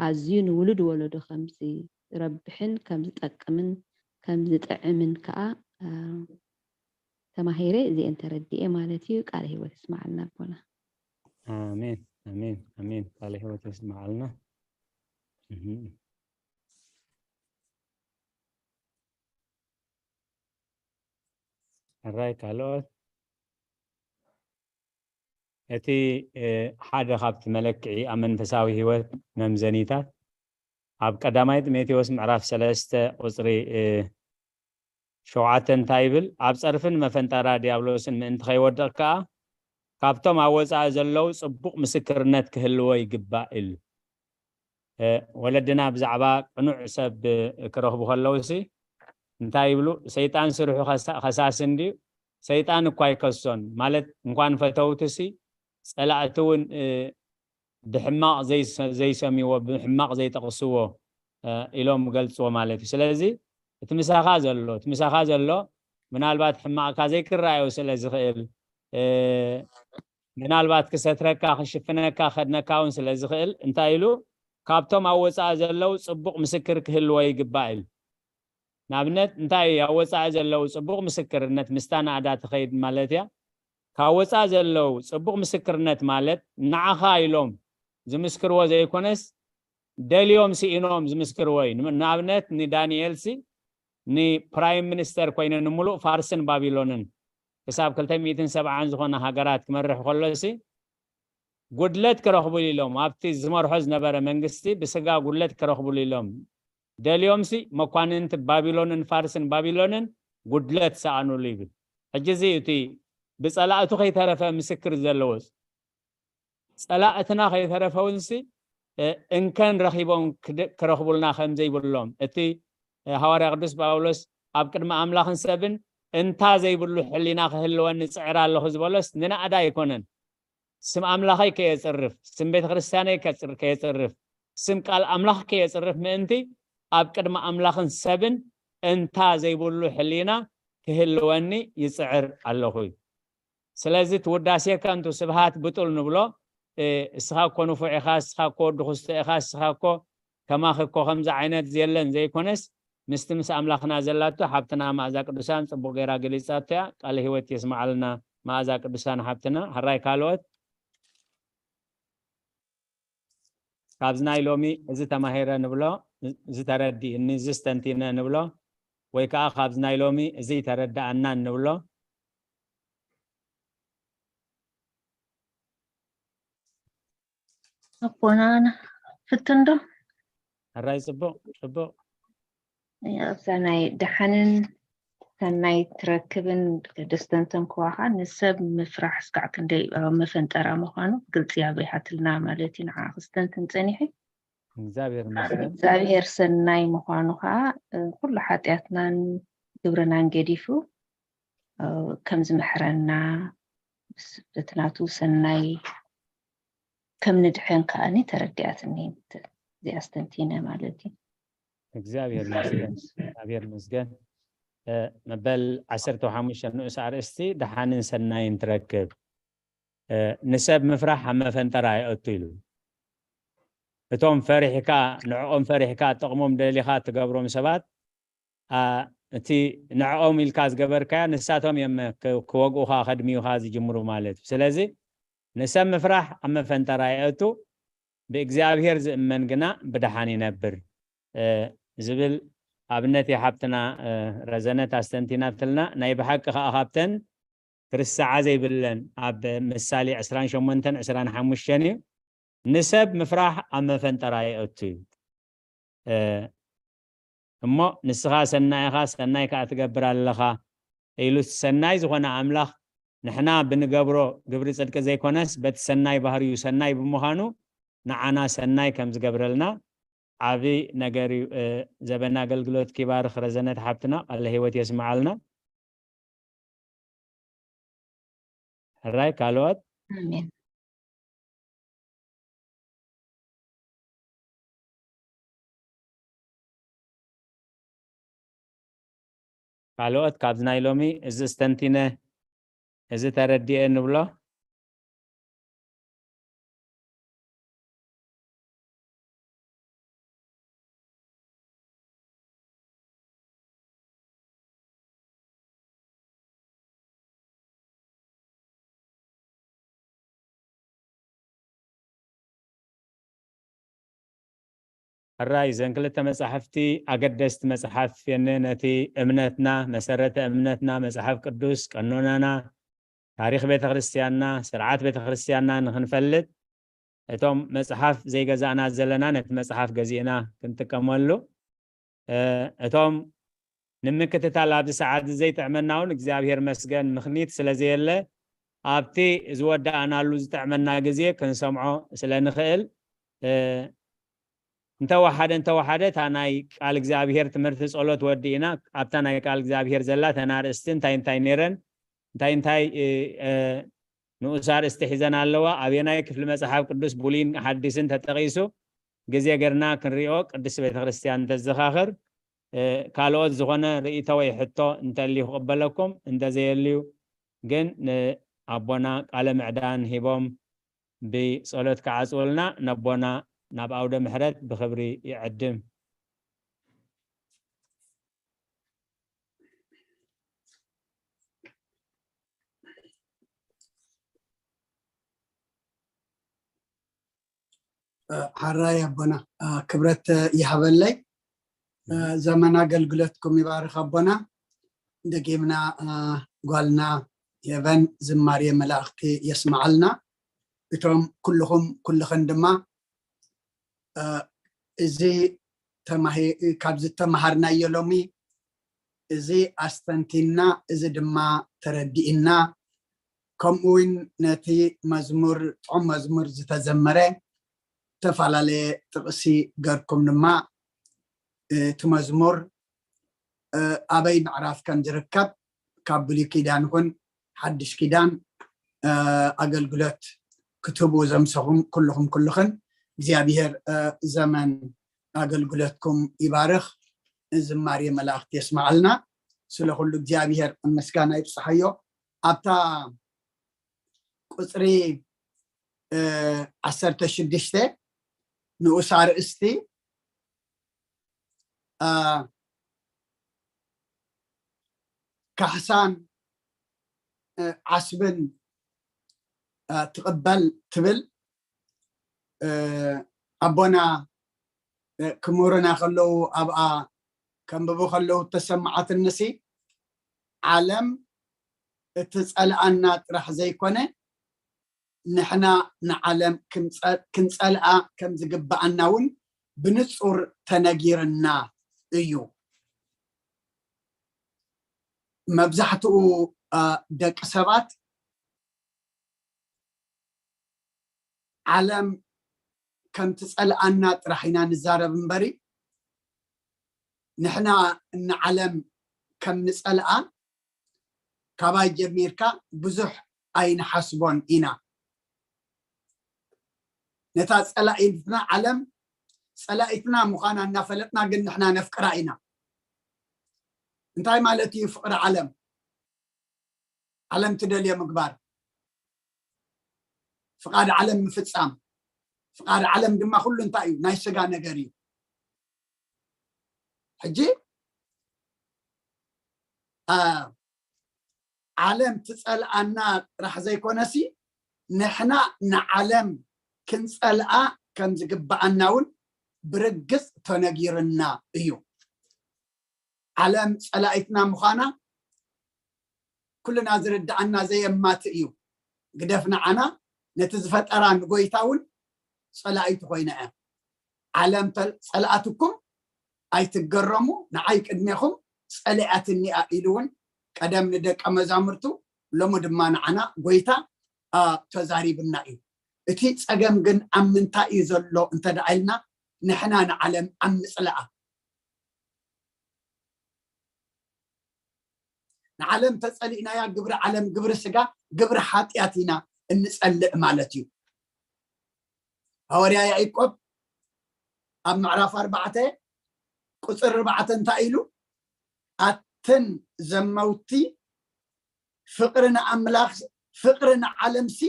ኣዝዩ ንውሉድ ወለዶ ከም ዝረብሕን ከም ዝጠቅምን ከም ዝጥዕምን ከኣ፣ እ፣ ተማሂረ እዚኤን ተረዲኤ ማለት እዩ። ቃለ ህይወት ይስምዓልና ኣቦና። ኣሜን፣ ኣሜን፣ ኣሜን። ቃለ ህይወት የስምዓልና። እህ። ሕራይ ካልኦት? እቲ፣ እ፣ ሓደ ካብቲ መለክዒ ኣብ መንፈሳዊ ህይወት መምዘኒታት ኣብ ቀዳማይ ጢሞቴዎስ ምዕራፍ ሰለስተ ቁጽሪ፣ እ፣ ሸውዓተ እንታይ ይብል? ኣብ ጸርፍን መፈንጠራ ዲያብሎስን ምእንቲ ከይወድቕ ከኣ ካብቶም ኣብ ወጻኢ ዘለዉ ጽቡቕ ምስክርነት ክህልዎ ይግባእ ኢሉ። እ፣ ወለድና ብዛዕባ ቅኑዕ ሰብ ክረኽቡ ከለዉሲ እንታይ ይብሉ? ሰይጣን ስርሑ ከሳ-፣ ከሳሲ እንድዩ። ሰይጣን እኳ ኣይከሶን። ማለት እንኳን ፈተውትሲ ጸላእቲ እውን፣ እ፣ ብሕማቕ ዘይሰ-፣ ዘይሰምይዎ፣ ብሕማቕ ዘይጠቕስዎ፣ እ፣ ኢሎም ይገልጽዎ ማለት እዩ። ስለዚ እቲ ምሳኻ ዘሎ፣ እቲ ምሳኻ ዘሎ ምናልባት ሕማቕካ ዘይክረኣዮ ስለ ዝኽእል፣ እ፣ ምናልባት ክሰትረካ፣ ክሽፍነካ፣ ከድነካ እውን ስለ ዝኽእል፣ እንታይ ኢሉ? ካብቶም ኣብ ወጻኢ ዘለዉ ጽቡቕ ምስክር ክህልዎ ይግባእ ኢሉ። ንኣብነት፣ እንታይ እዩ ኣብ ወጻኢ ዘለዉ ጽቡቕ ምስክርነት? ምስታ ናእዳ ትኸይድ ማለት እያ። ካብ ወጻኢ ዘለዉ ጽቡቕ ምስክርነት ማለት ንዓኻ ኢሎም ዝምስክርዎ ዘይኮነስ፣ ደልዮም ስኢኖም ዝምስክርዎ እዩ። ን-፣ ንኣብነት፣ ንዳንኤል ሲ ንፕራይም ሚኒስተር ኮይነ ንምሉእ ፋርስን ባቢሎንን ክሳብ ክልተ ሚእትን ሰብዓን ዝኾና ሃገራት ክመርሕ ከሎ ሲ፣ ጉድለት ክረኽቡሉ ኢሎም፣ ኣብቲ ዝመርሖ ዝነበረ መንግስቲ ብስጋ ጉድለት ክረኽቡሉ ኢሎም ደልዮም ሲ፣ መኳንንቲ ባቢሎንን ፋርስን ባቢሎንን ጉድለት ሰኣኑሉ ይብል። ሕጂ እዚ እዩ እቲ ብጸላእቱ ከይተረፈ ምስክር ዘለዎ። ጸላእትና ከይተረፈ እውን ሲ፣ እ፣ እንከን ረኺቦም ክድ-፣ ክረኽቡልና ከም ዘይብሎም፣ እቲ፣ እ፣ ሃዋርያ ቅዱስ ጳውሎስ ኣብ ቅድሚ ኣምላኽን ሰብን እንታ ዘይብሉ ሕሊና ክህልወኒ ጽዕር ኣለኹ ዝበሎስ ንናእዳ ኣይኮነን። ስም ኣምላኸይ ከየጽርፍ፣ ስም ቤተ ክርስቲያነይ ከጽር-፣ ከየጽርፍ፣ ስም ቃል ኣምላኽ ከየጽርፍ ምእንቲ ኣብ ቅድሚ ኣምላኽን ሰብን እንታ ዘይብሉ ሕሊና ክህልወኒ ይጽዕር ኣለኹ እዩ። ስለዚ እቲ ውዳሴ ከንቱ፣ ስብሃት ብጡል ንብሎ፣ እ፣ እስኻ እኮ ንፉዕ ኢኻ፣ እስኻ እኮ ወዲ ኩስቶ ኢኻ፣ እስኻ እኮ ከማኺ እኮ ከምዚ ዓይነት የለን ዘይኮነስ፣ ምስቲ ምስ ኣምላኽና ዘላቶ ሓብትና መኣዛ ቅዱሳን ጽቡቕ ገይራ ገሊጻቶ እያ። ቃለ ህይወት የስምዓልና መኣዛ ቅዱሳን ሓብትና። ሕራይ ካልኦት ካብዚ ናይ ሎሚ እዚ ተማሂረ ንብሎ፣ እዚ ተረዲእኒ፣ እዚ ስተንቲነ ንብሎ፣ ወይ ከኣ ካብዚ ናይ ሎሚ እዚ ተረዳኣና ንብሎ። ኣቦና ፍትን ዶ? ሕራይ ጽቡቕ፣ ጽቡቕ። ኣብዛ ናይ ደሓንን ሰናይ ትረክብን ደስተንተን ክዋኻ ንሰብ ምፍራሕ እስካዕ ክንደይ ኣብ መፈንጠራ ምዃኑ ግልጺ ኣብሪሃትልና ማለት እዩ። ንዓ ክስተንትን ጸኒሐ። እግዚኣብሔር ይመስገን። እግዚኣብሔር ሰናይ ምዃኑ ከዓ፣ እ፣ ኩሉ ሓጢኣትናን ግብርናን ገዲፉ፣ እ፣ ከም ዝምሕረና፣ ምስ፣ በቲ ናቱ ሰናይ ከም ንድሐን ከዓኒ ተረዲኣትኒ። እዚኣ ኣስተንቲነ ማለት እዩ። እግዚኣብሔር ይመስገን። እግዚኣብሔር ይመስገን። እ፣ መበል ዓሰርተ ሓሙሽተ ንኡስ ኣርእስቲ ደሓንን ሰናይን ትረክብ። እ፣ ንሰብ ምፍራሕ ኣብ መፈንጠራ የእቱ ኢሉ። እቶም ፈሪሕካ፣ ንዕኦም ፈሪሕካ ጥቕሞም ደሊኻ ትገብሮም ሰባት፣ ኣ፣ እቲ ንዕኦም ኢልካ ዝገበርካዮ ንሳቶም እዮም ክ-፣ ክወግኡኻ፣ ከድምዩኻ ዝጅምሩ ማለት እዩ። ስለዚ ንሰብ ምፍራሕ ኣብ መፈንጠራ የእቱ፣ ብእግዚኣብሔር ዝእመን ግና ብደሓን ይነብር፣ እ፣ ዝብል ኣብነት እያ ሓብትና፣ እ፣ ረዘነት ኣስተንቲናትልና። ናይ ብሓቂ ከኣ ካብተን ክርስዓ ዘይብለን ኣብ ምሳሌ ዕስራን ሸሞንተን ዕስራን ሓሙሽተን እዩ። ንሰብ ምፍራሕ ኣብ መፈንጠራ የእቱ እዩ። እ፣ እሞ ንስኻ ሰናይ ኢኻ፣ ሰናይ ከኣ ትገብር ኣለኻ ኢሉ ሰናይ ዝኾነ ኣምላኽ ንሕና ብንገብሮ ግብሪ ጽድቂ ዘይኮነስ በቲ ሰናይ ባህርዩ ሰናይ ብምዃኑ ንዓና ሰናይ ከም ዝገብረልና ዓቢ ነገር እዩ። እ፣ ዘበን ኣገልግሎት ኪባርኽ ረዘነት ሓብትና ቃለ ህይወት የስምዓልና። ሕራይ ካልኦት? ኣሜን። ካልኦት ካብዚ ናይ ሎሚ እዚ ስተንቲነ፣ እዚ ተረዲኤ ንብሎ? ሕራይ፣ እዘን ክልተ መጻሕፍቲ ኣገደስቲ መጽሓፍ የን፣ ነቲ እምነትና፣ መሰረተ እምነትና፣ መጽሓፍ ቅዱስ፣ ቀኖናና፣ ታሪኽ ቤተ ክርስቲያንና፣ ስርዓት ቤተ ክርስቲያንና ንኽንፈልጥ፣ እቶም መጽሓፍ ዘይገዛእና ዘለና ነቲ መጽሓፍ ገዚእና ክንጥቀመሉ፣ እ፣ እቶም ንምክትታል ኣብዚ ሰዓት ዘይጥዕመና እውን እግዚኣብሔር መስገን ምኽኒት ስለ ዘየለ፣ ኣብቲ ዝወዳእናሉ ዝጥዕመና ግዜ ክንሰምዖ ስለ ንኽእል፣ እ፣ እንተወሓደ፣ እንተወሓደ እታ ናይ ቃል እግዚኣብሔር ትምህርቲ ጸሎት ወዲእና፣ ኣብታ ናይ ቃል እግዚኣብሔር ዘላ እተን ኣርእስቲ እንታይ እንታይ ነይረን፣ እንታይ እንታይ፣ እ፣ እ፣ ንኡስ ኣርእስቲ ሒዘን ኣለዋ፣ ኣበየናይ ክፍሊ መጽሓፍ ቅዱስ ብሉይን ሓዲስን ተጠቒሱ፣ ግዜ ጌርና ክንሪኦ ቅድስቲ ቤተ ክርስቲያን እንተዘኻኽር፣ እ፣ ካልኦት ዝኾነ ርእይቶ ወይ ሕቶ እንተልዩ ክቕበለኩም፣ እንተዘየልዩ ግን ን-፣ ኣቦና ቃለ ምዕዳን ሂቦም ብጸሎት ክዓጽውልና ነቦና ናብ ኣውደ ምሕረት ብኽብሪ ይዕድም። ሓራይ ኣቦና ክብረት ይሃበለይ። ዘመን ኣገልግሎትኩም ይባርኽ ኣቦና። ደጊምና ጓልና ሄቨን ዝማሬ መላእኽቲ የስምዓልና። እቶም ኩልኹም ኩልኽን ድማ እዚ ተማሂ- ካብዚ ተመሃርናዮ ሎሚ እዚ ኣስተንቲና፣ እዚ ድማ ተረዲእና፣ ከምኡ እውን ነቲ መዝሙር ጥዑም መዝሙር ዝተዘመረ ዝተፈላለየ ጥቕሲ ገርኩም ድማ እቲ መዝሙር ኣበይ ምዕራፍ ከም ዝርከብ ካብ ብሉይ ኪዳን ይኹን ሓድሽ ኪዳን ኣገልግሎት ክትህቡ ዘምሰኹም ኩልኹም ኩልኽን እግዚኣብሔር ዘመን ኣገልግሎትኩም ይባርኽ። ዝማሬ መላእኽቲ የስማዓልና። ስለ ኩሉ እግዚኣብሔር ምስጋና ይብጽሓዮ። ኣብታ ቁፅሪ ዓሰርተ ሽዱሽተ ንኡስ ኣርእስቲ ካሕሳን ዓስብን ትቕበል ትብል። ኣቦና ክምህሩና ከለዉ ኣብኣ ከንብቡ ከለዉ ተሰማዓትንሲ ዓለም እትጸልኣና ጥራሕ ዘይኮነ ንሕና ንዓለም ክንጸልኣ ከም ዝግብኣና እውን ብንጹር ተነጊርና እዩ። መብዛሕትኡ ደቂ ሰባት ዓለም ከም ትጸልኣና ጥራሕ ኢና ንዛረብ እምበሪ ንሕና ንዓለም ከም ንጸልኣ ካባይ ጀሚርካ ብዙሕ ኣይንሓስቦን ኢና። ነታ ጸላኢትና ዓለም ጸላኢትና ምዃና እናፈለጥና ግን ንሕና ነፍቅራ ኢና። እንታይ ማለት እዩ ፍቕሪ ዓለም? ዓለም ትደልዮ ምግባር፣ ፍቓድ ዓለም ምፍጻም። ፍቓድ ዓለም ድማ ኩሉ እንታይ እዩ? ናይ ስጋ ነገር እዩ። ሕጂ ዓለም ትጸልኣና ጥራሕ ዘይኮነሲ ንሕና ንዓለም ክንጸልኣ ከም ዝግብኣና እውን ብርግጽ ተነጊርና እዩ። ዓለም ጸላኢትና ምዃና ኩልና ዝርድኣና ዘየማት እዩ። ግደፍ ንዓና ነቲ ዝፈጠራ ንጎይታ እውን ጸላኢቱ ኮይና እያ። ዓለም ጸልኣትኩም ኣይትገረሙ፣ ንዓይ ቅድሜኹም ጸሊኣትኒ እያ ኢሉ እውን ቀደም ንደቀ መዛሙርቱ ሎሚ ድማ ንዓና ጎይታ ተዛሪብና እዩ። እቲ ጸገም ግን ኣብ ምንታይ እዩ ዘሎ እንተ ደኣ ኢልና ንሕና ንዓለም ኣብ ምጽላኣ ንዓለም ተጸሊእናያ ግብሪ ዓለም ግብሪ ስጋ ግብሪ ሓጢኣት ኢና እንጸልእ ማለት እዩ። ሃዋርያ ያዕቆብ ኣብ ምዕራፍ ኣርባዕተ ቁፅሪ ኣርባዕተ እንታይ ኢሉ? ኣትን ዘመውቲ ፍቕሪ ንኣምላኽ ፍቕሪ ንዓለምሲ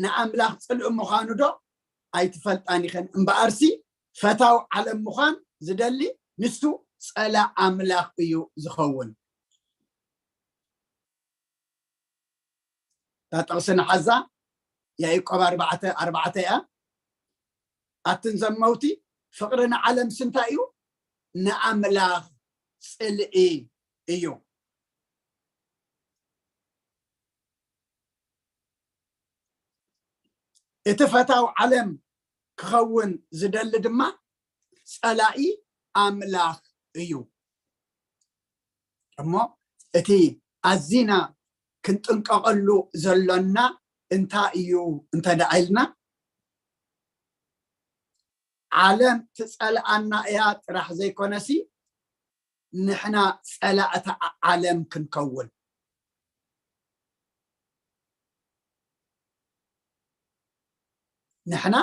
ንኣምላኽ ፅልኢ ምዃኑ ዶ ኣይትፈልጣን ኢኸን? እምበኣርሲ ፈታው ዓለም ምዃን ዝደሊ ንሱ ፀላ ኣምላኽ እዩ ዝኸውን። እታ ጥቕሲ ንሓዛ ያዕቆብ ኣርባዕተ ኣርባዕተ እያ። ኣትን ዘመውቲ ፍቕሪ ንዓለምሲ እንታይ እዩ? ንኣምላኽ ፅልኢ እዩ። እቲ ፈታው ዓለም ክኸውን ዝደሊ ድማ ጸላኢ ኣምላኽ እዩ። እሞ እቲ ኣዚና ክንጥንቀቐሉ ዘሎና እንታይ እዩ እንተ ደኣ ኢልና ዓለም ትጸልኣና እያ ጥራሕ ዘይኮነሲ ንሕና ጸላእቲ ዓለም ክንከውን ንሕና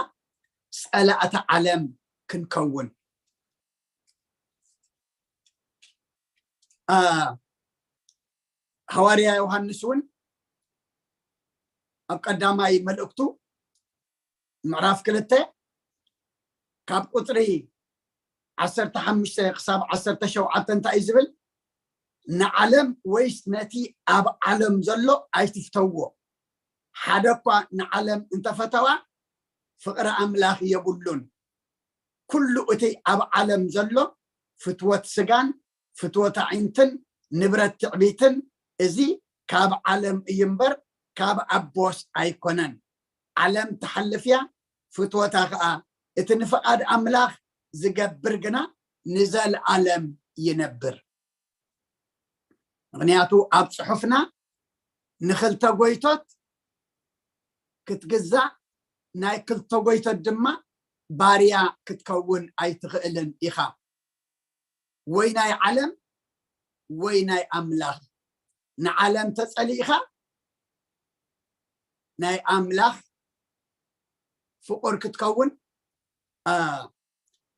ጸላእቲ ዓለም ክንከውን። ሃዋርያ ዮሃንስ እውን ኣብ ቀዳማይ መልእክቱ ምዕራፍ ክልተ ካብ ቁፅሪ ዓሰርተ ሓሙሽተ ክሳብ ዓሰርተ ሸውዓተ እንታይ እዩ ዝብል? ንዓለም ወይስ ነቲ ኣብ ዓለም ዘሎ ኣይትፍተዎ። ሓደ እኳ ንዓለም እንተፈተዋ ፍቕሪ ኣምላኽ የብሉን። ኩሉ እቲ ኣብ ዓለም ዘሎ ፍትወት ስጋን ፍትወት ኣዒንትን ንብረት ትዕቢትን፣ እዚ ካብ ዓለም እዩ እምበር ካብ ኣቦስ ኣይኮነን። ዓለም ትሓልፍ እያ፣ ፍትወታ ኸዓ። እቲ ንፍቓድ ኣምላኽ ዝገብር ግና ንዘለኣለም ይነብር። ምኽንያቱ ኣብ ጽሑፍና ንኽልተ ጎይቶት ክትግዛእ፣ ናይ ክልተ ጎይቶት ድማ ባርያ ክትከውን ኣይትኽእልን ኢኻ። ወይ ናይ ዓለም ወይ ናይ ኣምላኽ። ንዓለም ተጸሊእኻ ናይ ኣምላኽ ፍቑር ክትከውን፣ አ፣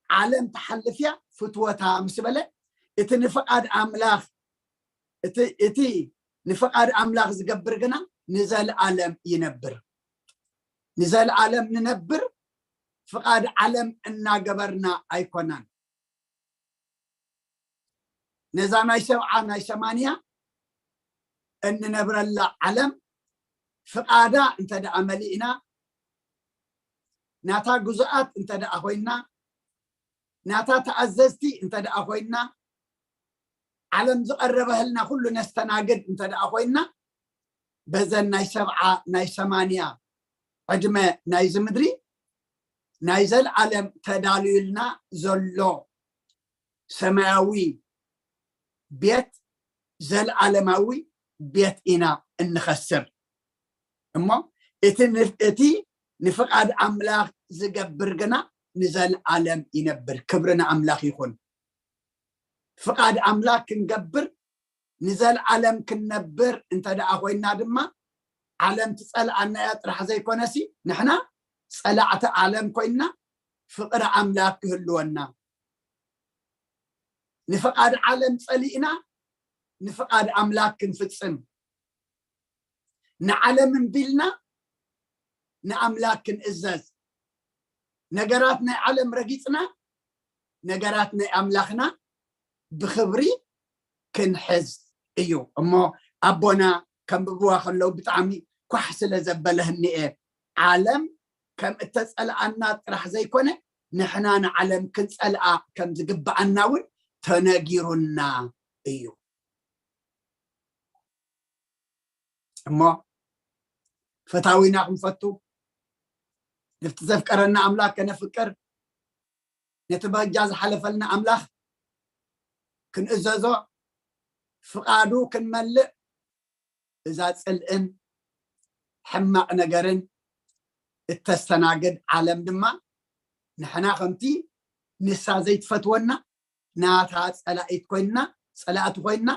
ዓለም ትሓልፍ እያ ፍትወታ ምስ በለ፣ እቲ ንፍቓድ ኣምላኽ፣ እቲ፣ እቲ ንፍቓድ ኣምላኽ ዝገብር ግና ንዘለኣለም ይነብር። ንዘለኣለም ንነብር ፍቓድ ዓለም እናገበርና ኣይኮናን። ነዛ ናይ ሰብዓ ናይ ሰማንያ እንነብረላ ዓለም ፍቓዳ እንተ ደኣ መሊእና፣ ናታ ግዙኣት እንተ ደኣ ኮይና፣ ናታ ተኣዘዝቲ እንተ ደኣ ኮይና፣ ዓለም ዝቐረበህልና ኩሉ ነስተናግድ እንተ ደኣ ኮይና፣ በዘን ናይ ሰብዓ ናይ ሰማንያ ዕድመ ናይዚ ምድሪ ናይ ዘልኣለም ተዳልዩልና ዘሎ ሰማያዊ ቤት፣ ዘልኣለማዊ ቤት ኢና እንኸስብ። እሞ እቲ ንፍ-፣ እቲ ንፍቓድ ኣምላኽ ዝገብር ግና ንዘልኣለም ይነብር። ክብሪ ንኣምላኽ ይኹን። ፍቓድ ኣምላኽ ክንገብር ንዘልኣለም ክንነብር እንተ ደኣ ኮይና ድማ፣ ዓለም ትጸልኣና እያ ጥራሕ ዘይኮነሲ፣ ንሕና ጸላእቲ ዓለም ኮይና ፍቕሪ ኣምላኽ ክህልወና፣ ንፍቓድ ዓለም ጸሊእና ንፍቓድ ኣምላኽ ክንፍጽም፣ ንዓለም እምቢ ኢልና ንኣምላኽ ክንእዘዝ፣ ነገራት ናይ ዓለም ረጊጽና ነገራት ናይ ኣምላኽና ብኽብሪ ክንሕዝ እዩ። እሞ ኣቦና ከንብብዋ ከለዉ ብጣዕሚ ኳሕ ስለ ዘበለህኒ እየ። ዓለም ከም እተጸልኣና ጥራሕ ዘይኮነ፣ ንሕና ንዓለም ክንጸልኣ ከም ዝግብኣና እውን ተነጊሩና እዩ። እሞ ፈታዊና ክንፈቱ፣ ነቲ ዘፍቀረና ኣምላኽ ከነፍቅር፣ ነቲ በጃ ዝሓለፈልና ኣምላኽ ክንእዘዞ፣ ፍቓዱ ክንመልእ፣ እዛ ጽልእን ሕማቕ ነገርን እተስተናግድ ዓለም ድማ፣ ንሕና ከምቲ ንሳ ዘይትፈትወና፣ ናታ ጸላኢት ኮይንና፣ ጸላእቲ ኮይንና፣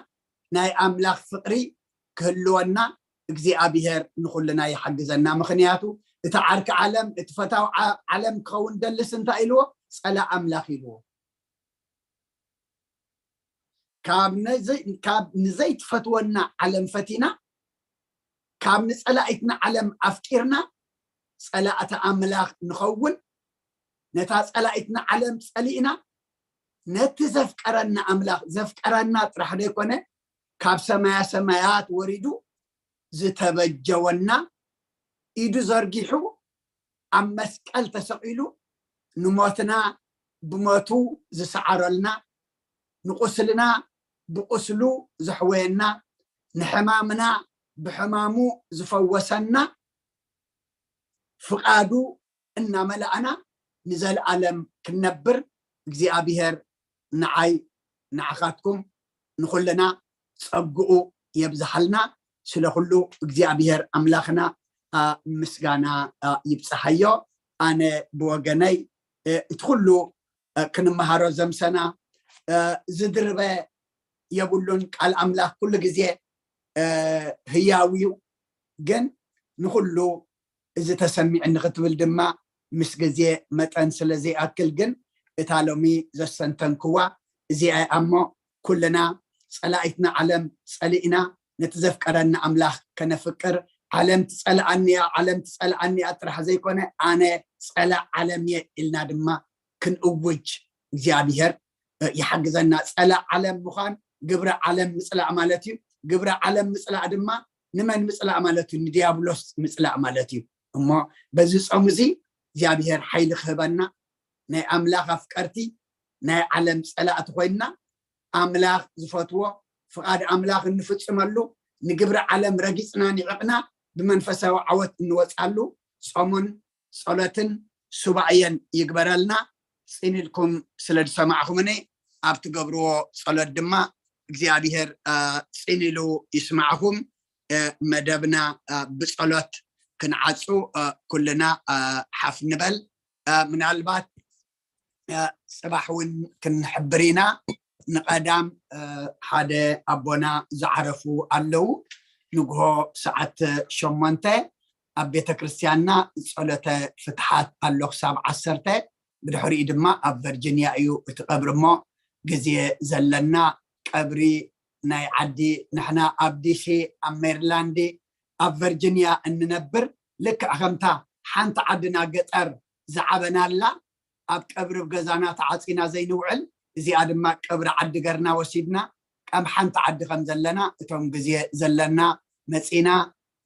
ናይ ኣምላኽ ፍቕሪ ክህልወና እግዚኣብሄር ንኹልና ይሓግዘና። ምኽንያቱ እቲ ዓርኪ ዓለም፣ እቲ ፈታዊ ዓ-፣ ዓለም ክኸውን ደልስ እንታይ ኢልዎ? ጸላእ ኣምላኽ ኢልዎ። ካብ ነዘይ-፣ ካብ ንዘይትፈትወና ዓለም ፈቲና፣ ካብ ንጸላኢትና ዓለም ኣፍቂርና፣ ጸላእቲ ኣምላኽ ንኸውን፣ ነታ ጸላኢትና ዓለም ጸሊእና፣ ነቲ ዘፍቀረና ኣምላኽ፣ ዘፍቀረና ጥራሕ ዘይኮነ፣ ካብ ሰማያ ሰማያት ወሪዱ ዝተበጀወና፣ ኢዱ ዘርጊሑ ኣብ መስቀል ተሰቒሉ ንሞትና ብሞቱ ዝሰዓረልና፣ ንቁስልና ብቁስሉ ዘሕወየና፣ ንሕማምና ብሕማሙ ዝፈወሰና፣ ፍቓዱ እናመላእና ንዘለኣለም ክንነብር እግዚኣብሄር ንዓይ ንዓኻትኩም ንኹልና ጸግኡ የብዝሓልና። ስለ ኩሉ እግዚኣብሄር ኣምላኽና፣ ኣ፣ ምስጋና፣ ኣ፣ ይብጽሓዮ። ኣነ ብወገነይ፣ እ፣ እቲ ኩሉ፣ እ፣ ክንመሃሮ ዘምሰና፣ እ፣ ዝድርበ የብሉን። ቃል ኣምላኽ ኩሉ ግዜ፣ እ፣ ህያው እዩ። ግን ንኹሉ እዚ ተሰሚዕኒ ክትብል ድማ ምስ ግዜ መጠን ስለ ዘይኣክል፣ ግን እታ ሎሚ ዘስተንተንክዋ እዚኣ እያ እሞ፣ ኩልና ጸላኢትና ዓለም ጸሊእና ነቲ ዘፍቀረና ኣምላኽ ከነፍቅር፣ ዓለም ትጸልኣኒ እያ፣ ዓለም ትጸልኣኒ እያ ጥራሕ ዘይኮነ፣ ኣነ ጸላእ ዓለም እየ ኢልና ድማ ክንእውጅ እግዚኣብሔር ይሓግዘና። ጸላእ ዓለም ምዃን ግብረ ዓለም ምጽላእ ማለት እዩ። ግብረ ዓለም ምጽላእ ድማ ንመን ምጽላእ ማለት እዩ? ንዲያብሎስ ምጽላእ ማለት እዩ። እሞ በዚ ጾም እዚ እግዚኣብሔር ሓይሊ ክህበና፣ ናይ ኣምላኽ ኣፍቀርቲ፣ ናይ ዓለም ጸላእቲ ኮይንና ኣምላኽ ዝፈትዎ ፍቓድ ኣምላኽ እንፍጽመሉ፣ ንግብሪ ዓለም ረጊጽና ንዕቕና ብመንፈሳዊ ዓወት እንወጻሉ ጾምን ጸሎትን ሱባኤን ይግበረልና። ጽን ኢልኩም ስለ ዝሰማዕኹምኒ፣ ኣብ ትገብርዎ ጸሎት ድማ እግዚኣብሔር ጽን ኢሉ ይስማዕኹም። መደብና ብጸሎት ክንዓጹ ኩልና ሓፍ ንበል። ምናልባት ጽባሕ እውን ክንሕብር ኢና። ንቐዳም ሓደ ኣቦና ዝዓረፉ ኣለዉ። ንግሆ ሰዓት ሸሞንተ ኣብ ቤተ ክርስቲያንና ጸሎተ ፍትሓት ኣሎ ክሳብ ዓሰርተ። ብድሕሪኡ ድማ ኣብ ቨርጂኒያ እዩ እቲ ቀብሪ። እሞ ግዜ ዘለና ቀብሪ ናይ ዓዲ፣ ንሕና ኣብ ዲሲ፣ ኣብ ሜሪላንድ፣ ኣብ ቨርጂኒያ እንነብር፣ ልክዕ ከምታ ሓንቲ ዓድና ገጠር ዝዓበናላ ኣብ ቀብሪ ገዛና ተዓፂና ዘይንውዕል፣ እዚኣ ድማ ቀብሪ ዓዲ ገርና ወሲድና ከም ሓንቲ ዓዲ ከም ዘለና፣ እቶም ግዜ ዘለና መፂና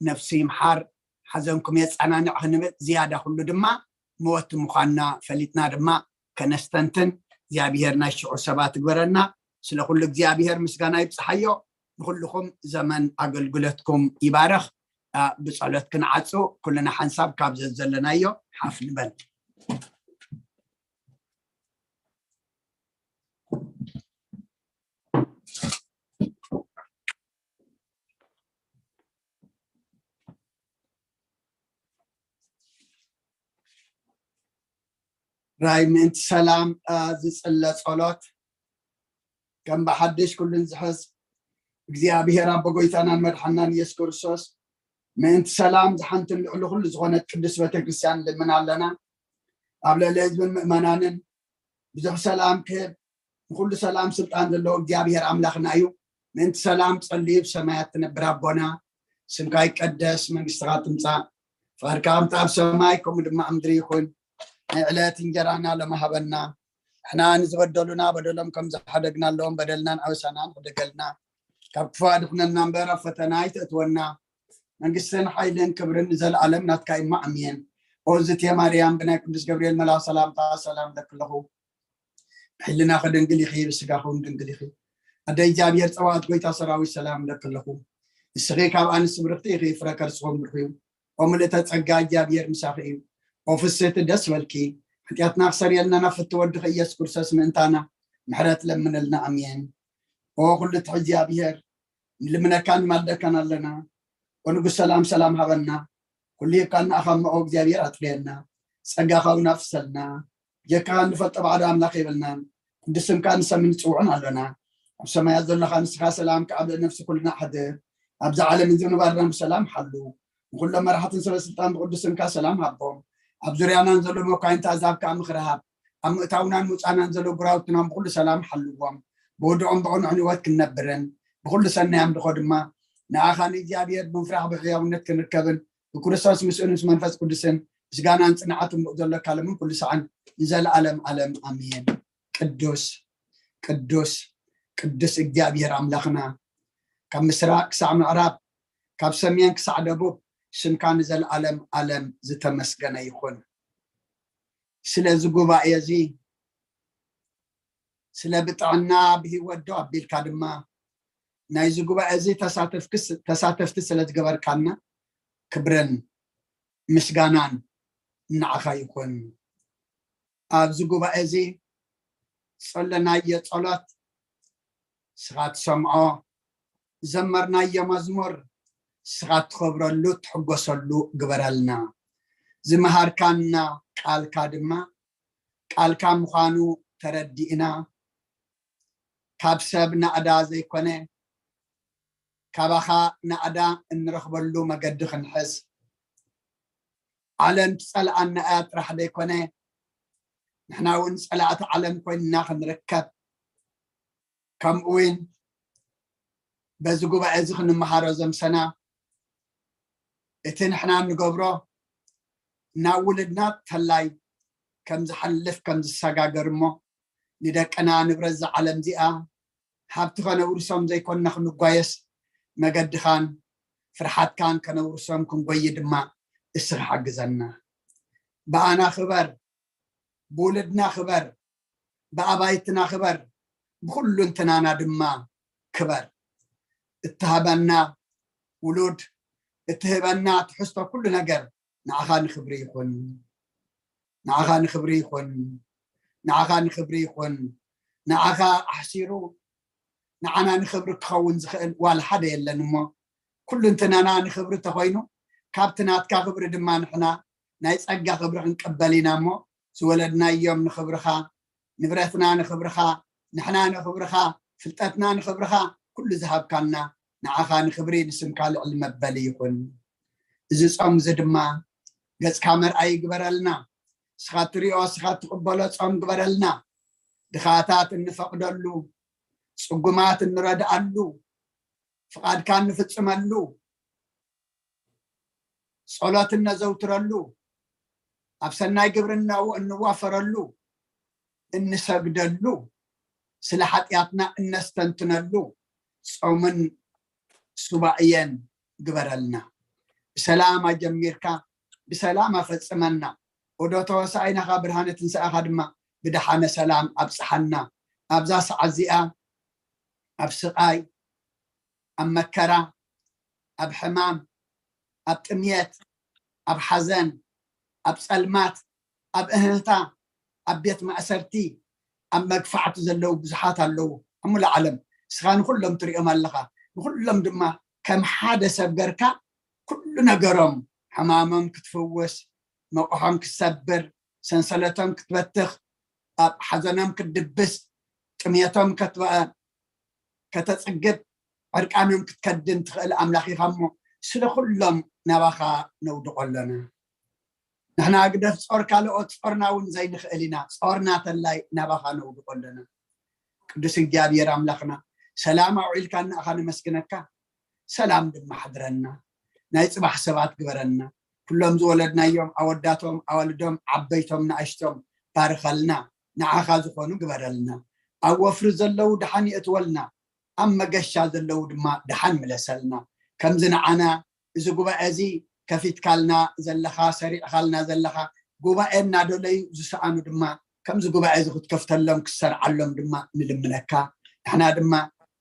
ነፍሱ ይምሓር ሓዘንኩም የፀናንዕ ክንብል ዝያዳ ኩሉ ድማ መወቲ ምዃንና ፈሊጥና ድማ ከነስተንትን እግዚኣብሔር ናይ ሽዑ ሰባት ግበረና። ስለ ኩሉ እግዚኣብሔር ምስጋና ይብፅሓዮ። ንኩልኹም ዘመን ኣገልግሎትኩም ይባረኽ። ብጸሎት ክንዓጹ ኩልና ሓንሳብ ካብ ዘዘለናዮ ሓፍ ንበል። ራይ ምእንቲ ሰላም ዝጽለ ጸሎት ከም ብሓድሽ ኩሉን ዝሕዝ እግዚኣብሔር ኣቦ ጎይታናን መድሓናን ኢየሱስ ክርስቶስ ምእንቲ ሰላም ዝሓንትን ልዕሊ ኩሉ ዝኾነት ቅድስት ቤተክርስትያን ልምን ኣለና። ኣብ ልዕሊ ህዝብን ምእመናንን ብዙሕ ሰላም ክህብ ንኩሉ ሰላም ስልጣን ዘለዎ እግዚኣብሔር ኣምላኽና እዩ። ምእንቲ ሰላም ጸልዩ ብሰማያት ትነብር ኣቦና ስምካ ይቀደስ፣ መንግስትኻ ትምጻእ፣ ፍቃድካ ከምቲ ኣብ ሰማይ ከምኡ ድማ ኣብ ምድሪ ይኹን። ናይ ዕለት እንጀራና ሎሚ ሃበና። ንሕና ንዝበደሉና በደሎም ከም ዝሓደግናሎም በደልናን ኣበሳናን ሕደገልና። ካብ ክፉ ኣድሕነና እምበር ኣብ ፈተና ኣይተእትወና። መንግስትን ሓይልን ክብርን ንዘለኣለም ናትካ እዩ። ኣሜን። ኦዝቴ ማርያም ብናይ ቅዱስ ገብርኤል መልኣኽ ሰላምታ ሰላም ለክለኹ። ሕልናኺ ድንግል ኢኺ፣ ብስጋኹም ድንግል ኢኺ። ኣደ እግዚኣብሔር ጸባኦት ጎይታ ሰራዊት ሰላም ለክለኹ። ንስኺ ካብ ኣንስቲ ብርኽቲ ኢኺ፣ ፍረ ከርስኹም ብሩኽ እዩ። ኦ ምልእተ ጸጋ እግዚኣብሔር ምሳኺ እዩ። ኦ ፍስህቲ ደስ በልኪ። ሓጢኣትና ክሰርየልና ናብ ፍቲ ወድኺ ኢየሱስ ክርስቶስ ምእንታና ምሕረት ለምንልና። ኣሜን። ኦ ኩሉ ትሕ እግዚኣብሔር ንልምነካን ንማልደካን ኣለና። ኦ ንጉስ ሰላም ሰላም ሃበና። ኩሉ ሂብካና ኣኻ እሞ ኦ እግዚኣብሔር ኣጥርየና። ጸጋኻ እውን ኣፍሰልና። ጀካ እንፈልጦ ባዕዶ ኣምላኽ የብልናን። ቅዱስ ስምካ ንሰምን ንጽውዕን ኣሎና። ኣብ ሰማያት ዘለኻ ንስኻ ሰላም ከዓብ ነፍሲ ኩልና ሓድር። ኣብዚ ዓለም እዚ ንባርና ብሰላም ሓሉ። ንኩሎም መራሕትን ሰበ ስልጣን ብቅዱስ ስምካ ሰላም ሃቦም። ኣብ ዙርያናን ዘሎ መኳይንታ ዛብካ ምኽሪ ሃብ። ኣብ ምእታውናን ምውፃናን ዘሎ ጉራውትናን ብኩሉ ሰላም ሓልዎም። ብወድዖም ብቕኑዕ ህይወት ክንነብርን ብኩሉ ሰናይ ኣምልኾ ድማ ንኣኻ ንእግዚኣብሔር ብምፍራሕ ብሕያውነት ክንርከብን ብክርስቶስ ምስኡን ምስ መንፈስ ቅዱስን ምስጋናን ጽንዓትን ብኡ ዘሎ ካለምን ኩሉ ሰዓን ንዘለኣለም ዓለም ኣሜን። ቅዱስ ቅዱስ ቅዱስ እግዚኣብሔር ኣምላኽና ካብ ምስራቅ ክሳዕ ምዕራብ ካብ ሰሜን ክሳዕ ደቡብ ስምካ ንዘለኣለም ዓለም ዝተመስገነ ይኹን። ስለዚ ጉባኤ እዚ ስለ ብጥዕና ብህይወት ዶ ኣቢልካ ድማ ናይዚ ጉባኤ እዚ ተሳተፍቲ ስለ ዝገበርካና ክብርን ምስጋናን ንዓኻ ይኹን። ኣብዚ ጉባኤ እዚ ዝጸለናዮ ጸሎት ንስኻ ትሰምዖ፣ ዘመርናዮ መዝሙር ንስኻ ትኸብረሉ ትሕጎሰሉ ግበረልና። ዝመሃርካና ቃልካ ድማ ቃልካ ምዃኑ ተረዲእና ካብ ሰብ ናእዳ ዘይኮነ ካባኻ ናእዳ እንረኽበሉ መገዲ ክንሕዝ ዓለም ትጸልኣና እያ ጥራሕ ዘይኮነ ንሕና እውን ጸላእቲ ዓለም ኮይንና ክንርከብ ከምኡ እውን በዚ ጉባኤ እዚ ክንመሃሮ ዘምሰና እቲ ንሕና እንገብሮ ናብ ውልድና ተላይ ከም ዝሓልፍ ከም ዝሰጋገር እሞ ንደቅና ንብረት እዛ ዓለም እዚኣ ሃብቲ ከነውርሶም ዘይኮንና ክንጓየስ መገድኻን ፍርሓትካን ከነውርሶም ክንጎይ ድማ እስኻ ሓግዘና። ብኣና ክበር፣ ብውልድና ክበር፣ ብኣባይትና ክበር፣ ብኩሉ እንትናና ድማ ክበር። እትሃበና ውሉድ፣ እትህበና ትሕዝቶ ኩሉ ነገር ንዓኻ ንክብሪ ይኹን። ንዓኻ ንክብሪ ይኹን። ንዓኻ ንክብሪ ይኹን። ንዓኻ ኣሕሲሩ ንዓና ንክብሪ ክኸውን ዝኽእል ዋላ ሓደ የለን እሞ ኩሉ እንትናና ንክብሪ ተኾይኑ ካብቲ ናትካ ክብሪ ድማ ንሕና ናይ ጸጋ ክብሪ ክንቀበል ኢና እሞ ዝወለድናዮም ንክብርኻ፣ ንብረትና ንክብርኻ፣ ንሕና ንክብርኻ፣ ፍልጠትና ንክብርኻ ኩሉ ዝሃብካና ንዓኻ ንክብሪ ንስምካ ልዕሊ መበሊ ይኹን። እዚ ጾም እዚ ድማ ገጽካ መርኣይ ይግበረልና። ስኻ ትሪኦ ስኻ ትቕበሎ ጾም ግበረልና። ድኻታት እንፈቕደሉ፣ ጽጉማት እንረድኣሉ፣ ፍቓድካ እንፍጽመሉ፣ ጸሎት እነዘውትረሉ፣ ኣብ ሰናይ ግብሪ እነው- እንዋፈረሉ፣ እንሰግደሉ፣ ስለ ሓጢኣትና እነስተንትነሉ ጾምን ሱባኤን ግበረልና። ብሰላም ኣጀሚርካ ብሰላም ኣፈጽመና። ኦዶ ተወሳኢናኻ ብርሃነ ትንሳኤኻ ድማ ብደሓነ ሰላም ኣብጽሓና። ኣብዛ ሰዓት እዚኣ ኣብ ስቓይ፣ ኣብ መከራ፣ ኣብ ሕማም፣ ኣብ ጥምየት፣ ኣብ ሓዘን፣ ኣብ ጸልማት፣ ኣብ እህህታ፣ ኣብ ቤት ማእሰርቲ፣ ኣብ መግፋዕቲ ዘለዉ ብዙሓት ኣለዉ ኣብ ሙሉእ ዓለም። ንስኻ ንኹሎም ትሪኦም ኣለኻ። ንኹሎም ድማ ከም ሓደ ሰብ ገርካ ኩሉ ነገሮም ሕማሞም ክትፍውስ፣ መቑሖም ክትሰብር፣ ሰንሰለቶም ክትበትኽ፣ ኣብ ሓዘኖም ክትድብስ፣ ጥምየቶም ከትበ- ከተጽግብ፣ ዕርቃኖም ክትከድን ትኽእል ኣምላኽ ኢኻ እሞ ስለ ኩሎም ናባኻ ነውድቖ ኣለና። ንሕና ግደፍ ጾር ካልኦት ጾርና እውን ዘይንኽእል ኢና። ጾርና ተላይ ናባኻ ነውድቖ ኣለና። ቅዱስ እግዚኣብሔር ኣምላኽና ሰላም ኣውዒልካ እናእኻ ነመስግነካ። ሰላም ድማ ሓድረና። ናይ ጽባሕ ሰባት ግበረና። ኩሎም ዝወለድናዮም ኣወዳቶም ኣዋልዶም ዓበይቶም ንኣሽቶም ባርኸልና። ንዓኻ ዝኾኑ ግበረልና። ኣብ ወፍሪ ዘለዉ ደሓን የእትወልና። ኣብ መገሻ ዘለዉ ድማ ደሓን ምለሰልና። ከምዚ ንዓና እዚ ጉባኤ እዚ ከፊትካልና ዘለኻ ሰሪዕኻልና ዘለኻ ጉባኤ እናደለዩ ዝሰኣኑ ድማ ከምዚ ጉባኤ እዚ ክትከፍተሎም ክሰርዓሎም ድማ ንልምነካ። ንሕና ድማ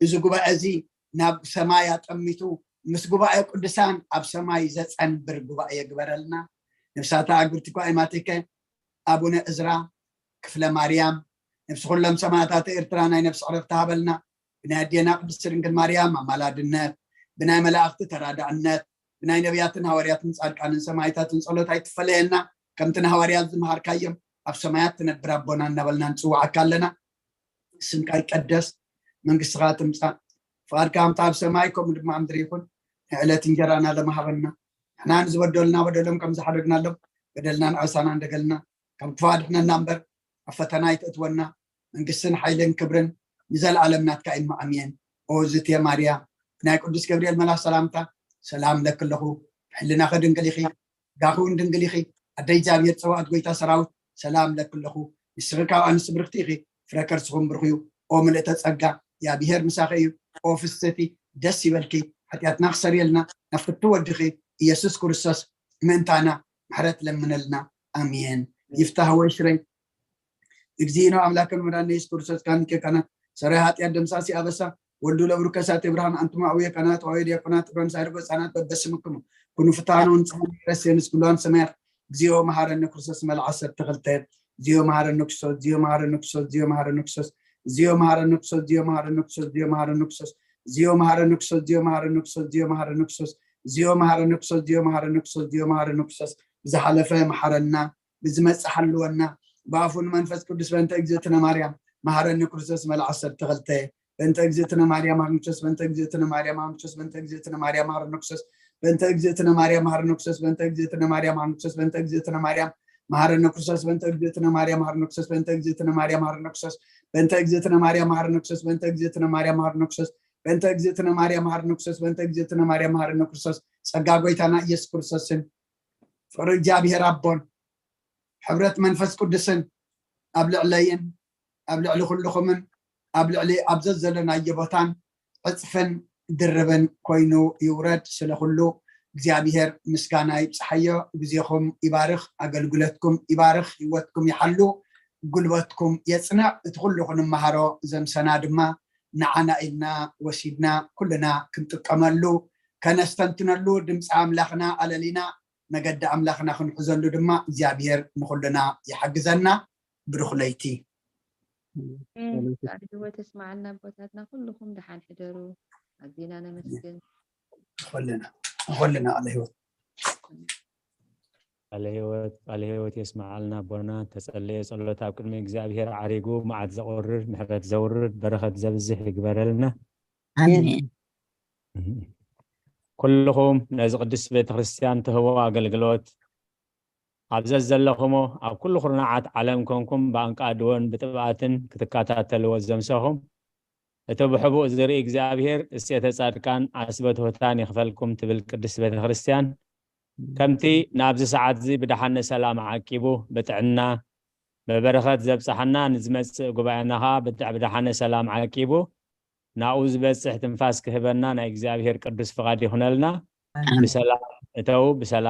እዚ ጉባኤ እዚ ናብ ሰማይ ኣጠሚቱ ምስ ጉባኤ ቅዱሳን ኣብ ሰማይ ዘጸንብር ጉባኤ ግበረልና። ነብሳታ ኣግብርቲ ኳይማቲከ ኣቡነ እዝራ ክፍለ ማርያም ነብሲ ኩሎም ሰማዕታት ኤርትራ ናይ ነብሲ ዕረፍቲ ሃበልና። ብናይ ኣዴና ቅድስቲ ድንግል ማርያም ኣማላድነት፣ ብናይ መላእኽቲ ተራዳእነት፣ ብናይ ነቢያትን ሃዋርያትን ጻድቃንን ሰማዕታትን ጸሎት ኣይትፈለየና። ከምቲ ንሃዋርያት ዝመሃርካዮም ኣብ ሰማያት ትነብር ኣቦና እናበልና ንጽውዓካ ኣለና። ስምካ ይቀደስ፣ መንግስትኻ ትምጻእ፣ ፍቓድካ ከምታ ኣብ ሰማይ ከምኡ ድማ ኣብ ምድሪ ይኹን። ናይ ዕለት እንጀራና ለመሃበና። ንሕና ንዝበደሉና በደሎም ከም ዝሓደግናሎም በደልና ንዓሳና እንደገልና ካብ ክፉእ ኣድሕነና እምበር ኣብ ፈተና ኣይትእትወና። መንግስትን ሓይልን ክብርን ንዘለኣለም ናትካ እዩ። ኣሜን። ኦ ዝትየ ማርያ ብናይ ቅዱስ ገብርኤል መልኣኽ ሰላምታ ሰላም ለኪ ኣለኹ። ብሕልናኺ ድንግል ኢኺ፣ ጋኺ እውን ድንግል ኢኺ። ኣደ እግዚኣብሔር ጸዋእት ጎይታ ሰራዊት ሰላም ለኪ ኣለኹ። ንስኺ ካብ ኣንስቲ ብርኽቲ ኢኺ፣ ፍረ ከርስኹም ብሩኽ እዩ። ኦ ምልእተ ጸጋ እግዚኣብሔር ምሳኺ እዩ። ኦ ፍስቲ ደስ ይበልኪ፣ ሓጢኣትና ክሰርየልና ናብ ፍቱ ወድኺ ኢየሱስ ክርስቶስ ምእንታና ምሕረት ለምነልና። ኣሜን። ይፍታህ ወይ ሽረይ እግዚእነ ኣምላክን መድኃኒነ ኢየሱስ ክርስቶስ ካን ኬካና ሰራይ ኃጢአት ደምሳሲ አበሳ ወልዱ ለብሩከ እሳተ ብርሃን አንትሙ አቡየ ካህናት ወአቡየ ዲያቆናት ጥበን ሳይርጎ ህፃናት በበስምክሙ ኩኑ ፍትሐነ ወንጽሐነ ረሴንስ ግሏን ሰማያት እግዚኦ መሐረነ ክርስቶስ መልዓ ዓሰርተ ክልተ እግዚኦ መሐረነ ክርስቶስ እግዚኦ መሐረነ ክርስቶስ እግዚኦ መሐረነ ክርስቶስ እግዚኦ መሐረነ ክርስቶስ እግዚኦ መሐረነ ክርስቶስ እግዚኦ መሐረነ ክርስቶስ እግዚኦ መሐረነ ክርስቶስ እግዚኦ መሐረነ ክርስቶስ እግዚኦ መሐረነ ክርስቶስ እግዚኦ መሐረነ ክርስቶስ እግዚኦ መሐረነ ክርስቶስ ብዝሓለፈ መሐረና ብዝመጽእ ሓልወና ብኣፉ ንመንፈስ ቅዱስ በእንተ እግዝእትነ ማርያም መሐረኒ ክርስቶስ መልዓ ዓሰርተ ክልተ በእንተ እግዝእትነ ማርያም መሐረኒ ክርስቶስ በእንተ እግዝእትነ ማርያም መሐረኒ ክርስቶስ በእንተ እግዝእትነ ማርያም መሐረኒ ክርስቶስ በእንተ እግዝእትነ ማርያም መሐረኒ ክርስቶስ በእንተ እግዝእትነ ማርያም መሐረኒ ክርስቶስ በእንተ እግዝእትነ ማርያም መሐረኒ ክርስቶስ በእንተ እግዝእትነ ማርያም መሐረኒ ክርስቶስ በእንተ እግዝእትነ ማርያም መሐረኒ ክርስቶስ በእንተ እግዝእትነ ማርያም መሐረኒ ክርስቶስ በእንተ እግዝእትነ ማርያም መሐረነ ክርስቶስ፣ በእንተ እግዝእትነ ማርያም መሐረነ ክርስቶስ፣ ጸጋ ጎይታና ኢየሱስ ክርስቶስን ፍቕሪ እግዚኣብሔር ኣቦን ሕብረት መንፈስ ቅዱስን ኣብ ልዕለይን ኣብ ልዕሊ ኩልኹምን ኣብ ልዕሊ ኣብ ዘዘለናዮ ቦታን ዕፅፍን ድርብን ኮይኑ ይውረድ። ስለ ኩሉ እግዚኣብሔር ምስጋና ይብፅሓዮ። ግዜኹም ይባርኽ፣ ኣገልግሎትኩም ይባርኽ፣ ህይወትኩም ይሓሉ፣ ጉልበትኩም የፅንዕ። እቲ ኩሉ ክንመሃሮ ዘምሰና ድማ ንዓና ኢልና ወሲድና ኩልና ክንጥቀመሉ ከነስተንትነሉ ድምፂ ኣምላኽና ኣለሊና መገዲ ኣምላኽና ክንሕዘሉ ድማ እግዚኣብሔር ንኹልና ይሓግዘና። ብሩኽ ለይቲ። ቃል ህይወት የስማዓልና ኣቦታትና። ኩልኹም ደሓን ሕደሩ። ኣዚና ነመስግን። ንኹልና ንኹልና ቃለ ህይወት ቃለ ህይወት ቃለ ህይወት የስማዓልና ኣቦና። ተጸለየ ጸሎት ኣብ ቅድሚ እግዚኣብሔር ዓሪጉ መዓት ዘቑርር ምሕረት ዘውርድ በረኸት ዘብዝሕ ይግበረልና። ኣሜን። ኩልኹም ነዚ ቅድስት ቤተ ክርስቲያን ትህቦ ኣገልግሎት ኣብ ዘዘለኹሞ ኣብ ኩሉ ኩርናዓት ዓለም ኮንኩም ብኣንቃድዎን ብጥብኣትን ክትከታተልዎ ዘምሰኹም እቲ ብሕቡእ ዝርኢ እግዚኣብሔር እሴተ ጻድቃን ዓስበ ትሑታን ይኽፈልኩም ትብል ቅድስት ቤተ ክርስቲያን ከምቲ ናብዚ ሰዓት እዚ ብደሓነ ሰላም ዓቂቡ ብጥዕና ብበረኸት ዘብጽሓና ንዝመጽእ ጉባኤና ኸዓ ብድሕ ብደሓነ ሰላም ዓቂቡ ናብኡ ዝበጽሕ ትንፋስ ክህበና ናይ እግዚኣብሔር ቅዱስ ፍቓድ ይኹነልና። ብሰላም እተው፣ ብሰላም